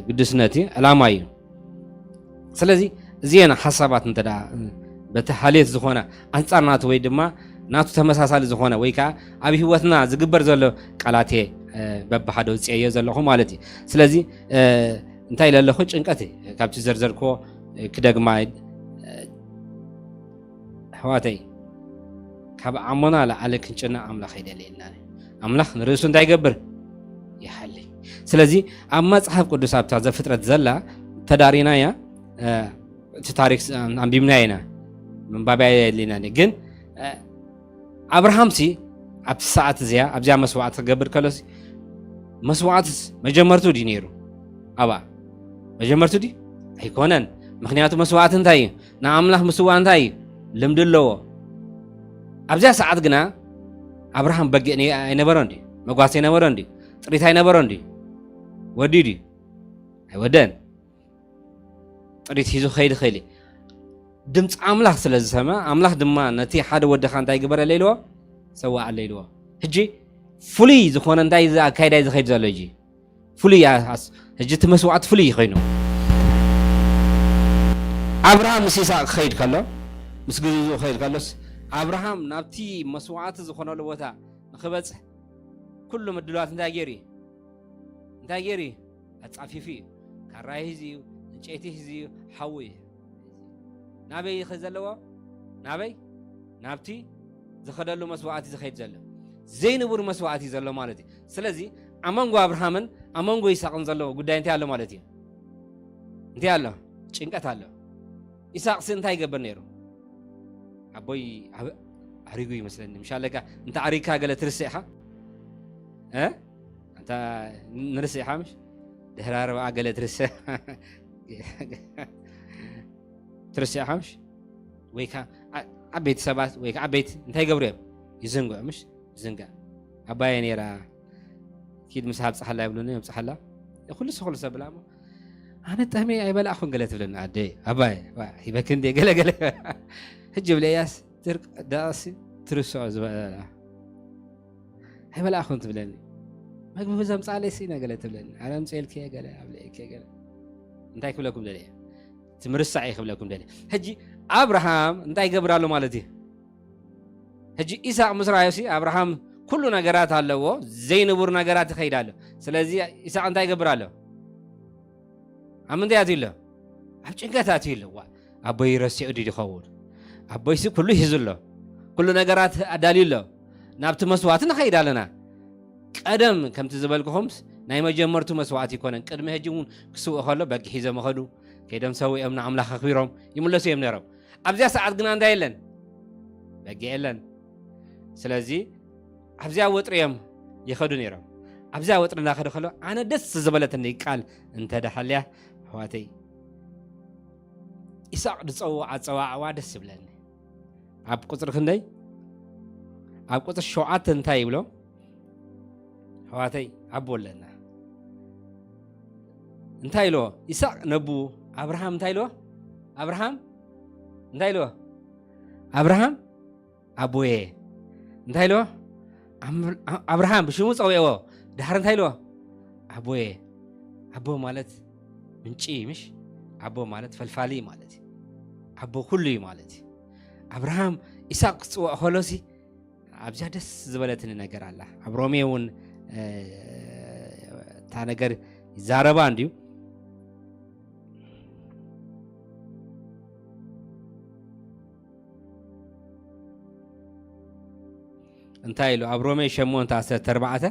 ግዱስነት እዩ፣ ዕላማ እዩ። ስለዚ እዚአን ሓሳባት እንተ ደኣ በቲ ሓልዮት ዝኾነ ኣንጻር ናቱ ወይ ድማ ናቱ ተመሳሳሊ ዝኾነ ወይ ከዓ ኣብ ህይወትና ዝግበር ዘሎ ቃላት እየ በብሓደ ውፅአዮ ዘለኹ ማለት እዩ። ስለዚ እንታይ ኢለ ኣለኹ? ጭንቀት እዩ። ካብቲ ዘርዘርክዎ ክደግማ ኣሕዋተይ ካብ ዓሞና ላዓለ ክንጭነቕ ኣምላኽ ኣይደልየልናን። ኣምላኽ ንርእሱ እንታይ ይገብር? ይሓሊ። ስለዚ ኣብ መጽሓፍ ቅዱስ ኣብታ ዘፍጥረት ዘላ ተዳሪናያ እቲ ታሪክ ኣንቢብናያ ኢና። ምንባብያ የድልየናን ግን ኣብርሃም ሲ ኣብቲ ሰዓት እዚኣ ኣብዚኣ መስዋዕቲ ክገብር ከሎ መስዋዕትስ መጀመርቱ ድዩ ነይሩ? ኣብኣ መጀመርቱ ድዩ? ኣይኮነን። ምክንያቱ መስዋዕቲ እንታይ እዩ? ንኣምላኽ ምስዋ እንታይ እዩ? ልምዲ ኣለዎ። ኣብዚኣ ሰዓት ግና ኣብርሃም በጊዕ ኣይነበሮን ድዩ? መጓስ ኣይነበሮን ድዩ? ጥሪት ኣይነበሮን ድዩ? ወዲ ድዩ? ኣይወደን። ጥሪት ሒዙ ክኸይድ ይኽእል እዩ። ድምፂ ኣምላኽ ስለ ዝሰምዐ ኣምላኽ ድማ ነቲ ሓደ ወድኻ እንታይ ግበረለ ኢልዎ? ሰዋዓለ ኢልዎ። ሕጂ ፍሉይ ዝኾነ እንታይ ኣካይዳ እዩ ዝኸይድ ዘሎ? ሕጂ ፍሉይ ሕጂ እቲ መስዋዕቲ ፍሉይ ኮይኑ ኣብርሃም ምስ ይስቅ ክኸይድ ከሎ ምስ ግዝኡ ክኸይድ ከሎስ ኣብርሃም ናብቲ መስዋዕቲ ዝኾነሉ ቦታ ንክበፅሕ ኩሉ ምድልዋት እንታይ ገይሩ እዩ? እንታይ ገይሩ እዩ? ኣጻፊፉ እዩ። ካራ ሂዙ እዩ፣ ዕንጨይቲ ሂዙ እዩ፣ ሓዊ እዩ። ናበይ እዩ ከ ዘለዎ? ናበይ? ናብቲ ዝኸደሉ መስዋዕቲ ዝኸይድ ዘሎ ዘይንቡር መስዋዕቲ እዩ ዘሎ ማለት እዩ። ስለዚ ኣብ መንጎ ኣብርሃምን ኣብ መንጎ ይስሓቅን ዘሎ ጉዳይ እንታይ ኣሎ ማለት እዩ? እንታይ ኣሎ? ጭንቀት ኣሎ። ይስሓቅሲ እንታይ ይገብር ነይሩ? ኣቦይ ኣሪጉ ይመስለኒ ምሽ ኣለካ እንተ ኣሪግካ ገለ ትርስዕ ኢኻ። ኣንታ ንርስዕ ኢኻ ምሽ ድሕሪ ኣርብዓ ገለ ትርስዕ ትርስዕ ኢኻ ምሽ ወይ ከዓ ዓበይቲ ሰባት ወይ ከዓ ዓበይቲ እንታይ ይገብሩ እዮም? ይዝንግዑ ምሽ ዝንጋ ኣባየ ነይራ። ኪድ ምስ ሃብፅሓላ ይብሉኒ፣ የብፅሓላ። ኩሉ ሰብ፣ ኩሉ ሰብ ብላ እሞ፣ ኣነ ጠሜ ኣይበላዕኹን ገለ ትብለኒ። ኣደ ኣባየ፣ ዋ፣ ሂበኪ እንዴ ገለ ገለ። ሕጂ ብለያስ፣ ትርቅ፣ ዳእሲ፣ ትርስዖ ዝበላ። ኣይበላዕኹን ትብለኒ። መግቢ ዘምፃለይ ሲና ገለ ትብለኒ። ኣረ ኣምፅኤልኪ ገለ፣ ኣብለኪ ገለ። እንታይ ክብለኩም ደለ? ትምርሳዕ ክብለኩም ደለ። ሕጂ ኣብርሃም እንታይ ይገብር ኣሎ ማለት እዩ? ሕጂ ኢሳቅ ምስ ረኣዮሲ፣ ኣብርሃም ኩሉ ነገራት ኣለዎ፣ ዘይንቡር ነገራት ይኸይድ ኣሎ። ስለዚ ኢሳቅ እንታይ ይገብር ኣሎ? ኣብ ምንታይ ኣትዩ ኣሎ? ኣብ ጭንቀት ኣትዩ ኣሎ። ዋ፣ ኣቦይ ረሲዑ ድዩ ይኸውን? ኣቦይሲ ኩሉ ሂዙ ኣሎ። ኩሉ ነገራት ኣዳልዩ ኣሎ። ናብቲ መስዋእቲ ንኸይድ ኣለና። ቀደም ከምቲ ዝበልኩኹምስ ናይ መጀመርቱ መስዋእቲ ይኮነን። ቅድሚ ሕጂ እውን ክስውእ ከሎ በጊዕ ሒዞም ይኸዱ። ከይዶም ሰዊኦም ንኣምላኽ ኣኽቢሮም ይምለሱ እዮም ነይሮም። ኣብዚኣ ሰዓት ግና እንታይ የለን? በጊዕ የለን። ስለዚ ኣብዚኣ ወጥሪ እዮም ይኸዱ ነይሮም። ኣብዚኣ ወጥሪ እናኸዱ ከሎ ኣነ ደስ ዝበለትኒ ቃል እንተ ደሓልያ ኣሕዋተይ፣ ኢሳቅ ዝጸውዓ ኣጸዋዕዋ ደስ ይብለኒ። ኣብ ቁጽሪ ክንደይ? ኣብ ቁጽሪ ሸውዓተ እንታይ ይብሎ? ኣሕዋተይ፣ ኣቦ ኣለና። እንታይ ኢልዎ? ኢሳቅ ነቡ ኣብርሃም እንታይ ኢልዎ? ኣብርሃም እንታይ ኢልዎ? ኣብርሃም ኣቦየ። እንታይ ኢልዎ? ኣም-፣ ኣብርሃም ብሽሙ ጸውዕዎ። ድሓር እንታይ ኢልዎ? ኣቦየ። ኣቦ ማለት ምንጪ፣ ምሽ? ኣቦ ማለት ፈልፋሊ ማለት እዩ። ኣቦ ኩሉ እዩ ማለት እዩ። ኣብርሃም ኢሳቅ ክጽውዕ ከሎሲ ኣብዚኣ ደስ ዝበለትኒ ነገር ኣላ። ኣብ ሮሜ እውን፣ እ፣ እታ ነገር ይዛረባ እንድዩ። እንታይ ኢሉ? ኣብ ሮሜ ሸሞንተ ዓሰርተ ኣርባዕተ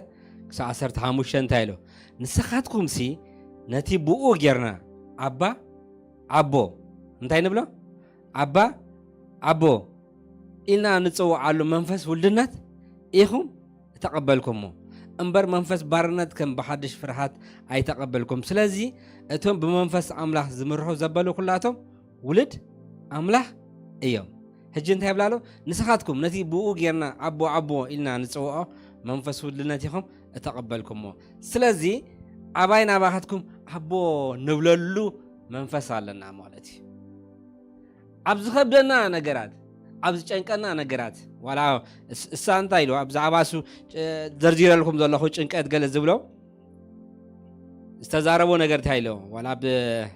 ክሳብ ዓሰርተ ሓሙሽተ እንታይ ኢሉ? ንስኻትኩምሲ ነቲ ብኡ ጌርና ኣባ፣ ኣቦ፣ እንታይ ንብሎ? ኣባ፣ ኣቦ ኢልና ንጽውዓሉ መንፈስ ውልድነት ኢኹም እተቐበልኩሞ እምበር፣ መንፈስ ባርነት ከም ብሓድሽ ፍርሃት ኣይተቐበልኩም። ስለዚ እቶም ብመንፈስ ኣምላኽ ዝምርሑ ዘበሉ ኩላቶም ውሉድ ኣምላኽ እዮም። ሕጂ እንታይ ይብላ ኣሎ? ንስኻትኩም ነቲ ብኡ ጌርና ኣቦ፣ ኣቦ ኢልና ንጽውዖ መንፈስ ውልድነት ኢኹም እተቐበልኩሞ። ስለዚ ኣባይ ናባኻትኩም ኣቦ ንብለሉ መንፈስ ኣለና ማለት እዩ። ኣብ ዝኸብደና ነገራት፣ ኣብ ዝጨንቀና ነገራት፣ ዋላ እስ-፣ እሳ እንታይ ኢልዋ? ብዛዕባ እሱ፣ እ፣ ዘርዚረልኩም ዘለኹ ጭንቀት ገለ ዝብሎ ዝተዛረቦ ነገር እንታይ ኢሎ? ዋላ ብ-፣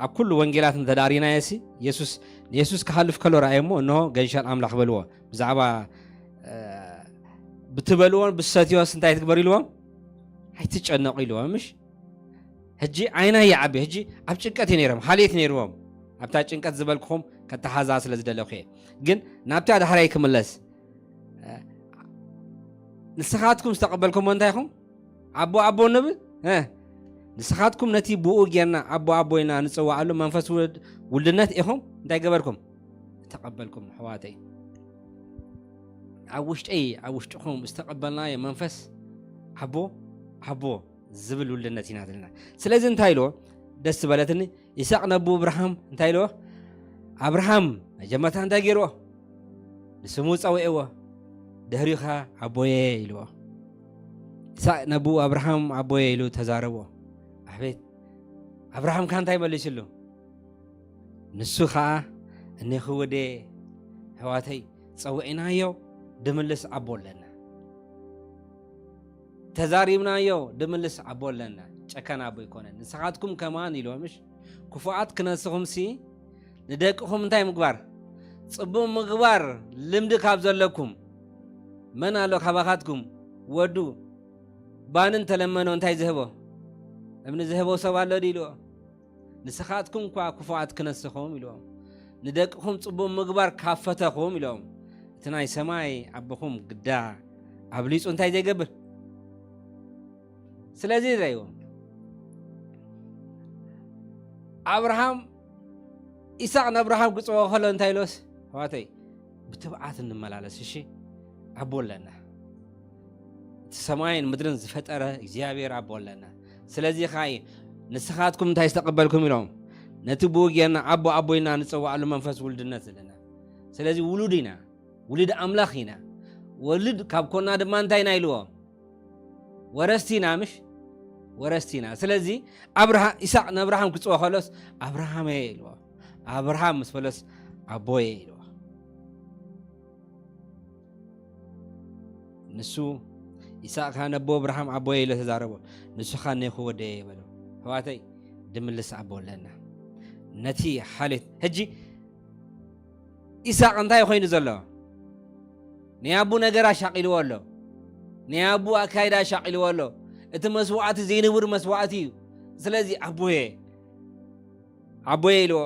ኣብ ኩሉ ወንጌላት እንተዳሪናየሲ፣ የሱስ፣ ንየሱስ ክሓልፍ ከሎ ረኣየሞ፣ እንሆ ገንሸል ኣምላኽ በልዎ። ብዛዕባ፣ እ፣ ብትበልዎን ብትሰትዮስ እንታይ ትግበር ኢልዎም? ኣይትጨነቑ ኢልዎም፣ ምሽ? ሕጂ ዓይና ይዓቢ። ሕጂ ኣብ ጭንቀት እዩ ነይሮም፣ ሓልየት ነይርዎም። ኣብታ ጭንቀት ዝበልኩኹም ከተሓዛ ስለ ዝደለኹ እየ። ግን ናብታ ዳሕራይ ክምለስ፣ እ፣ ንስኻትኩም ዝተቐበልኩሞ እንታይ ኢኹም? ኣቦ፣ ኣቦ ንብል፣ እ፣ ንስኻትኩም ነቲ ብኡ ጌርና ኣቦ፣ ኣቦ ኢና ንጽውዓሉ መንፈስ ውልድ-፣ ውልድነት ኢኹም እንታይ ገበርኩም? እተቐበልኩም፣ ኣሕዋተይ። ኣብ ውሽጠይ፣ ኣብ ውሽጥኹም ዝተቐበልናዮ መንፈስ ኣቦ፣ ኣቦ ዝብል ውልድነት ኢና ዘለና። ስለዚ እንታይ ኢልዎ? ደስ ዝበለትኒ። ይስሐቅ ነቡ እብርሃም እንታይ ኢልዎ? ኣብርሃም መጀመርታ እንታይ ገይርዎ? ንስሙ ጸውዕዎ። ድሕሪኡ ኸኣ ኣቦየ ኢልዎ። ይስሐቅ ነቡ ኣብርሃም ኣቦየ ኢሉ ተዛረቦ። ኣቤት! ኣብርሃም ከ እንታይ መሊስሉ? ንሱ ኸኣ፣ እኔኺ ወዴ፣ ኣሕዋተይ፣ ጸዊዕናዮ ድምልስ ኣቦ ኣለና። ተዛሪብናዮ ድምልስ ኣቦ ኣለና። ጨካን ኣቦ ኣይኮነን። ንስኻትኩም ከማን ኢልዎ፣ ምሽ? ክፉኣት ክነስኹምሲ፣ ንደቅኹም እንታይ ምግባር? ጽቡቕ ምግባር ልምዲ ካብ ዘለኩም፣ መን ኣሎ ካባኻትኩም ወዱ ባኒ እንተለመኖ እንታይ ዝህቦ? እምኒ ዝህቦ ሰብ ኣሎ ድዩ ኢልዎ? ንስኻትኩም እኳ ክፉኣት ክነስኹም ኢልዎም፣ ንደቅኹም ጽቡቕ ምግባር ካብ ፈተኹም ኢልዎም፣ እቲ ናይ ሰማይ ኣቦኹም ግዳ ኣብሊጹ እንታይ ዘይገብር? ስለዚ ይረእይዎም። ኣብርሃም፣ ይስሐቅ ንኣብርሃም ክጽውዖ ከሎ እንታይ ኢሎስ? ኣሕዋተይ፣ ብትብዓት እንመላለስ፣ እሺ? ኣቦ ኣለና። እቲ ሰማይን ምድርን ዝፈጠረ እግዚኣብሔር ኣቦ ኣለና። ስለዚ ኸዓ ንስኻትኩም እንታይ ዝተቐበልኩም ኢሎም ነቲ ብኡ ጌርና ኣቦ ኣቦይና ንጸዋዕሉ መንፈስ ውልድነት ዘለና። ስለዚ ውሉድ ኢና፣ ውሉድ ኣምላኽ ኢና። ወልድ ካብ ኮና ድማ እንታይ ኢና ኢልዎ? ወረስቲ ኢና፣ ምሽ? ወረስቲ ኢና። ስለዚ ኣብርሃ-፣ ይስሐቅ ንኣብርሃም ክጽዎ ከሎስ "ኣብርሃመ" ኢልዎ። ኣብርሃም ምስ በሎስ "ኣቦየ" ኢልዎ። ንሱ ይስሐቅ ከኣ ነቦ ኣብርሃም "ኣቦየ" ኢሉ ተዛረቦ። ንሱ ከኣ "እኔኹ ወደየ" በሎ። ኣሕዋተይ፣ ድምልስ ኣቦ ኣለና። ነቲ ሓልዮት፣ ሕጂ ይስሐቅ እንታይ ኮይኑ ዘሎ? ናይ ኣቡ ነገር ኣሻቂልዎ ኣሎ። ናይ ኣቡ ኣካይዳ ኣሻቂልዎ ኣሎ። እቲ መስዋዕቲ ዘይንቡር መስዋዕቲ እዩ። ስለዚ "ኣቦየ፣ ኣቦየ" ኢልዎ።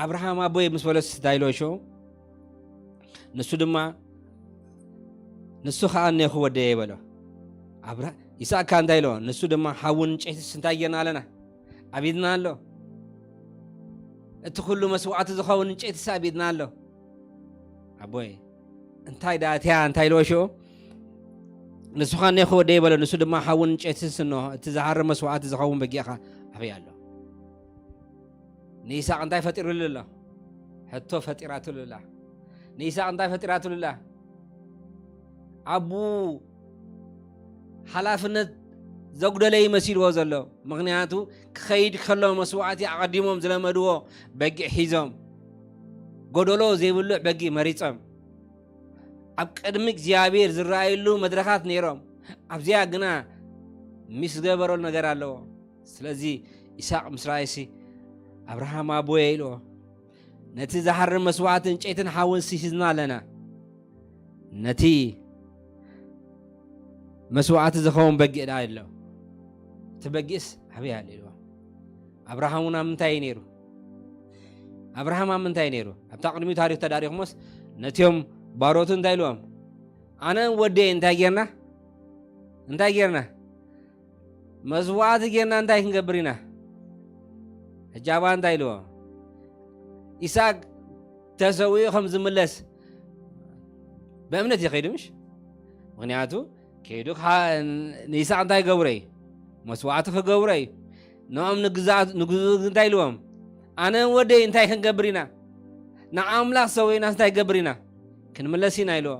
ኣብርሃም "ኣቦየ" ምስ በሎስ እንታይ ኢልዎ ሽዑ? ንሱ ድማ "ንሱ ኸኣ እኔኹ ወደየ" በሎ። ኣብራ-፣ ይስሐቅ ከኣ እንታይ ኢልዎ? ንሱ ድማ "ሓውን እንጨይትስ እንታይ ጌርና ኣለና? ኣብ ኢድና ኣሎ። እቲ ኩሉ መስዋዕቲ ዝኸውን እንጨይትስ ኣብ ኢድና ኣሎ። ኣቦየ፣ እንታይ ደኣ እቲኣ?" እንታይ ኢልዎ ሽዑ? "ንሱ ኸኣ እኔኹ ወደየ" በሎ። ንሱ ድማ "ሓውን እንጨይትስ እንሆ፣ እቲ ዝሃርም መስዋዕቲ ዝኸውን በጊዕኻ ኣበይ ኣሎ?" ንይስሐቅ እንታይ ፈጢሩሉ ኣሎ? ሕቶ ፈጢራትሉ ኣላ። ንይስሐቅ እንታይ ፈጢራትሉ ኣላ? ኣቡ ሓላፍነት ዘጉደለ ይመሲልዎ ዘሎ። ምኽንያቱ ክኸይድ ከሎ መስዋዕቲ ኣቐዲሞም ዝለመድዎ በጊዕ ሒዞም፣ ጎደሎ ዘይብሉ በጊዕ መሪጾም፣ ኣብ ቅድሚ እግዚኣብሔር ዝረኣየሉ መድረኻት ነይሮም። ኣብዚኣ ግና ሚስ ዝገበረሉ ነገር ኣለዎ። ስለዚ ይስሐቅ ምስ ረኣየሲ "ኣብርሃም ኣቦየ" ኢልዎ። "ነቲ ዝሃርም መስዋዕቲ ዕንጨይትን ሓውን ሲ ሒዝና ኣለና። ነቲ መስዋዕቲ ዝኸውን በጊዕ ደኣ ኣሎ። እቲ በጊዕስ ኣበይ ኣሎ?" ኢልዎ። ኣብርሃም እውን ኣብ ምንታይ እዩ ነይሩ? ኣብርሃም ኣብ ምንታይ እዩ ነይሩ? ኣብታ ቅድሚኡ ታሪኽ ተዳሪኹሞስ ነቲኦም ባሮቱ እንታይ ኢልዎም? "ኣነ ወደይ እንታይ ጌርና? እንታይ ጌርና? መስዋዕቲ ጌርና እንታይ ክንገብር ኢና?" ሕጂ ኣብኣ እንታይ ኢልዎ? ይስሐቅ ተሰዊኡ ከም ዝምለስ ብእምነት እዩ ከይዱ፣ ምሽ? ምኽንያቱ ከይዱ ክሓ-፣ ንይስሐቅ እንታይ ገብረ እዩ? መስዋዕቲ ክገብረ እዩ። ንኦም ንግዛት-፣ ንግዝኡ እንታይ ኢልዎም? "ኣነ ወደይ እንታይ ክንገብር ኢና? ንኣምላኽ ሰዊእናስ እንታይ ክገብር ኢና? ክንምለስ ኢና" ኢልዎ።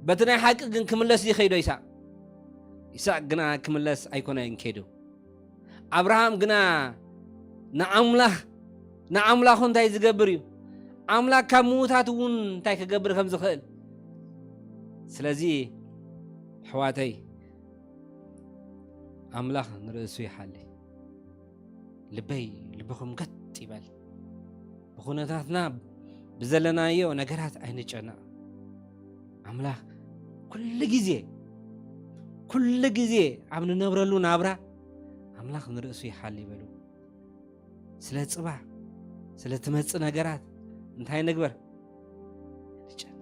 በቲ ናይ ሓቂ ግን ክምለስ እዩ ከይዶ ይስሐቅ። ይስሐቅ ግና ክምለስ ኣይኮነን ከይዱ። ኣብርሃም ግና ንኣምላኽ፣ ንኣምላኹ እንታይ ዝገብር እዩ? ኣምላኽ ካብ ምዉታት እውን እንታይ ክገብር ከም ዝኽእል። ስለዚ ኣሕዋተይ፣ ኣምላኽ ንርእሱ ይሓሊ። ልበይ፣ ልብኹም ገጥ ይበል። ብኹነታትና፣ ብዘለናዮ ነገራት ኣይንጨነቕ። ኣምላኽ ኩሉ ግዜ፣ ኩሉ ግዜ ኣብ ንነብረሉ ናብራ ኣምላኽ ንርእሱ ይሓሊ ይበሉ። ስለ ጽባሕ፣ ስለ ትመጽእ ነገራት እንታይ ንግበር? ንጨነቕ።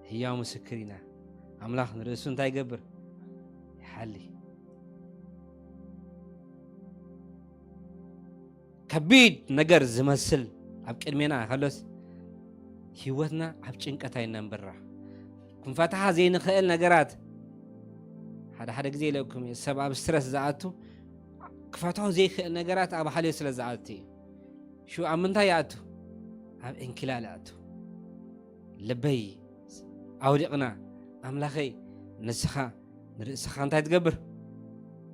ህያው ምስክር ኢና። ኣምላኽ ንርእሱ እንታይ ይገብር? ይሓሊ። ከቢድ ነገር ዝመስል ኣብ ቅድሜና ከሎስ፣ ህይወትና ኣብ ጭንቀት ኣይነንብራ። ክንፈትሓ ዘይንኽእል ነገራት፣ ሓደ ሓደ ግዜ ኢለኩም እየ፣ ሰብ ኣብ ስትረስ ዝኣቱ፣ ክፈትሖ ዘይክእል ነገራት ኣብ ሓልዮ ስለ ዝኣቱ እዩ። ሽዑ ኣብ ምንታይ ይኣቱ? ኣብ እንኪላል ይኣቱ። ልበይ ኣውዲቕና፣ ኣምላኸይ፣ ንስኻ ንርእስኻ እንታይ ትገብር?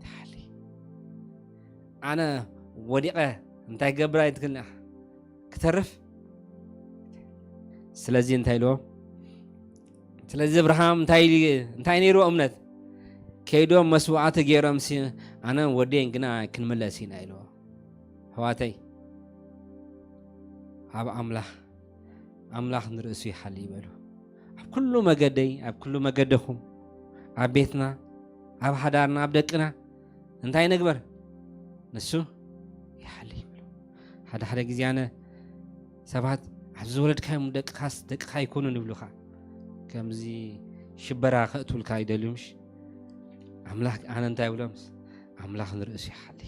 ትሓሊ። ኣነ ወዲቐ እንታይ ክገብር ኣይትክልኒ ኢኻ? ክተርፍ? ስለዚ እንታይ ኢልዎ? ስለዚ እብርሃም እንታይ፣ እንታይ ነይርዎ እምነት? ከይዶም መስዋዕቲ ገይሮም ሲ-፣ ኣነን ወደይን ግና ክንምለስ ኢና ኢልዎ። ኣሕዋተይ፣ ኣብ ኣምላኽ፣ ኣምላኽ ንርእሱ ይሓሊ ይበሉ። ኣብ ኩሉ መገደይ፣ ኣብ ኩሉ መገድኹም፣ ኣብ ቤትና፣ ኣብ ሓዳርና፣ ኣብ ደቅና እንታይ ንግበር? ንሱ ይሓሊ ይበሉ። ሓደ ሓደ ግዜ ኣነ ሰባት፣ "ኣብዚ ዝወለድካዮም ደቅኻስ ደቅኻ ኣይኮኑን" ይብሉኻ። ከምዚ ሽበራ ከእትውልካ ይደልዩ ምሽ? ኣምላኽ ኣነ እንታይ ይብሎምስ? ኣምላኽ ንርእሱ ይሓሊ።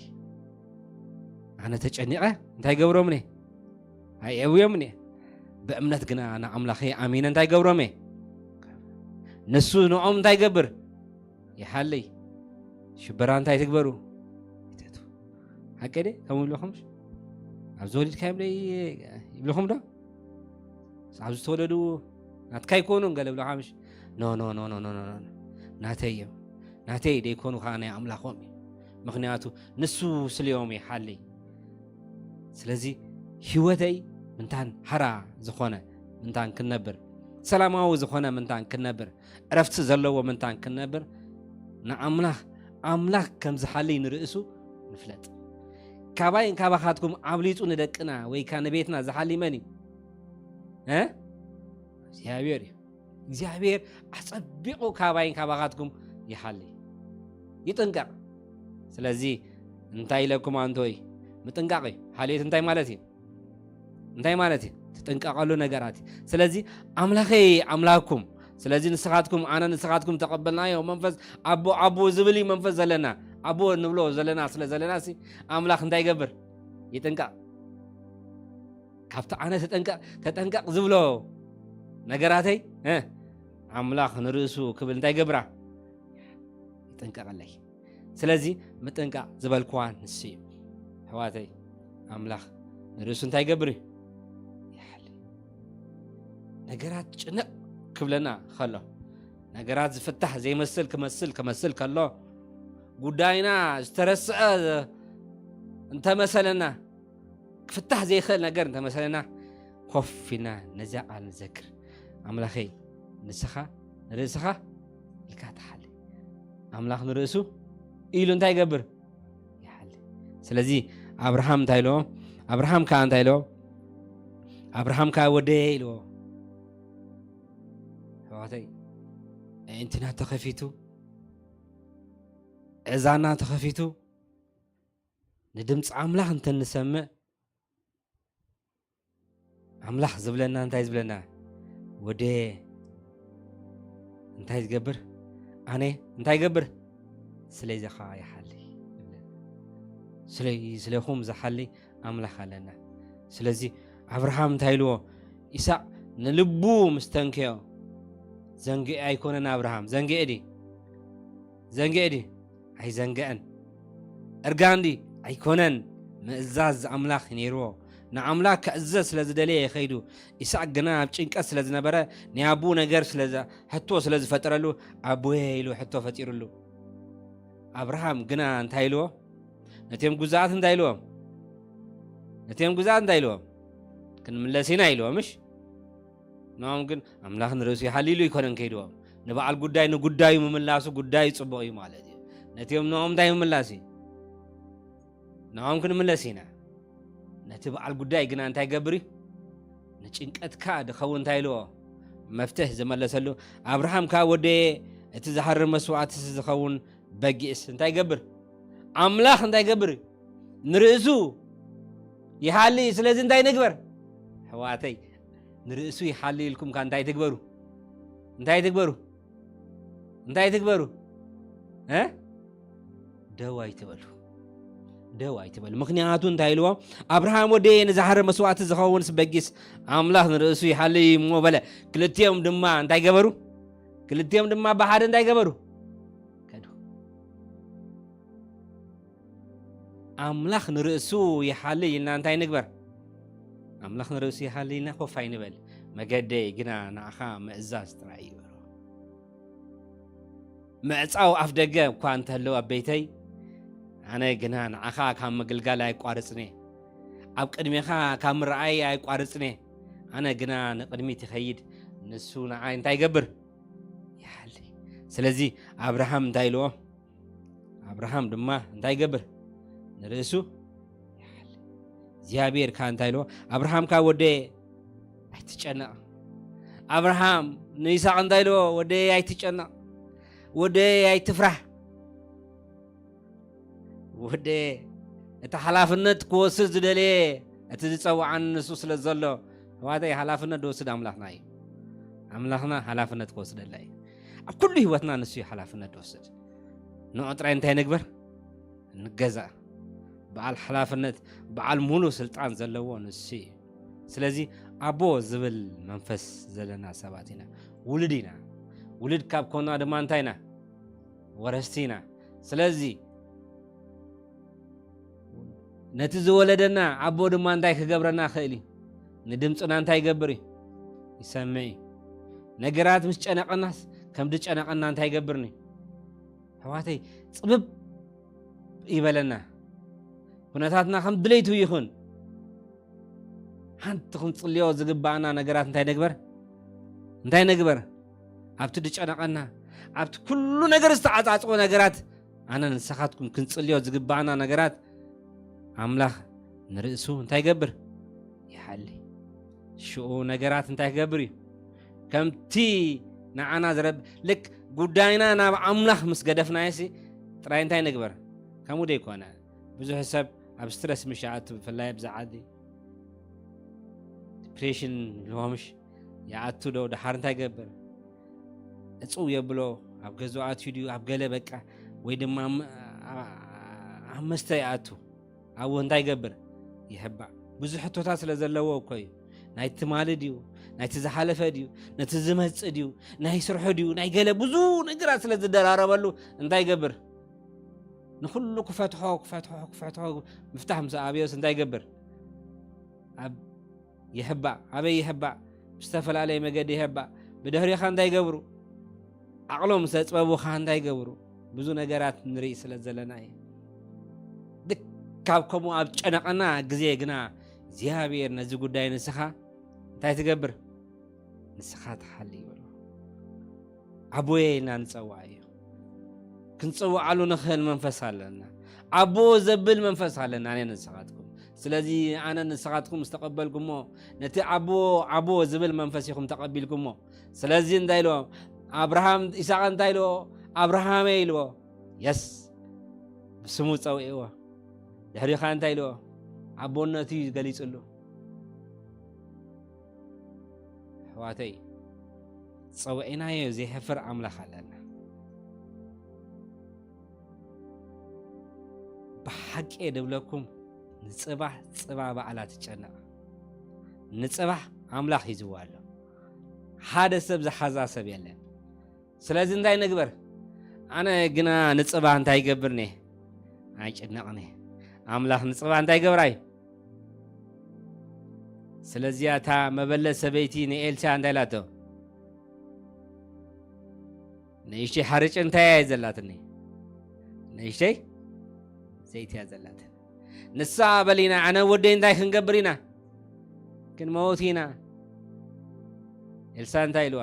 ኣነ ተጨኒቐ እንታይ ገብሮምኒ? ኣይእውዮምኒ። ብእምነት ግና ንኣምላኸይ ኣሚነ እንታይ ገብሮም እየ? ንሱ ንኦም እንታይ ይገብር? ይሓልይ። ሽበራ እንታይ ትግበሩ? ይተቱ። ሓቂ ደ? ከምኡ ይብልኹም? ኣብዚ ወሊድካዮም ደ ይብልኹም ዶ? ኣብዚ ተወለዱ ናትካ ይኮኑን ገለ ብልኻ ምሽ? ኖ፣ ኖ፣ ኖ፣ ኖ፣ ኖ፣ ኖ፣ ኖ። ናተይ እዮም። ናተይ ደይኮኑ ከዓ ናይ ኣምላኾም እዩ። ምኽንያቱ ንሱ ስልዮም ይሓልይ። ስለዚ ህይወተይ ምንታን ሓራ ዝኾነ ምንታን ክንነብር፣ ሰላማዊ ዝኾነ ምንታን ክንነብር፣ ዕረፍቲ ዘለዎ ምንታን ክንነብር ንኣምላኽ፣ ኣምላኽ ከም ዝሓልይ ንርእሱ ንፍለጥ። ካባይን ካባኻትኩም ኣብሊጹ ንደቅና ወይ ከኣ ንቤትና ዝሓልይ መን እዩ? እ? እግዚኣብሔር እዩ። እግዚኣብሔር ኣጸቢቑ ካባይን ካባኻትኩም ይሓሊ፣ ይጥንቀቕ። ስለዚ እንታይ ኢለኩም ኣንቶይ? ምጥንቃቕ እዩ። ሓልዮት እንታይ ማለት እዩ? እንታይ ማለት እዩ? ትጥንቀቐሉ ነገራት እዩ። ስለዚ ኣምላኸይ ኣምላኽኩም፣ ስለዚ ንስኻትኩም ኣነ ንስኻትኩም ተቐበልናዮ መንፈስ ኣቦ ኣቦ ዝብል እዩ መንፈስ ዘለና። ኣቦ ንብሎ ዘለና ስለ ዘለና ሲ ኣምላኽ እንታይ ይገብር? ይጥንቀቕ። ካብቲ ኣነ ተጠንቀቕ ተጠንቀቕ ዝብሎ ነገራተይ እ ኣምላኽ ንርእሱ ክብል እንታይ ገብራ? ይጥንቀቐለይ። ስለዚ ምጥንቃቕ ዝበልክዋ ንሱ እዩ። ኣሕዋተይ ኣምላኽ ንርእሱ እንታይ ይገብር እዩ? ይሓሊ። ነገራት ጭንቕ ክብለና ከሎ፣ ነገራት ዝፍታሕ ዘይመስል ክመስል ክመስል ከሎ፣ ጉዳይና ዝተረስዐ እንተመሰለና፣ ክፍታሕ ዘይኽእል ነገር እንተመሰለና፣ ኮፍ ኢልና ነዚኣ ቃል ንዘክር። ኣምላኸይ ንስኻ ንርእስኻ ኢልካ ትሓሊ። ኣምላኽ ንርእሱ ኢሉ እንታይ ይገብር? ይሓሊ። ስለዚ ኣብርሃም እንታይ ኢልዎ? ኣብርሃም ከኣ እንታይ ኢልዎ? ኣብርሃም ከኣ ወደየ ኢልዎ። ኣሕዋተይ ኣዒንትና ተኸፊቱ፣ እዛና ተኸፊቱ፣ ንድምፂ ኣምላኽ እንተንሰምዕ፣ ኣምላኽ ዝብለና እንታይ ዝብለና? ወደ እንታይ ዝገብር? ኣነ እንታይ ይገብር? ስለዚ ኸዓ ይሓሊ። ስለ-፣ ስለኹም ዝሓሊ ኣምላኽ ኣለና። ስለዚ ኣብርሃም እንታይ ኢልዎ? ኢሳቅ ንልቡ ምስ ተንከዮ፣ ዘንግኤ ኣይኮነን ኣብርሃም። ዘንግኤ ድዩ? ዘንግኤ ድዩ? ኣይዘንግአን። እርጋን ድዩ? ኣይኮነን። ምእዛዝ ኣምላኽ እዩ ነይርዎ። ንኣምላኽ ከእዘዝ ስለ ዝደለየ ከይዱ። ኢሳቅ ግና ኣብ ጭንቀት ስለ ዝነበረ፣ ናይ ኣቦኡ ነገር ስለ ዘ-፣ ሕቶ ስለ ዝፈጠረሉ፣ ኣቦየ ኢሉ ሕቶ ፈጢሩሉ። ኣብርሃም ግና እንታይ ኢልዎ? ነቲኦም ጉዛኣት እንታይ ኢልዎም? ነቲኦም ጉዛኣት እንታይ ኢልዎም? ክንምለስ ኢና ኢልዎም፣ ምሽ? ንኦም ግን ኣምላኽ ንርእሱ ይሓሊ ኢሉ ኣይኮነን ከይድዎም። ንበዓል ጉዳይ ንጉዳዩ ምምላሱ ጉዳዩ ጽቡቕ እዩ ማለት እዩ። ነቲኦም ንኦም እንታይ ምምላስ እዩ? ንኦም ክንምለስ ኢና። ነቲ በዓል ጉዳይ ግና እንታይ ገብር እዩ? ንጭንቀትካ ድኸውን እንታይ ኢልዎ? መፍትሕ ዝመለሰሉ። ኣብርሃም ከኣ ወደየ፣ እቲ ዝሃርም መስዋእትስ ዝኸውን በጊዕስ እንታይ ይገብር? ኣምላኽ እንታይ ይገብር? ንርእሱ ይሓሊ። ስለዚ እንታይ ንግበር? ኣሕዋተይ፣ ንርእሱ ይሓሊ ኢልኩም ከ እንታይ ትግበሩ? እንታይ ትግበሩ? እንታይ ትግበሩ? እ? ደው ኣይትበሉ። ደው ኣይትበሉ። ምኽንያቱ እንታይ ኢልዎ? ኣብርሃም ወደየ፣ ንዝሓርም መስዋእቲ ዝኸውንስ በጊስ ኣምላኽ ንርእሱ ይሓሊ እሞ በለ። ክልቲኦም ድማ እንታይ ገበሩ? ክልቲኦም ድማ ብሓደ እንታይ ገበሩ? ከዱ። ኣምላኽ ንርእሱ ይሓሊ ኢልና እንታይ ንግበር? ኣምላኽ ንርእሱ ይሓሊ ኢልና ኮፍ ኣይንበል። መገደይ ግና ንዓኻ ምእዛዝ ጥራይ እዩ በሎ። ምዕጻው ኣፍ ደገ እኳ እንተህልው ኣብ ቤተይ፣ ኣነ ግና ንዓኻ ካብ ምግልጋል ኣይቋርጽን እየ። ኣብ ቅድሜኻ ካብ ምርኣይ ኣይቋርጽን እየ። ኣነ ግና ንቕድሚት ይኸይድ፣ ንሱ ንዓይ እንታይ ይገብር? ይሓሊ። ስለዚ ኣብርሃም እንታይ ኢልዎ? ኣብርሃም ድማ እንታይ ይገብር? ንርእሱ ይሓሊ። እግዚኣብሔር ከኣ እንታይ ኢልዎ? ኣብርሃም ከኣ ወደየ ኣይትጨነቕ። ኣብርሃም ንይስሐቅ እንታይ ኢልዎ? ወደየ ኣይትጨነቕ። ወደየ ኣይትፍራህ። ወደየ እቲ ሓላፍነት ክወስድ ዝደለየ እቲ ዝጸውዓኒ ንሱ ስለ ዘሎ፣ ኣሕዋተይ፣ ሓላፍነት ዝወስድ ኣምላኽና እዩ። ኣምላኽና ሓላፍነት ክወስደላ እዩ። ኣብ ኩሉ ህይወትና ንሱ እዩ ሓላፍነት ዝወስድ። ንዑ ጥራይ እንታይ ንግበር? ንገዛእ። በዓል ሓላፍነት፣ በዓል ሙሉ ስልጣን ዘለዎ ንሱ እዩ። ስለዚ ኣቦ ዝብል መንፈስ ዘለና ሰባት ኢና። ውሉድ ኢና። ውሉድ ካብ ኮና ድማ እንታይ ኢና? ወረስቲ ኢና። ስለዚ ነቲ ዝወለደና ኣቦ ድማ እንታይ ክገብረና ይኽእል እዩ? ንድምፅና እንታይ ይገብር እዩ? ይሰምዕ እዩ። ነገራት ምስ ጨነቐናስ ከም ዝጨነቐና እንታይ ይገብርኒ? ኣሕዋተይ፣ ፅብብ ይበለና። ኩነታትና ከም ድሌቱ ይኹን፣ ሓንቲ ክንፅልዮ ዝግባኣና ነገራት እንታይ ነግበር? እንታይ ነግበር? ኣብቲ ዝጨነቐና፣ ኣብቲ ኩሉ ነገር ዝተዓፃፅቦ ነገራት፣ ኣነ ንስኻትኩም ክንፅልዮ ዝግባኣና ነገራት፣ ኣምላኽ ንርእሱ እንታይ ይገብር? ይሓሊ። ሽኡ ነገራት እንታይ ክገብር እዩ? ከምቲ ንዓና ዝረብ-፣ ልክ ጉዳይና ናብ ኣምላኽ ምስ ገደፍናዮሲ ጥራይ እንታይ ንግበር? ከምኡ ደይኮነ። ብዙሕ ሰብ ኣብ ስትረስ ምሽ ይኣቱ፣ ብፍላይ ኣብዚ ዓዲ። ዲፕሬሽን ይልዎ ምሽ ይኣቱ ዶ? ደሓር እንታይ ይገብር? እጽው የብሎ፣ ኣብ ገዝኡ ኣትዩ ድዩ? ኣብ ገለ በቃ፣ ወይ ድማ ኣብ፣ ኣብ መስተ ይኣቱ። ኣብኡ እንታይ ይገብር? ይሕባእ። ብዙሕ ሕቶታት ስለ ዘለዎ እኮ እዩ። ናይ ትማሊ ድዩ? ናይቲ ዝሓለፈ ድዩ? ነቲ ዝመጽእ ድዩ? ናይ ስርሑ ድዩ? ናይ ገለ ብዙ ነገራት ስለ ዝደራረበሉ እንታይ ይገብር? ንኹሉ ክፈትሖ፣ ክፈትሖ፣ ክፈትሖ፣ ምፍታሕ ምስ ኣብዮስ እንታይ ይገብር? ኣብ ይሕባእ። ኣበይ ይሕባእ? ብዝተፈላለየ መገዲ ይሕባእ። ብድሕሪኻ እንታይ ይገብሩ? ዓቕሎም ምስ ኣጽበቡኻ እንታይ ይገብሩ? ብዙ ነገራት ንርኢ ስለ ዘለና እዩ። ልክ ካብ ከምኡ ኣብ ጨነቐና ግዜ ግና እግዚኣብሔር ነዚ ጉዳይ ንስኻ እንታይ ትገብር? ንስኻ ትሓሊ ይበሎ። ኣቦየ ኢልና ንጸውዓ እዩ። ክንጸውዓሉ ንኽእል መንፈስ ኣለና። ኣቦ ዘብል መንፈስ ኣለና፣ ኣነ ንስኻትኩም። ስለዚ ኣነ ንስኻትኩም ምስ ተቐበልኩሞ፣ ነቲ ኣቦ፣ ኣቦ ዝብል መንፈስ ኢኹም ተቐቢልኩሞ። ስለዚ እንታይ ኢልዎ? ኣብርሃም፣ ይስሐቅ እንታይ ኢልዎ? ኣብርሃመይ ኢልዎ። የስ፣ ብስሙ ጸውዕዎ። ድሕሪኻ እንታይ ኢልዎ? ኣቦነቱ እዩ ገሊጽሉ። ኣሕዋተይ፣ ጸውዒናዮ ዘይሕፍር ኣምላኽ ኣለና። ብሓቂ እየ ድብለኩም፣ ንጽባሕ ጽባ ባዕላ ትጨነቕ። ንጽባሕ ኣምላኽ ሒዝዋ ኣሎ። ሓደ ሰብ ዝሓዛ ሰብ የለን። ስለዚ እንታይ ንግበር? ኣነ ግና ንጽባ እንታይ ይገብርኒ? ኣይጭነቕኒ። ኣምላኽ ንጽባ እንታይ ይገብራ እዩ? ስለዚ እታ መበለት ሰበይቲ ንኤልሳ እንታይ ኢላቶ? ንእሽተይ ሓርጭ እንታይ እያ ዘላትኒ? ንእሽተይ ዘይቲ እያ ዘላትኒ። ንሳ በል ኢና፣ ኣነ ወደይ እንታይ ክንገብር ኢና? ክንመውት ኢና። ኤልሳ እንታይ ኢልዋ?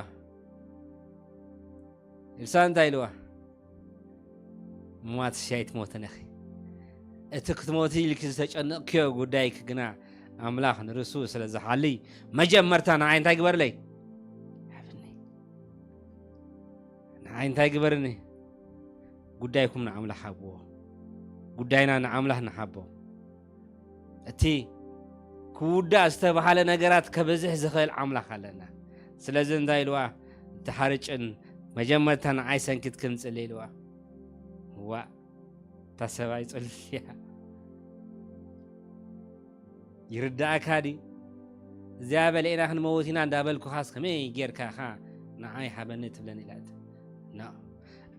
ኤልሳ እንታይ ኢልዋ? ሟትሲ ኣይትሞትን ኢኺ። እቲ ክትሞቲ ኢልኪ ዝተጨነቕክዮ ጉዳይኪ ግና ኣምላኽ ንርእሱ ስለ ዝሓሊ፣ መጀመርታ ንዓይ እንታይ ግበርለይ? ሃብኒ። ንዓይ እንታይ ግበርኒ? ጉዳይኩም ንኣምላኽ ሃብዎ። ጉዳይና ንኣምላኽ ንሃቦ። እቲ ክውዳእ ዝተባህለ ነገራት ከብዝሕ ዝኽእል ኣምላኽ ኣለና። ስለዚ እንታይ ኢልዋ? እቲ ሓርጭን መጀመርታ ንዓይ ሰንኪትክን ጽሊ ኢልዋ። ዋእ፣ እታ ሰብኣይ ጽልያ። ይርዳእካ ድዩ? እዚኣ በሊዕና ክንመውት ኢና እንዳበልኩኻስ ከመይ ጌርካ ኢኻ ንዓይ ሃበኒ ትብለኒ ኢላት። ኖ፣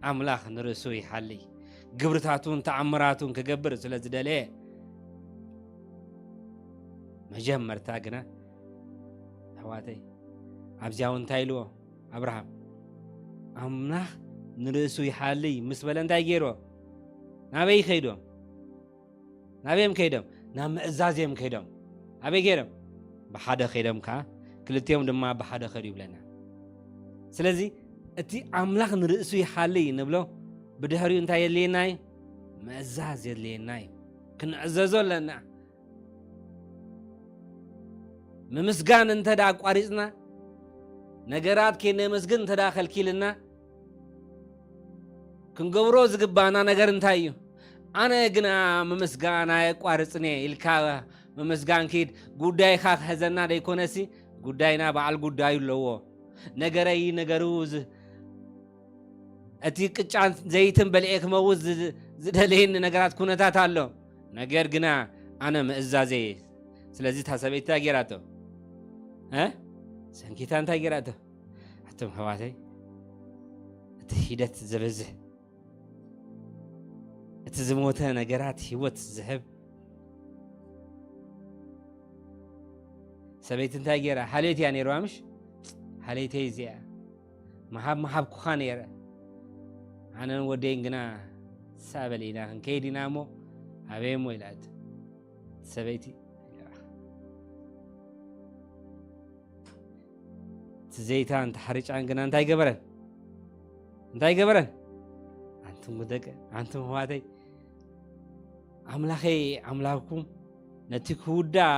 ኣምላኽ ንርእሱ ይሓሊ። ግብርታቱን ተኣምራቱን ክገብር ስለ ዝደለየ፣ መጀመርታ ግና፣ ኣሕዋተይ፣ ኣብዚኣ እውን እንታይ ኢልዎ ኣብርሃም? ኣምላኽ ንርእሱ ይሓሊ ምስ በለ እንታይ ገይርዎ? ናበይ ከይዶም? ናበይ እዮም ከይዶም? ናብ ምእዛዝ እዮም ከይዶም። ኣበይ ገይሮም? ብሓደ ከይዶም ከኣ፣ ክልቲኦም ድማ ብሓደ ከዱ ይብለና። ስለዚ እቲ ኣምላኽ ንርእሱ ይሓሊ ንብሎ፣ ብድሕሪኡ እንታይ የድልየና እዩ? ምእዛዝ የድልየና እዩ። ክንእዘዞ ኣለና። ምምስጋን እንተ ደኣ ኣቋሪጽና፣ ነገራት ከይነመስግን እንተ ደኣ ከልኪልና፣ ክንገብሮ ዝግባና ነገር እንታይ እዩ? ኣነ ግና ምምስጋን ኣየቋርጽን እየ ኢልካ ምምስጋን ኪድ፣ ጉዳይካ ክሕዘና ደይኮነሲ፣ ጉዳይና በዓል ጉዳዩ ኣለዎ። ነገረይ ነገሩ ዝ-፣ እቲ ቅጫን ዘይትን በልዔ ክመውት ዝ-፣ ዝደለየኒ ነገራት ኩነታት ኣሎ። ነገር ግና ኣነ ምእዛዘ እየ። ስለዚ እታ ሰበይቲ እንታይ ገይራቶ? እ? ሰንኪታ እንታይ ገይራቶ? ኣቶም ኣሕዋተይ፣ እቲ ሂደት ዘበዝሕ፣ እቲ ዝሞተ ነገራት ህይወት ዝህብ። ሰበይቲ እንታይ ገይራ? ሓልዮት እያ ነይርዋ፣ ምሽ? ሓልዮተይ እዚኣ። መሃብ መሃብኩኻ ነይረ። ኣነን ወደይን ግና ሳበል ኢና ክንከይድ ኢና እሞ፣ ኣበይ እሞ ኢላት ሰበይቲ። እቲ ዘይታን ተሓርጫን ግና እንታይ ገበረን? እንታይ ገበረን? ኣንቱም ደቂ፣ ኣንቱም ኣሕዋተይ፣ ኣምላኸይ ኣምላኽኩም ነቲ ክውዳእ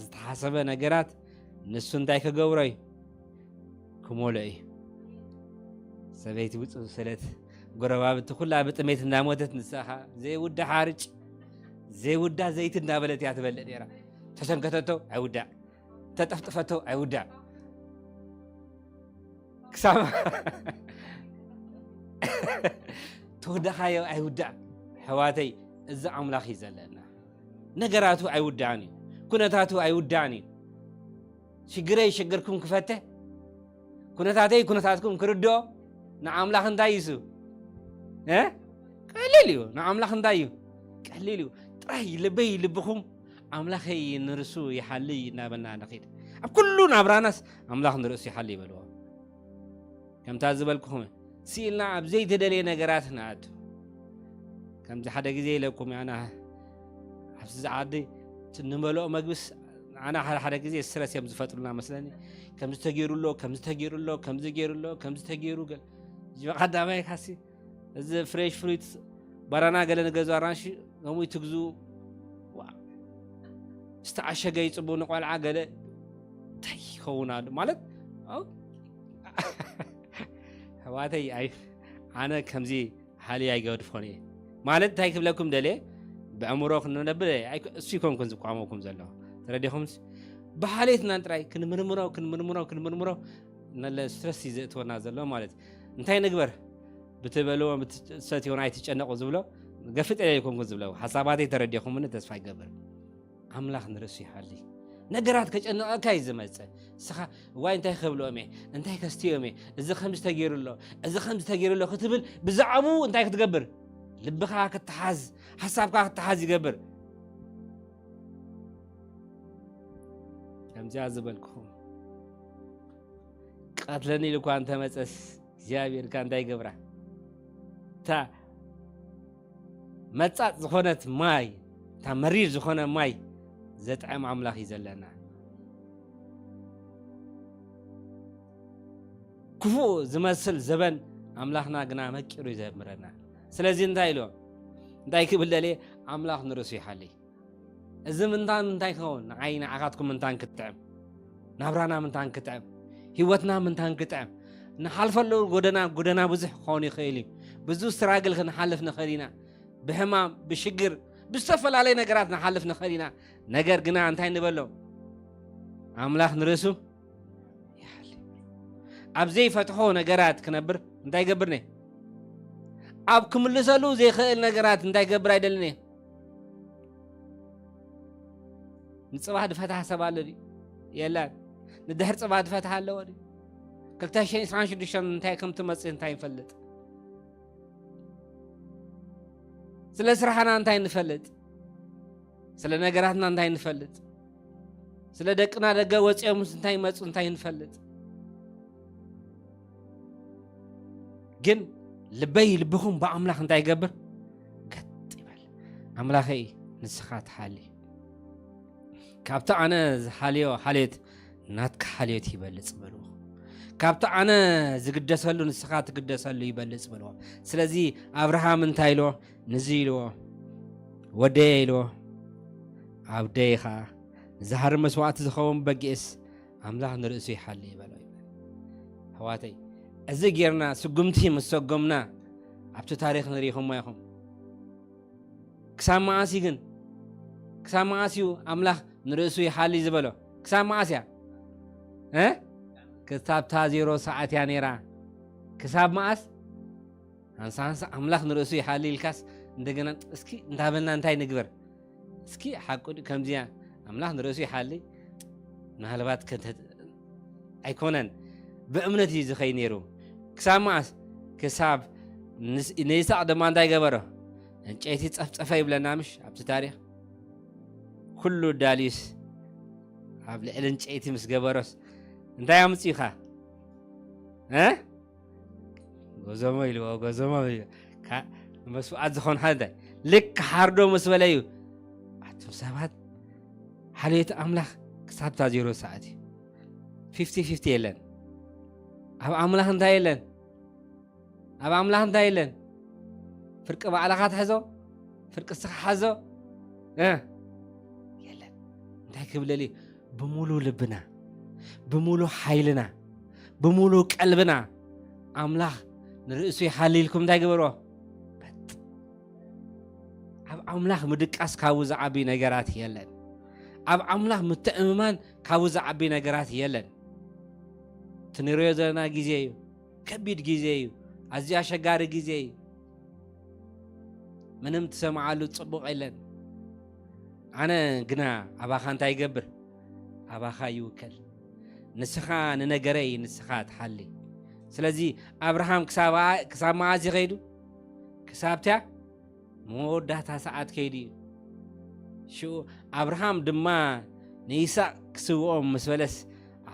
ዝተሓሰበ ነገራት ንሱ እንታይ ክገብሮ እዩ? ክሞሎ እዩ። ሰበይቲ ብፁ-፣ ሰለት ጎረባብቲ ኩላ ብጥሜት እንዳሞተት፣ ንሳኻ ዘይውዳእ ሓርጭ፣ ዘይውዳእ ዘይቲ እንዳበለት እያ ትበልዕ ነይራ። ተሰንከተቶ ኣይውዳእ፣ ተጠፍጥፈቶ ኣይውዳእ፣ ክሳብ ተወዳኻዮ ኣይውዳእ። ሕዋተይ፣ እዚ ኣምላኽ እዩ ዘለና። ነገራቱ ኣይውዳእን እዩ፣ ኩነታቱ ኣይውዳእን እዩ። ሽግረይ ሽግርኩም ክፈተ፣ ኩነታተይ ኩነታትኩም ክርድኦ፣ ንኣምላኽ እንታይ እዩ እሱ? እ? ቀሊል እዩ። ንኣምላኽ እንታይ እዩ? ቀሊል እዩ። ጥራይ ልበይ ልብኹም ኣምላኸይ ንርሱ ይሓልይ እናበልና ንኺድ። ኣብ ኩሉ ናብራናስ ኣምላኽ ንርእሱ ይሓልይ ይበልዎ። ከምታ ዝበልኩኹም ስኢልና ኣብ ዘይተደለየ ነገራት ንኣቱ። ከምዚ ሓደ ግዜ ኢለኩም ኣና ኣብዚ ዝዓዲ እቲ ንበልኦ መግብስ ኣና ሓደ ሓደ ግዜ ስትረስ እዮም ዝፈጥሩና መስለኒ። ከምዚ ተገይሩ ኣሎ፣ ከምዚ ተገይሩ ኣሎ፣ ከምዚ ገይሩ ኣሎ፣ ከምዚ ተገይሩ ገለ። እዚ ቀዳማይ ካሲ እዚ ፍሬሽ ፍሩት ባናና ገለ ንገዝኡ ኣራንሺ ሎሚ ትግዝኡ። ዋ። ዝተዓሸገ ይጽቡ ንቆልዓ ገለ እንታይ ይኸውን ኣሎ ማለት? ኣው። ኣሕዋተይ ኣይ ኣነ ከምዚ ሓልየ ኣይገድፎን እየ። ማለት እንታይ ክብለኩም ደልየ? ብኣእምሮ ክንነብር ኣይኮ-፣ እሱ ይኮንኩን ዝቋመኩም ዘሎ። ተረዲኹምስ? ብሓልየትና ጥራይ ክንምርምሮ፣ ክንምርምሮ፣ ክንምርምሮ ነለ ስትረስ እዩ ዘእትወና ዘሎ ማለት እዩ። እንታይ ንግበር? ብትበልዎ፣ ብትሰትዮን ኣይትጨነቁ ዝብሎ ገፍጥ ኢለ ኣይኮንኩን ዝብሎ። ሓሳባተይ ተረዲኹምኒ ተስፋ ይገብር። ኣምላኽ ንርእሱ ይሓሊ። ነገራት ከጨንቐካ እዩ ዝመጽእ። ንስኻ፣ "ዋይ፣ እንታይ ከብልኦም እየ? እንታይ ከስትዮም እየ? እዚ ከምዚ ተገይሩ ኣሎ፣ እዚ ከምዚ ተገይሩ ኣሎ" ክትብል ብዛዕባኡ እንታይ ክትገብር? ልብኻ ክትሓዝ፣ ሓሳብካ ክትሓዝ ይገብር። ከምዚኣ ዝበልኩኹም፣ ቀትለኒ ኢሉ እኳ እንተመጸስ እግዚኣብሔር ከ እንታይ ይገብራ? እታ መጻጽ ዝኾነት ማይ፣ እታ መሪር ዝኾነ ማይ ዘጥዕም ኣምላኽ እዩ ዘለና። ክፉእ ዝመስል ዘበን ኣምላኽና ግና መቂሩ እዩ ዘምረና። ስለዚ እንታይ ኢልዎ? እንታይ ክብል ደልየ? ኣምላኽ ንርእሱ ይሓሊ። እዚ ምንታን እንታይ ክኸውን? ንዓይ ንዓኻትኩም ምንታን ክጥዕም፣ ናብራና ምንታን ክጥዕም፣ ህይወትና ምንታን ክጥዕም፣ ንሓልፈሉ ጎደና፣ ጎደና ብዙሕ ክኸውን ይኽእል እዩ። ብዙ ስትራግል ክንሓልፍ ንኽእል ኢና። ብሕማም፣ ብሽግር፣ ብዝተፈላለየ ነገራት ንሓልፍ ንኽእል ኢና። ነገር ግና እንታይ ንበሎ? ኣምላኽ ንርእሱ ይሓሊ። ኣብ ዘይፈትሖ ነገራት ክነብር እንታይ ይገብር ነ? ኣብ ክምልሰሉ ዘይኽእል ነገራት እንታይ ይገብር ኣይደልን እየ። ንጽባሕ ዝፈትሓ ሰብ ኣሎ ድዩ? የለን። ንድሕር ጽባሕ ዝፈትሓ ኣለዎ ድዩ? ክልተ ሽሕን ዕስራን ሽዱሽተን እንታይ ከም ትመጽእ እንታይ ንፈልጥ? ስለ ስራሕና እንታይ ንፈልጥ? ስለ ነገራትና እንታይ ንፈልጥ? ስለ ደቅና ደገ ወጺኦምስ እንታይ ይመጹ እንታይ ንፈልጥ? ግን ልበይ ልብኹም ብኣምላኽ እንታይ ይገብር? ገጥ ይበል። ኣምላኸይ ንስኻ ትሓሊ። ካብቲ ኣነ ዝሓልዮ ሓልዮት ናትካ ሓልዮት ይበልጽ በልዎ። ካብቲ ኣነ ዝግደሰሉ ንስኻ ትግደሰሉ ይበልጽ በልዎ። ስለዚ ኣብርሃም እንታይ ኢልዎ? ንዚ ኢልዎ፣ "ወደየ" ኢልዎ፣ "ኣብ ደይ ኸዓ ንዝሃሪ መስዋዕቲ ዝኸውን በጊዕስ ኣምላኽ ንርእሱ ይሓሊ" ይበሎ ይብል። ኣሕዋተይ፣ እዚ ጌርና ስጉምቲ ምስ ሰጎምና ኣብቲ ታሪኽ ንሪኢኹሞ ኢኹም። ክሳብ መዓስ እዩ ግን? ክሳብ መዓስ እዩ ኣምላኽ ንርእሱ ይሓሊ ዝበሎ? ክሳብ መዓስ እያ? እ? ክሳብ እታ ዜሮ ሰዓት እያ ነይራ። ክሳብ መዓስ? ሃንሳ ሃንሳ ኣምላኽ ንርእሱ ይሓሊ ኢልካስ እንደገና እስኪ እንዳበልና እንታይ ንግበር? እስኪ ሓቁ ድዩ ከምዚያ ኣምላኽ ንርእሱ ይሓሊ? ምናልባት ከተ-፣ ኣይኮነን። ብእምነት እዩ ዝኸይድ ነይሩ። ክሳብ መዓስ? ክሳብ ንስ- ንይስሐቅ ድማ እንታይ ገበሮ? ዕንጨይቲ ጸፍጸፈ ይብለና ምሽ ኣብቲ ታሪኽ። ኩሉ ዳልዩስ ኣብ ልዕሊ ዕንጨይቲ ምስ ገበሮስ እንታይ ኣምጺኡኻ? እ? ጎዞሞ ኢልዎ፣ ጎዞሞ ኢልዎ። ካ- መስዋዕት ዝኾን ሓደ እንታይ? ልክ ሓርዶ ምስ በለ እዩ። ኣቱም ሰባት፣ ሓልዮት ኣምላኽ ክሳብ እታ ዜሮ ሰዓት እዩ። ፊፍቲ ፊፍቲ የለን። ኣብ ኣምላኽ እንታይ የለን? ኣብ ኣምላኽ እንታይ የለን? ፍርቂ ባዕልኻ ትሕዞ፣ ፍርቂ እስኻ ሓዞ፣ እ? የለን። እንታይ ክብለል እዩ? ብሙሉ ልብና፣ ብሙሉ ሓይልና፣ ብሙሉ ቀልብና ኣምላኽ ንርእሱ ይሓሊ ኢልኩም እንታይ ግበርዎ? በጥ። ኣብ ኣምላኽ ምድቃስ ካብኡ ዝዓቢ ነገራት የለን። ኣብ ኣምላኽ ምትእምማን ካብኡ ዝዓቢ ነገራት የለን። እቲ ንሪኦ ዘለና ግዜ እዩ። ከቢድ ግዜ እዩ። ኣዝዩ ኣሸጋሪ ግዜ እዩ። ምንም ትሰምዓሉ ጽቡቕ የለን። ኣነ ግና ኣባኻ እንታይ ይገብር? ኣባኻ ይውከል። ንስኻ ንነገረይ ንስኻ ትሓሊ። ስለዚ ኣብርሃም ክሳብ ኣ- ክሳብ መዓስ ይኸይዱ? ክሳብትያ መወዳእታ ሰዓት ከይዱ እዩ። ሽኡ ኣብርሃም ድማ ንይስሐቅ ክስውኦም ምስ በለስ፣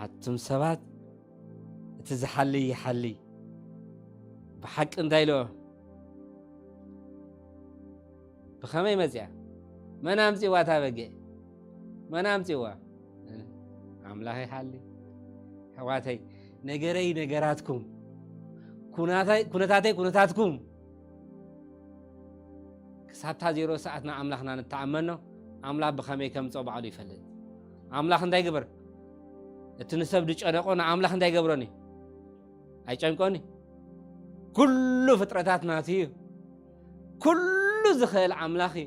ኣቱም ሰባት፣ እቲ ዝሓሊ ይሓሊ። ብሓቂ እንታይ ኢልዎ? ብኸመይ መጽያ? መን ኣምጺዋ እታ በጊዕ? መን ኣምጺዋ? ኣምላኽ ይሓሊ። ኣሕዋተይ፣ ነገረይ ነገራትኩም፣ ኩናታይ- ኩነታተይ ኩነታትኩም። ክሳብታ ዜሮ ሰዓት ንኣምላኽና ንተኣመኖ፣ ኣምላኽ ብኸመይ ከምጽኦ ባዕሉ ይፈልጥ። ኣምላኽ እንታይ ግበር? እቲ ንሰብ ዝጨነቆ ንኣምላኽ እንታይ ገብሮኒ? ኣይጨንቆኒ። ኩሉ ፍጥረታት ናቱ እዩ። ኩሉ ዝኽእል ኣምላኽ እዩ።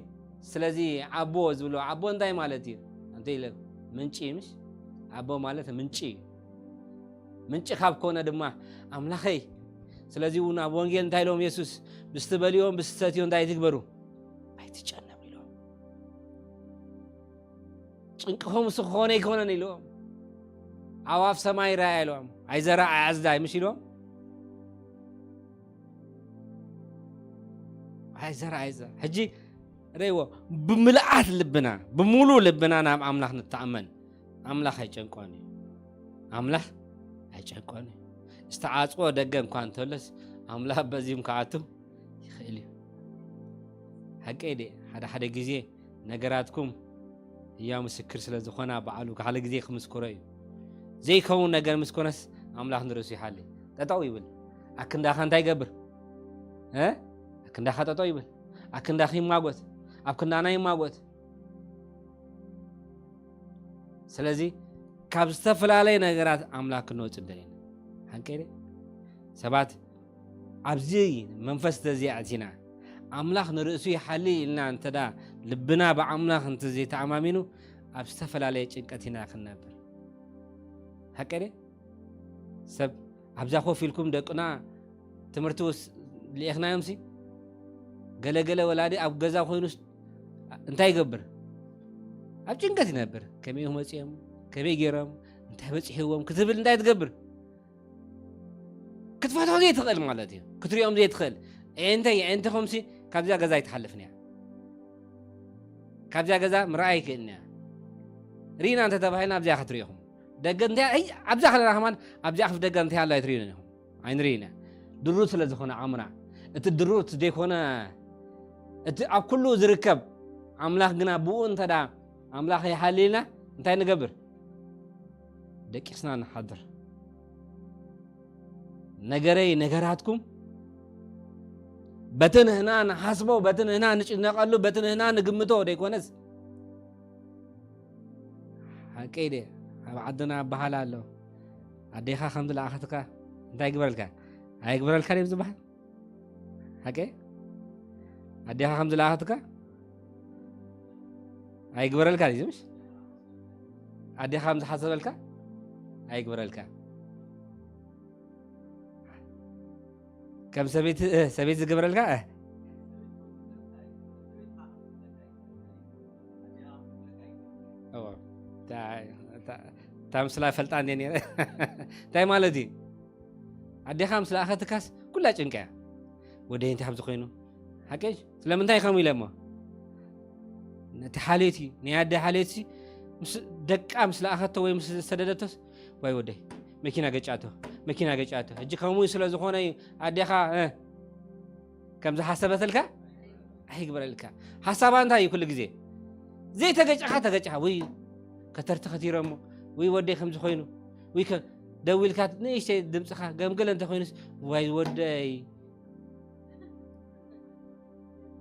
ስለዚ ኣቦ ዝብሎ፣ ኣቦ እንታይ ማለት እዩ? እንታይ ኢለ? ምንጪ እዩ፣ ምሽ? ኣቦ ማለት ምንጪ እዩ። ምንጪ ካብ ኮነ ድማ ኣምላኸይ። ስለዚ እውን ኣብ ወንጌል እንታይ ኢሎም የሱስ? ብስትበልዮን ብስትሰትዮ እንታይ ትግበሩ? ኣይትጨነቁ ኢሎም። ጭንቅኹም እሱ ክኾነ ኣይኮነን ኢልዎም። ኣዋፍ ሰማይ ራእያ ኢልዎም። ኣይዘራእ ኣይኣዝዳ ምሽ ኢልዎም። ኣይዘራእ ኣይዘ ሕጂ ረይዎ ብምልኣት ልብና፣ ብሙሉ ልብና ናብ ኣምላኽ ንተኣመን። ኣምላኽ ኣይጨንቆን እዩ። ኣምላኽ ኣይጨንቆን እዩ። ዝተዓጽዎ ደገ እንኳ እንተሎስ ኣምላኽ በዚሁም ክኣቱ ይኽእል እዩ። ሓቀይ ድየ? ሓደ ሓደ ግዜ ነገራትኩም ህያው ምስክር ስለ ዝኾና ባዕሉ ሓደ ግዜ ክምስክሮ እዩ። ዘይከውን ነገር ምስ ኮነስ ኣምላኽ ንርእሱ ይሓሊ። ጠጠው ይብል። ኣክንዳኻ እንታይ ይገብር? እ? ኣክንዳኻ ጠጠው ይብል። ኣክንዳኺ ይማጎት። ኣብ ክንዳና ይማጎት። ስለዚ ካብ ዝተፈላለየ ነገራት ኣምላኽ ክንወጽእ ንደሊ ኢና። ሓቂ ድየ? ሰባት ኣብዚ መንፈስ ተዘይኣቲና ኣምላኽ ንርእሱ ይሓሊ ኢልና እንተዳ ልብና ብኣምላኽ እንተዘይተኣማሚኑ ኣብ ዝተፈላለየ ጭንቀት ኢና ክንነብር። ሓቂ ድየ? ሰብ ኣብዛ ኮፍ ኢልኩም ደቅና ትምህርቲ ውስ ልኤኽናዮምሲ ገለገለ ወላዲ ኣብ ገዛ ኮይኑስ እንታይ ይገብር? ኣብ ጭንቀት ይነብር። ከመይ መፂኦም? ከመይ ገይሮም? እንታይ በፂሕዎም? ክትብል እንታይ ትገብር? ክትፈትሖ ዘይትኽእል ማለት እዩ። ክትሪኦም ዘይትኽእል። ኤንተ የኤንተ ከምሲ ካብዚኣ ገዛ ኣይትሓልፍን እያ። ካብዚኣ ገዛ ምርኣይ ኣይክእልን እያ። ርኢና እንተተባሂልና ኣብዚኣ ክትሪኢኹም። ደገ እንታይ ኣብዛ ከለና ከማን ኣብዚኣ ክፍ ደገ እንታይ ኣሎ ኣይትርእዩን ኢኹም። ኣይንርእይን እያ። ድሩት ስለ ዝኾነ ዓምና። እቲ ድሩት ዘይኮነ እቲ ኣብ ኩሉ ዝርከብ ኣምላኽ ግና ብኡ እንተ ደኣ ኣምላኽ ይሓልይልና እንታይ ንገብር? ደቂስና ንሓድር። ነገረይ ነገራትኩም በቲ ንህና ንሓስቦ፣ በቲ ንህና ንጭነቐሉ፣ በቲ ንህና ንግምቶ ደይኮነስ ሓቀይ ድየ? ኣብ ዓድና ኣበሃል ኣሎ። ኣዴኻ ከም ዝለኣኸትካ እንታይ ግበረልካ? ኣይግበረልካ ድዩ ዝበሃል? ሓቀይ? ኣዴኻ ከም ዝለኣኸትካ ኣይግበረልካ ድዩ ዝምሽ? ኣዴኻ ከም ዝሓሰበልካ ኣይግበረልካ። ከም ሰበይቲ፣ እ፣ ሰበይቲ ዝገብረልካ፣ እ። እዎ። እታ፣ እታ፣ እታ ምስላ ፈልጣ እንደ ነይረ። እንታይ ማለት እዩ? ኣዴኻ ምስ ለኣኸትካስ ኩላ ጭንቀ እያ። ወደይ እንታይ ከምዚ ኮይኑ ሓቀሽ ስለምንታይ ከምኡ ኢለ እሞ ነቲ ሓልዮት እዩ ናይ ኣደ ሓልዮት ሲ ምስ ደቃ ምስ ለኣኸቶ ወይ ምስ ዝተደደቶስ ዋይ ወደይ መኪና ገጫቶ መኪና ገጫቶ ሕጂ ከምኡ ስለ ዝኾነ እዩ ኣዴኻ እ፣ ከም ዝሓሰበትልካ ኣይግበረልካ። ሓሳባ እንታይ እዩ ኩሉ ግዜ ዘይተገጨኻ ተገጨኻ ወይ ከተርቲ ከቲረሞ ወይ ወደይ ከምዚ ኮይኑ ወይ ከ- ደዊልካ ንእሽተይ ድምፅኻ ገምግለ እንተኮይኑስ ዋይ ወደይ።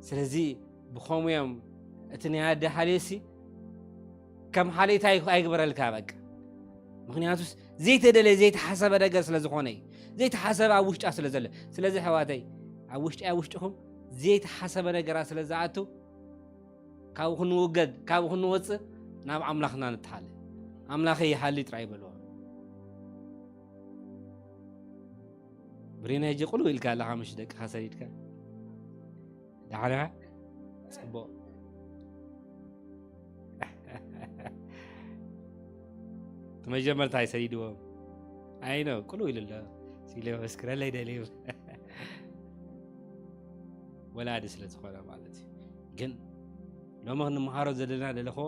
ስለዚ ብኸምኡ እዮም እቲ ናይ ኣደ ሓልዮሲ ከም ሓልዮት ኣይ- ኣይግበረልካ በቃ። ምክንያቱስ ዘይተደለየ ዘይተሓሰበ ነገር ስለ ዝኾነ እዩ። ዘይተሓሰበ ኣብ ውሽጣ ስለ ዘሎ። ስለዚ ኣሕዋተይ ኣብ ውሽጢ ኣብ ውሽጥኹም ዘይተሓሰበ ነገራት ስለ ዝኣቱ ካብኡ ክንውገድ ካብኡ ክንወፅእ ናብ ኣምላኽና ንተሓለ። ኣምላኸይ ይሓሊ ጥራይ በልዎ። ብሬና ሕጂ ቁልው ኢልካ ኣለኻ ምሽ ደቅኻ ሰዲድካ ደሓንኻ? ፅቡቕ። እቲ መጀመርታ ኣይሰዲድዎም ኣይኖ ቁልው ኢሉ ኣሎ ሲለ መስክረለይ ደልዩ ወላዲ ስለ ዝኾነ ማለት እዩ። ግን ሎሚ ክንምሃሮ ዘለና ደለኾ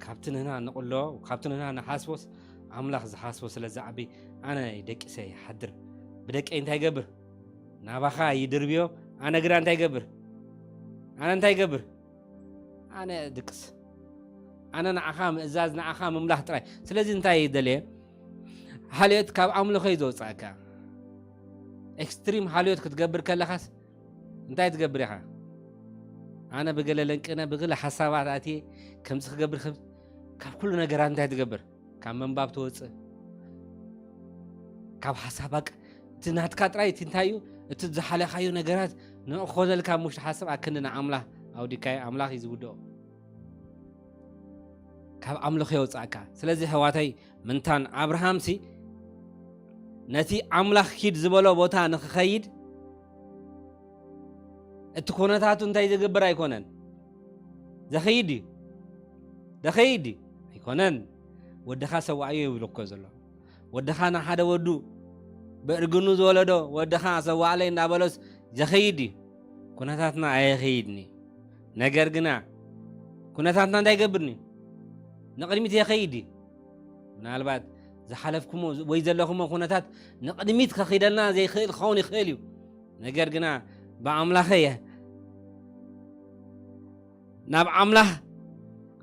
ካብቲ ንህና ንቕሎ ካብቲ ንህና ንሓስቦስ ኣምላኽ ዝሓስቦ ስለ ዝዓቢ ኣነ ደቂሰ ይሓድር ብደቀይ እንታይ ይገብር ናባኻ ይድርብዮ። ኣነ ግዳ እንታይ ይገብር ኣነ እንታይ ይገብር ኣነ ድቅስ ኣነ ንዓኻ ምእዛዝ ንዓኻ ምምላኽ ጥራይ። ስለዚ እንታይ ደልየ ሓልዮት ካብ ኣምልኾ እዩ ዘውፅኣካ። ኤክስትሪም ሓልዮት ክትገብር ከለኻስ እንታይ ትገብር ኢኻ? ኣነ ብገለ ለንቅነ ብገለ ሓሳባት ኣትየ ከምዚ ክገብር ከም ካብ ኩሉ ነገራት እንታይ ትገብር? ካብ ምንባብ ትወፅእ ካብ ሓሳብ በቃ እቲ ናትካ ጥራይ እቲ እንታይ እዩ እቲ ዝሓለኻዮ ነገራት ንዕኾነልካ ሙሽ ሓሳብ ኣክንዲ ንኣምላኽ ኣውዲካዮ ኣምላኽ እዩ ዝውድኦ። ካብ ኣምልኾ የውፅኣካ። ስለዚ ኣሕዋተይ ምንታን ኣብርሃምሲ ነቲ ኣምላኽ ኪድ ዝበሎ ቦታ ንኽኸይድ እቲ ኩነታቱ እንታይ ዝገብር ኣይኮነን። ዘኸይድ እዩ። ዘኸይድ እዩ። ኣይኮነን። ወድኻ ሰዋእዮ ይብሎ እኮ ዘሎ። ወድኻ ንሓደ ወዱ ብእርግኑ ዝወለዶ ወድኻ ሰዋእለይ እንዳበሎስ ዘኸይድ እዩ። ኩነታትና ኣየኸይድን እዩ። ነገር ግና ኩነታትና እንታይ ይገብርኒ ንቕድሚት የኸይድ እዩ። ምናልባት ዝሓለፍኩሞ ወይ ዘለኹሞ ኩነታት ንቕድሚት ከኺደልና ዘይኽእል ክኸውን ይኽእል እዩ። ነገር ግና ብኣምላኸ እየ ናብ ኣምላኽ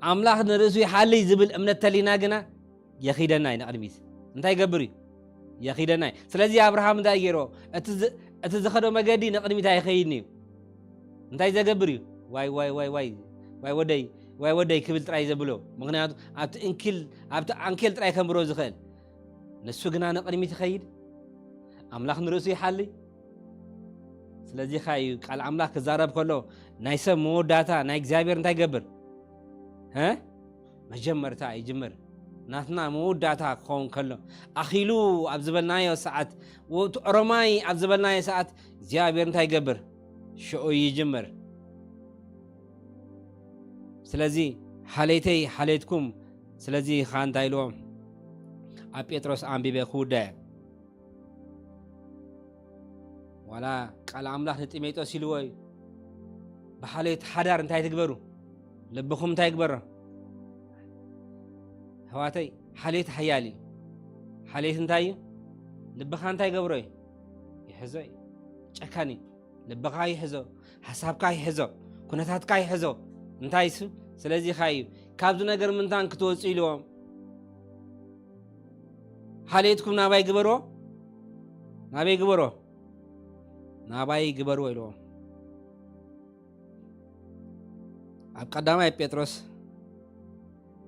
ኣምላኽ ንርእሱ ይሓልይ ዝብል እምነት ተሊና ግና የኺደና እዩ ንቕድሚት እንታይ ይገብር እዩ የኺደና እዩ። ስለዚ ኣብርሃም እንታይ ገይርዎ እቲ ዝ- እቲ ዝኸዶ መገዲ ንቕድሚት ኣይኸይድን እዩ። እንታይ ዘገብር እዩ ዋይ ዋይ ዋይ ዋይ ዋይ ወደይ ዋይ ወደይ ክብል ጥራይ ዘብሎ። ምክንያቱ ኣብቲ እንኪል ኣብቲ ኣንኬል ጥራይ ከንብሮ ዝኽእል ንሱ ግና ንቕድሚት ይኸይድ። ኣምላኽ ንርእሱ ይሓሊ። ስለዚ ካ እዩ ቃል ኣምላኽ ክዛረብ ከሎ ናይ ሰብ መወዳእታ ናይ እግዚኣብሔር እንታይ ይገብር እ መጀመርታ ይጅምር። ናትና መወዳእታ ክኸውን ከሎ ኣኺሉ ኣብ ዝበልናዮ ሰዓት ወ- እቲ ኦሮማይ ኣብ ዝበልናዮ ሰዓት እግዚኣብሔር እንታይ ይገብር ሽዑ ይጅምር። ስለዚ ሓሌተይ ሓሌትኩም ስለዚ ኻ እንታይ ኢልዎም ኣብ ጴጥሮስ ኣንቢበ ክውዳየ ዋላ ቃል ኣምላኽ ንጢሜጦስ ኢልዎ እዩ። ብሓልዮት ሓዳር እንታይ ትግበሩ? ልብኹም እንታይ ይግበሮ? ኣሕዋተይ ሓልዮት ሓያል እዩ። ሓልዮት እንታይ እዩ? ልብኻ እንታይ ይገብሮ እዩ? ይሕዞ እዩ። ጨካን እዩ። ልብኻ ይሕዞ፣ ሓሳብካ ይሕዞ፣ ኩነታትካ ይሕዞ። እንታይ እሱ? ስለዚ ኻ እዩ ካብዚ ነገር ምንታን ክትወፁ ኢልዎም ሓልዮትኩም ናባይ ግበርዎ ናበይ ግበርዎ ናባይ ግበርዎ ኢልዎም። ኣብ ቀዳማይ ጴጥሮስ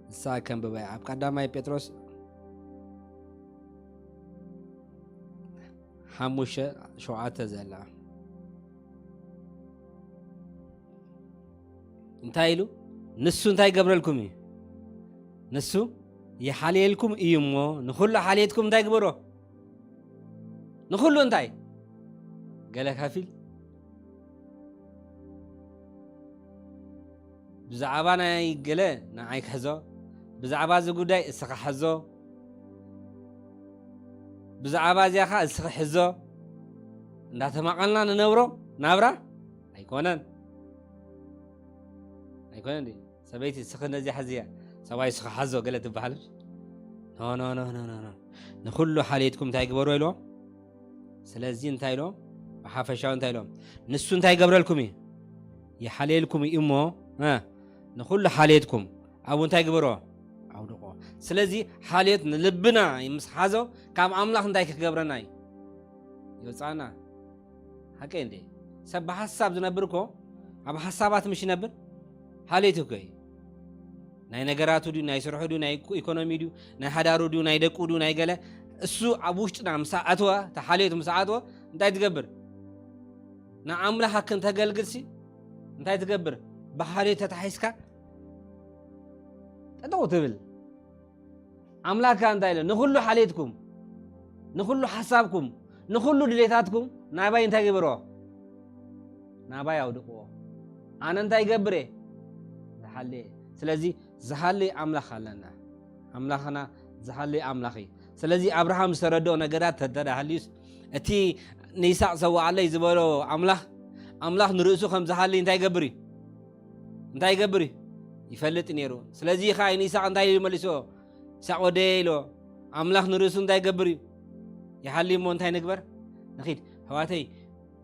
ንሳ ከንብበያ ኣብ ቀዳማይ ጴጥሮስ ሓሙሽተ ሸውዓተ ዘላ እንታይ ኢሉ ንሱ እንታይ ይገብረልኩም እዩ ንሱ ይሓልየልኩም እዩ እሞ ንኹሉ ሓልየትኩም እንታይ ግበሮ ንኹሉ እንታይ ገለ ከፊል ብዛዕባ ናይ ገለ ንዓይ ክሕዞ ብዛዕባ እዚ ጉዳይ እስኻ ሕዞ ብዛዕባ እዚኣ ኸዓ እስኺ ሕዞ እንዳተማቐልና ንነብሮ ናብራ ኣይኮነን። ኣይኮነን ድዩ? ሰበይቲ እስኺ ነዚኣ ሓዝያ፣ ሰብኣይ እስኺ ሓዞ ገለ ትበሃል። ኖ፣ ኖ፣ ኖ፣ ኖ፣ ኖ፣ ኖ። ንኹሉ ሓልየትኩም እንታይ ግበሩ ኢልዎም? ስለዚ እንታይ ኢልዎም? ብሓፈሻዊ እንታይ ኢልዎም? ንሱ እንታይ ይገብረልኩም እዩ? ይሓልየልኩም እዩ እሞ፣ እ፣ ንኹሉ ሓልየትኩም ኣብኡ እንታይ ግበሮ? ኣውድቆ። ስለዚ ሓልየት ንልብና ምስ ሓዞ ካብ ኣምላኽ እንታይ ክገብረና እዩ? ይወፃና። ሓቀይ እንዴ? ሰብ ብሓሳብ ዝነብር እኮ ኣብ ሓሳባት ምሽ ይነብር። ሓልየት እኮ እዩ። ናይ ነገራቱ ድዩ፣ ናይ ስርሑ ድዩ፣ ናይ ኢኮ-፣ ኢኮኖሚ ድዩ፣ ናይ ሓዳሩ ድዩ፣ ናይ ደቁ ድዩ፣ ናይ ገለ፣ እሱ ኣብ ውሽጥና ምስ ኣተወ፣ እቲ ሓልየቱ ምስ ኣተወ እንታይ ትገብር? ንኣምላኽ ክንተገልግልሲ እንታይ ትገብር? ብሓልየት ተታሒዝካ ጠጠው ትብል። ኣምላኽ ከኣ እንታይ ኢለ? ንኹሉ ሓልየትኩም፣ ንኹሉ ሓሳብኩም፣ ንኹሉ ድሌታትኩም ናባይ እንታይ ግበርዎ? ናባይ ኣውድቅዎ። ኣነ እንታይ ይገብር እየ? ዝሓሊ እየ። ስለዚ ዝሓሊ ኣምላኽ ኣለና። ኣምላኽና ዝሓሊ ኣምላኽ እዩ። ስለዚ ኣብርሃም ዝተረድኦ ነገራት እንተ ደኣ ሃልዩስ፣ እቲ ንይስሓቅ ሰውኣለይ ዝበሎ ኣምላኽ፣ ኣምላኽ ንርእሱ ከም ዝሓሊ እንታይ ይገብር እዩ? እንታይ ይገብር እዩ? ይፈልጥ ነይሩ። ስለዚ ኸዓ ንይስሓቅ እንታይ ኢሉ መሊስዎ? ይስሓቅ ወደየ ኢልዎ። ኣምላኽ ንርእሱ እንታይ ይገብር እዩ? ይሓሊ እሞ እንታይ ንግበር? ንኺድ። ኣሕዋተይ፣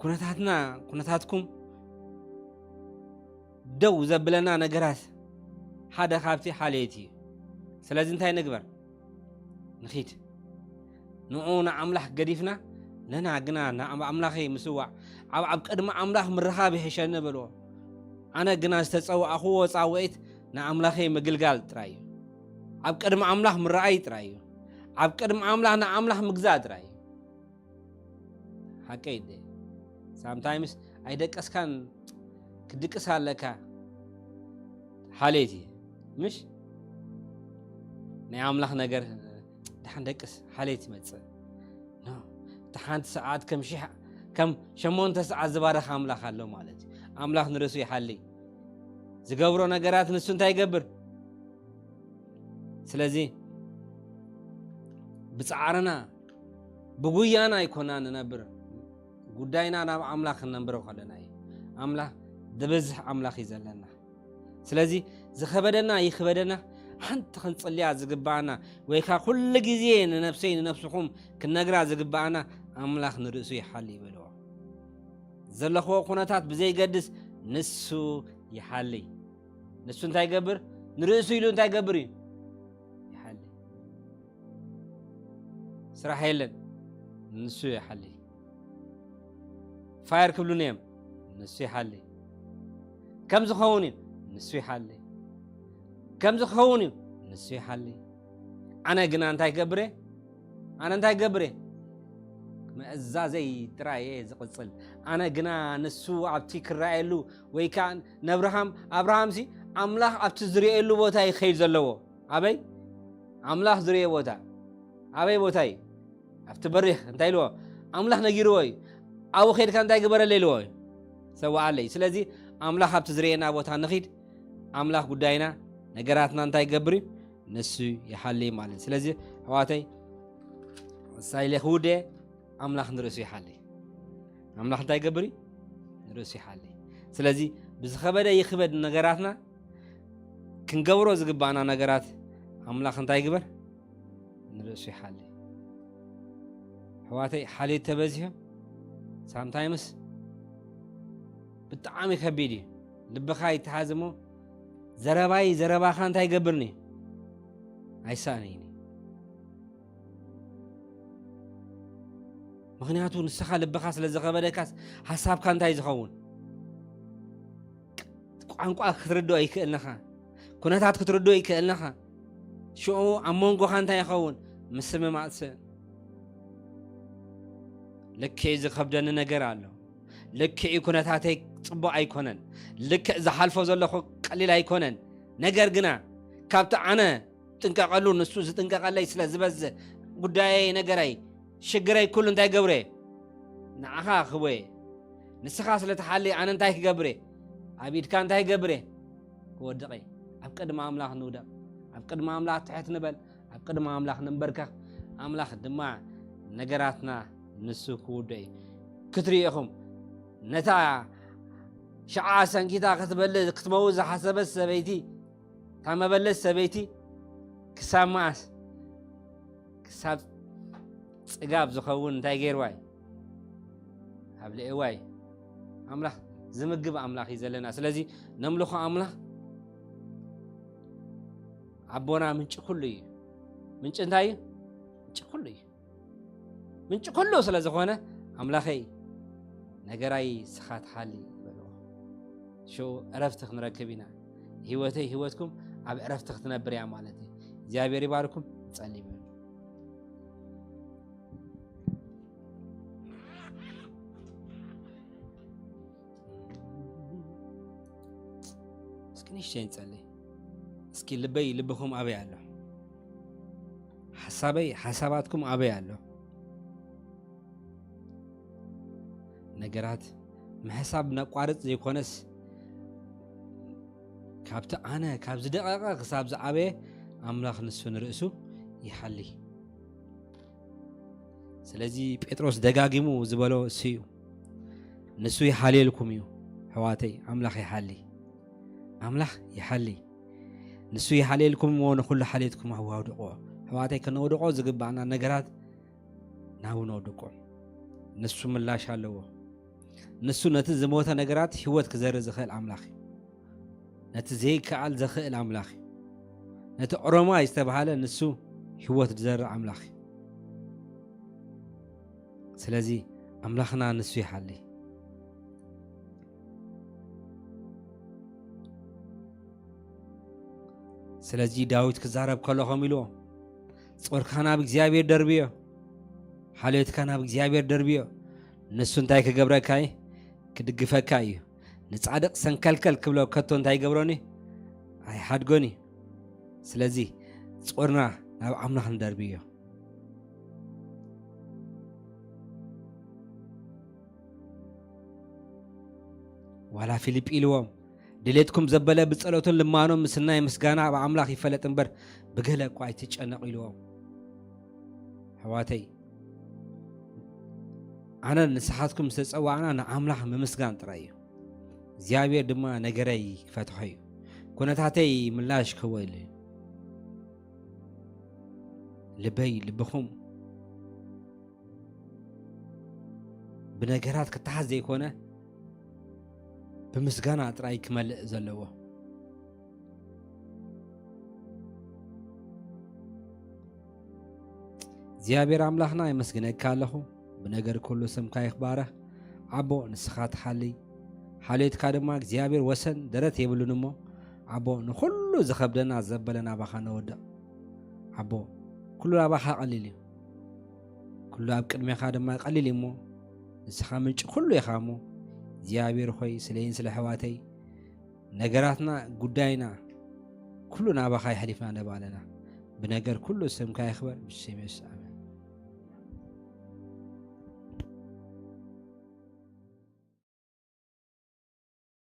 ኩነታትና፣ ኩነታትኩም ደው ዘብለና ነገራት ሓደ ካብቲ ሓልየት እዩ። ስለዚ እንታይ ንግበር? ንኺድ። ንዑ ንኣምላኽ ገዲፍና፣ ነና ግና ናብ ኣምላኸይ ምስዋዕ፣ ኣብ፣ ኣብ ቅድሚ ኣምላኽ ምርኻብ ይሕሸኒ በልዎ። ኣነ ግና ዝተጸዋዕኽዎ ጻውዒት ንኣምላኸይ ምግልጋል ጥራይ እዩ። ኣብ ቅድሚ ኣምላኽ ምረኣይ ጥራይ እዩ። ኣብ ቅድሚ ኣምላኽ ንኣምላኽ ምግዛእ ጥራይ እዩ። ሓቀይ እንዴ? ሳምታይምስ ኣይደቀስካን፣ ክድቅስ ኣለካ። ሓልየት እዩ። ምሽ ናይ ኣምላኽ ነገር፣ ደሓን ደቅስ፣ ሓልየት ይመጽእ። ኖ፣ እቲ ሓንቲ ሰዓት ከም ሽሕ፣ ከም ሸሞንተ ሰዓት ዝባረኽ ኣምላኽ ኣሎ ማለት እዩ። ኣምላኽ ንርእሱ ይሓሊ። ዝገብሮ ነገራት ንሱ እንታይ ይገብር? ስለዚ ብጻዕርና ብጉያና ኣይኮና ንነብር። ጉዳይና ናብ ኣምላኽ ክነንብሮ ከለና እዩ። ኣምላኽ ዝበዝሕ ኣምላኽ እዩ ዘለና። ስለዚ ዝኸበደና ይኽበደና፣ ሓንቲ ክንጽልያ ዝግብኣና፣ ወይ ከኣ ኩሉ ግዜ ንነብሰይ ንነብስኹም ክንነግራ ዝግብኣና፣ ኣምላኽ ንርእሱ ይሓሊ ይበልዎ። ዘለኽዎ ኩነታት ብዘይገድስ ንሱ ይሓሊ። ንሱ እንታይ ይገብር? ንርእሱ ኢሉ እንታይ ይገብር እዩ? ይሓሊ። ስራሕ የለን፣ ንሱ ይሓሊ። ፋየር ክብሉኒ እዮም፣ ንሱ ይሓሊ። ከም ዝኸውን እዩ፣ ንሱ ይሓሊ። ከም ዝኸውን እዩ፣ ንሱ ይሓሊ። ኣነ ግና እንታይ ክገብር እየ? ኣነ እንታይ ክገብር እየ? ምእዛዘይ ጥራይ እየ ዝቕጽል። ኣነ ግና ንሱ ኣብቲ ክረኣየሉ፣ ወይ ከኣ ነብርሃም፣ ኣብርሃምሲ ኣምላኽ ኣብቲ ዝርእየሉ ቦታ እዩ ክኸይድ ዘለዎ። ኣበይ? ኣምላኽ ዝርእየ ቦታ። ኣበይ ቦታ እዩ? ኣብቲ በሪኽ እንታይ ኢልዎ? ኣምላኽ ነጊርዎ እዩ። ኣብኡ ኸይድካ እንታይ ግበረለይ ኢልዎ እዩ? ሰውኣለይ። ስለዚ ኣምላኽ ኣብቲ ዝርእየና ቦታ ንኺድ። ኣምላኽ ጉዳይና፣ ነገራትና እንታይ ይገብር እዩ? ንሱ ይሓሊ ማለት እዩ። ስለዚ ኣሕዋተይ፣ ሳይለ ክውደ ኣምላኽ ንርእሱ ይሓሊ። ኣምላኽ እንታይ ይገብር እዩ? ንርእሱ ይሓሊ። ስለዚ ብዝኸበደ ይኽበድ ነገራትና፣ ክንገብሮ ዝግባኣና ነገራት ኣምላኽ እንታይ ይግበር? ንርእሱ ይሓሊ። ኣሕዋተይ፣ ሓልዮት ተበዚሑ ሳምታይምስ ብጣዕሚ ከቢድ እዩ። ልብኻ ይተሓዝ እሞ ዘረባይ ዘረባኻ እንታይ ይገብርኒ? ኣይሳእነይኒ። ምኽንያቱ ንስኻ ልብኻ ስለ ዝኸበደካስ ሓሳብካ እንታይ ዝኸውን? ቋንቋ ክትርድኦ ይክእልንኻ፣ ኩነታት ክትርድኦ ይክእልንኻ። ሽዑ ኣብ መንጎኻ እንታይ ይኸውን? ምስምማዕ ስእ። ልክዕ ዝኸብደኒ ነገር ኣሎ። ልክዕ ኩነታተይ ጽቡቕ ኣይኮነን። ልክዕ ዝሓልፎ ዘለኹ ቀሊል ኣይኮነን። ነገር ግና ካብቲ ኣነ ጥንቀቐሉ ንሱ ዝጥንቀቐለይ ስለ ዝበዝሕ፣ ጉዳየይ፣ ነገረይ፣ ሽግረይ ኩሉ እንታይ ገብረ? ንዓኻ ክህቦ እየ። ንስኻ ስለ ትሓሊ ኣነ እንታይ ክገብር እየ? ኣብ ኢድካ እንታይ ክገብር እየ? ክወድቕ እየ። ኣብ ቅድሚ ኣምላኽ ንውደቕ። ኣብ ቅድሚ ኣምላኽ ትሕት ንበል። ኣብ ቅድሚ ኣምላኽ ንንበርከኽ። ኣምላኽ ድማ ነገራትና ንሱ ክውዶ እዩ። ክትሪኢኹም ነታ ሽዓ ሰንኪታ ክትበል ክትመውት ዝሓሰበት ሰበይቲ፣ እታ መበለት ሰበይቲ ክሳብ መዓስ? ክሳብ ጽጋብ ዝኸውን እንታይ ገይርዋ እዩ? ኣብልዕዋ እዩ። ኣምላኽ ዝምግብ ኣምላኽ እዩ ዘለና። ስለዚ ነምልኾ ኣምላኽ ኣቦና ምንጪ ኩሉ እዩ። ምንጪ እንታይ እዩ? ምንጪ ኩሉ እዩ። ምንጪ ኩሉ ስለ ዝኾነ፣ ኣምላኸይ ነገራይ ስኻ ትሓሊ በልዎ። ሽዑ ዕረፍቲ ክንረክብ ኢና። ህይወተይ ህይወትኩም ኣብ ዕረፍቲ ክትነብር እያ ማለት እዩ። እግዚኣብሔር ይባርኩም። ጸልዩ። እስኪ ንእሽተይ ንጸሊ። እስኪ ልበይ ልብኹም ኣበይ ኣሎ? ሓሳበይ ሓሳባትኩም ኣበይ ኣሎ? ነገራት ምሕሳብ ነቋርጽ ዘይኮነስ፣ ካብቲ ኣነ ካብ ዝደቐቐ ክሳብ ዝዓበየ ኣምላኽ ንሱ ንርእሱ ይሓሊ። ስለዚ ጴጥሮስ ደጋጊሙ ዝበሎ እሱ እዩ። ንሱ ይሓልየልኩም እዩ። ኣሕዋተይ፣ ኣምላኽ ይሓሊ። ኣምላኽ ይሓሊ። ንሱ ይሓልየልኩም እሞ ንኹሉ ሓልየትኩም ኣዋድቆ። ኣሕዋተይ፣ ከነውድቆ ዝግባእና ነገራት ናብኡ ነውድቆ። ንሱ ምላሽ ኣለዎ። ንሱ ነቲ ዝሞተ ነገራት ህይወት ክዘርእ ዝኽእል ኣምላኽ እዩ። ነቲ ዘይከኣል ዘኽእል ኣምላኽ እዩ። ነቲ ኦሮማይ ዝተባህለ ንሱ ህይወት ዝዘርእ ኣምላኽ እዩ። ስለዚ ኣምላኽና ንሱ ይሓሊ። ስለዚ ዳዊት ክዛረብ ከሎ ከም ኢልዎ፣ ጾርካ ናብ እግዚኣብሔር ደርብዮ፣ ሓልዮትካ ናብ እግዚኣብሔር ደርብዮ። ንሱ እንታይ ክገብረካ እዩ? ክድግፈካ እዩ። ንጻድቕ ሰንከልከል ክብሎ ከቶ እንታይ ይገብሮን እዩ? ኣይሓድጎን እዩ። ስለዚ ጾርና ናብ ኣምላኽ ንደርብዮ። ዋላ ፊልጲ ኢልዎም፣ ድሌትኩም ዘበለ ብጸሎትን ልማኖን ምስናይ ምስጋና ኣብ ኣምላኽ ይፈለጥ እምበር፣ ብገለ እኳ ኣይትጨነቑ ኢልዎም። ኣሕዋተይ፣ ኣነን ንስኻትኩም ዝተጸዋዕና ንኣምላኽ ምምስጋን ጥራይ እዩ። እግዚኣብሔር ድማ ነገረይ ክፈትሖ እዩ። ኩነታተይ ምላሽ ክህቦ ኢሉ እዩ። ልበይ፣ ልብኹም ብነገራት ክተሓዝ ዘይኮነ፣ ብምስጋና ጥራይ ክመልእ ዘለዎ። እግዚኣብሔር ኣምላኽና የመስግነካ ኣለኹ። ብነገር ኩሉ ስምካ ይኽባረኽ። ኣቦ፣ ንስኻ ትሓሊ። ሓልዮትካ ድማ እግዚኣብሔር ወሰን ደረት የብሉን እሞ፣ ኣቦ፣ ንኹሉ ዝኸብደና ዘበለ ናባኻ ነወድቕ። ኣቦ፣ ኩሉ ናባኻ ቀሊል እዩ። ኩሉ ኣብ ቅድሜኻ ድማ ቀሊል እዩ እሞ፣ ንስኻ ምንጪ ኩሉ ኢኻ እሞ፣ እግዚኣብሔር ሆይ፣ ስለይን ስለ ኣሕዋተይ፣ ነገራትና፣ ጉዳይና፣ ኩሉ ናባኻ የሕሊፍና ነባለና። ብነገር ኩሉ ስምካ ይኽበር፣ ብሽም የሱስ።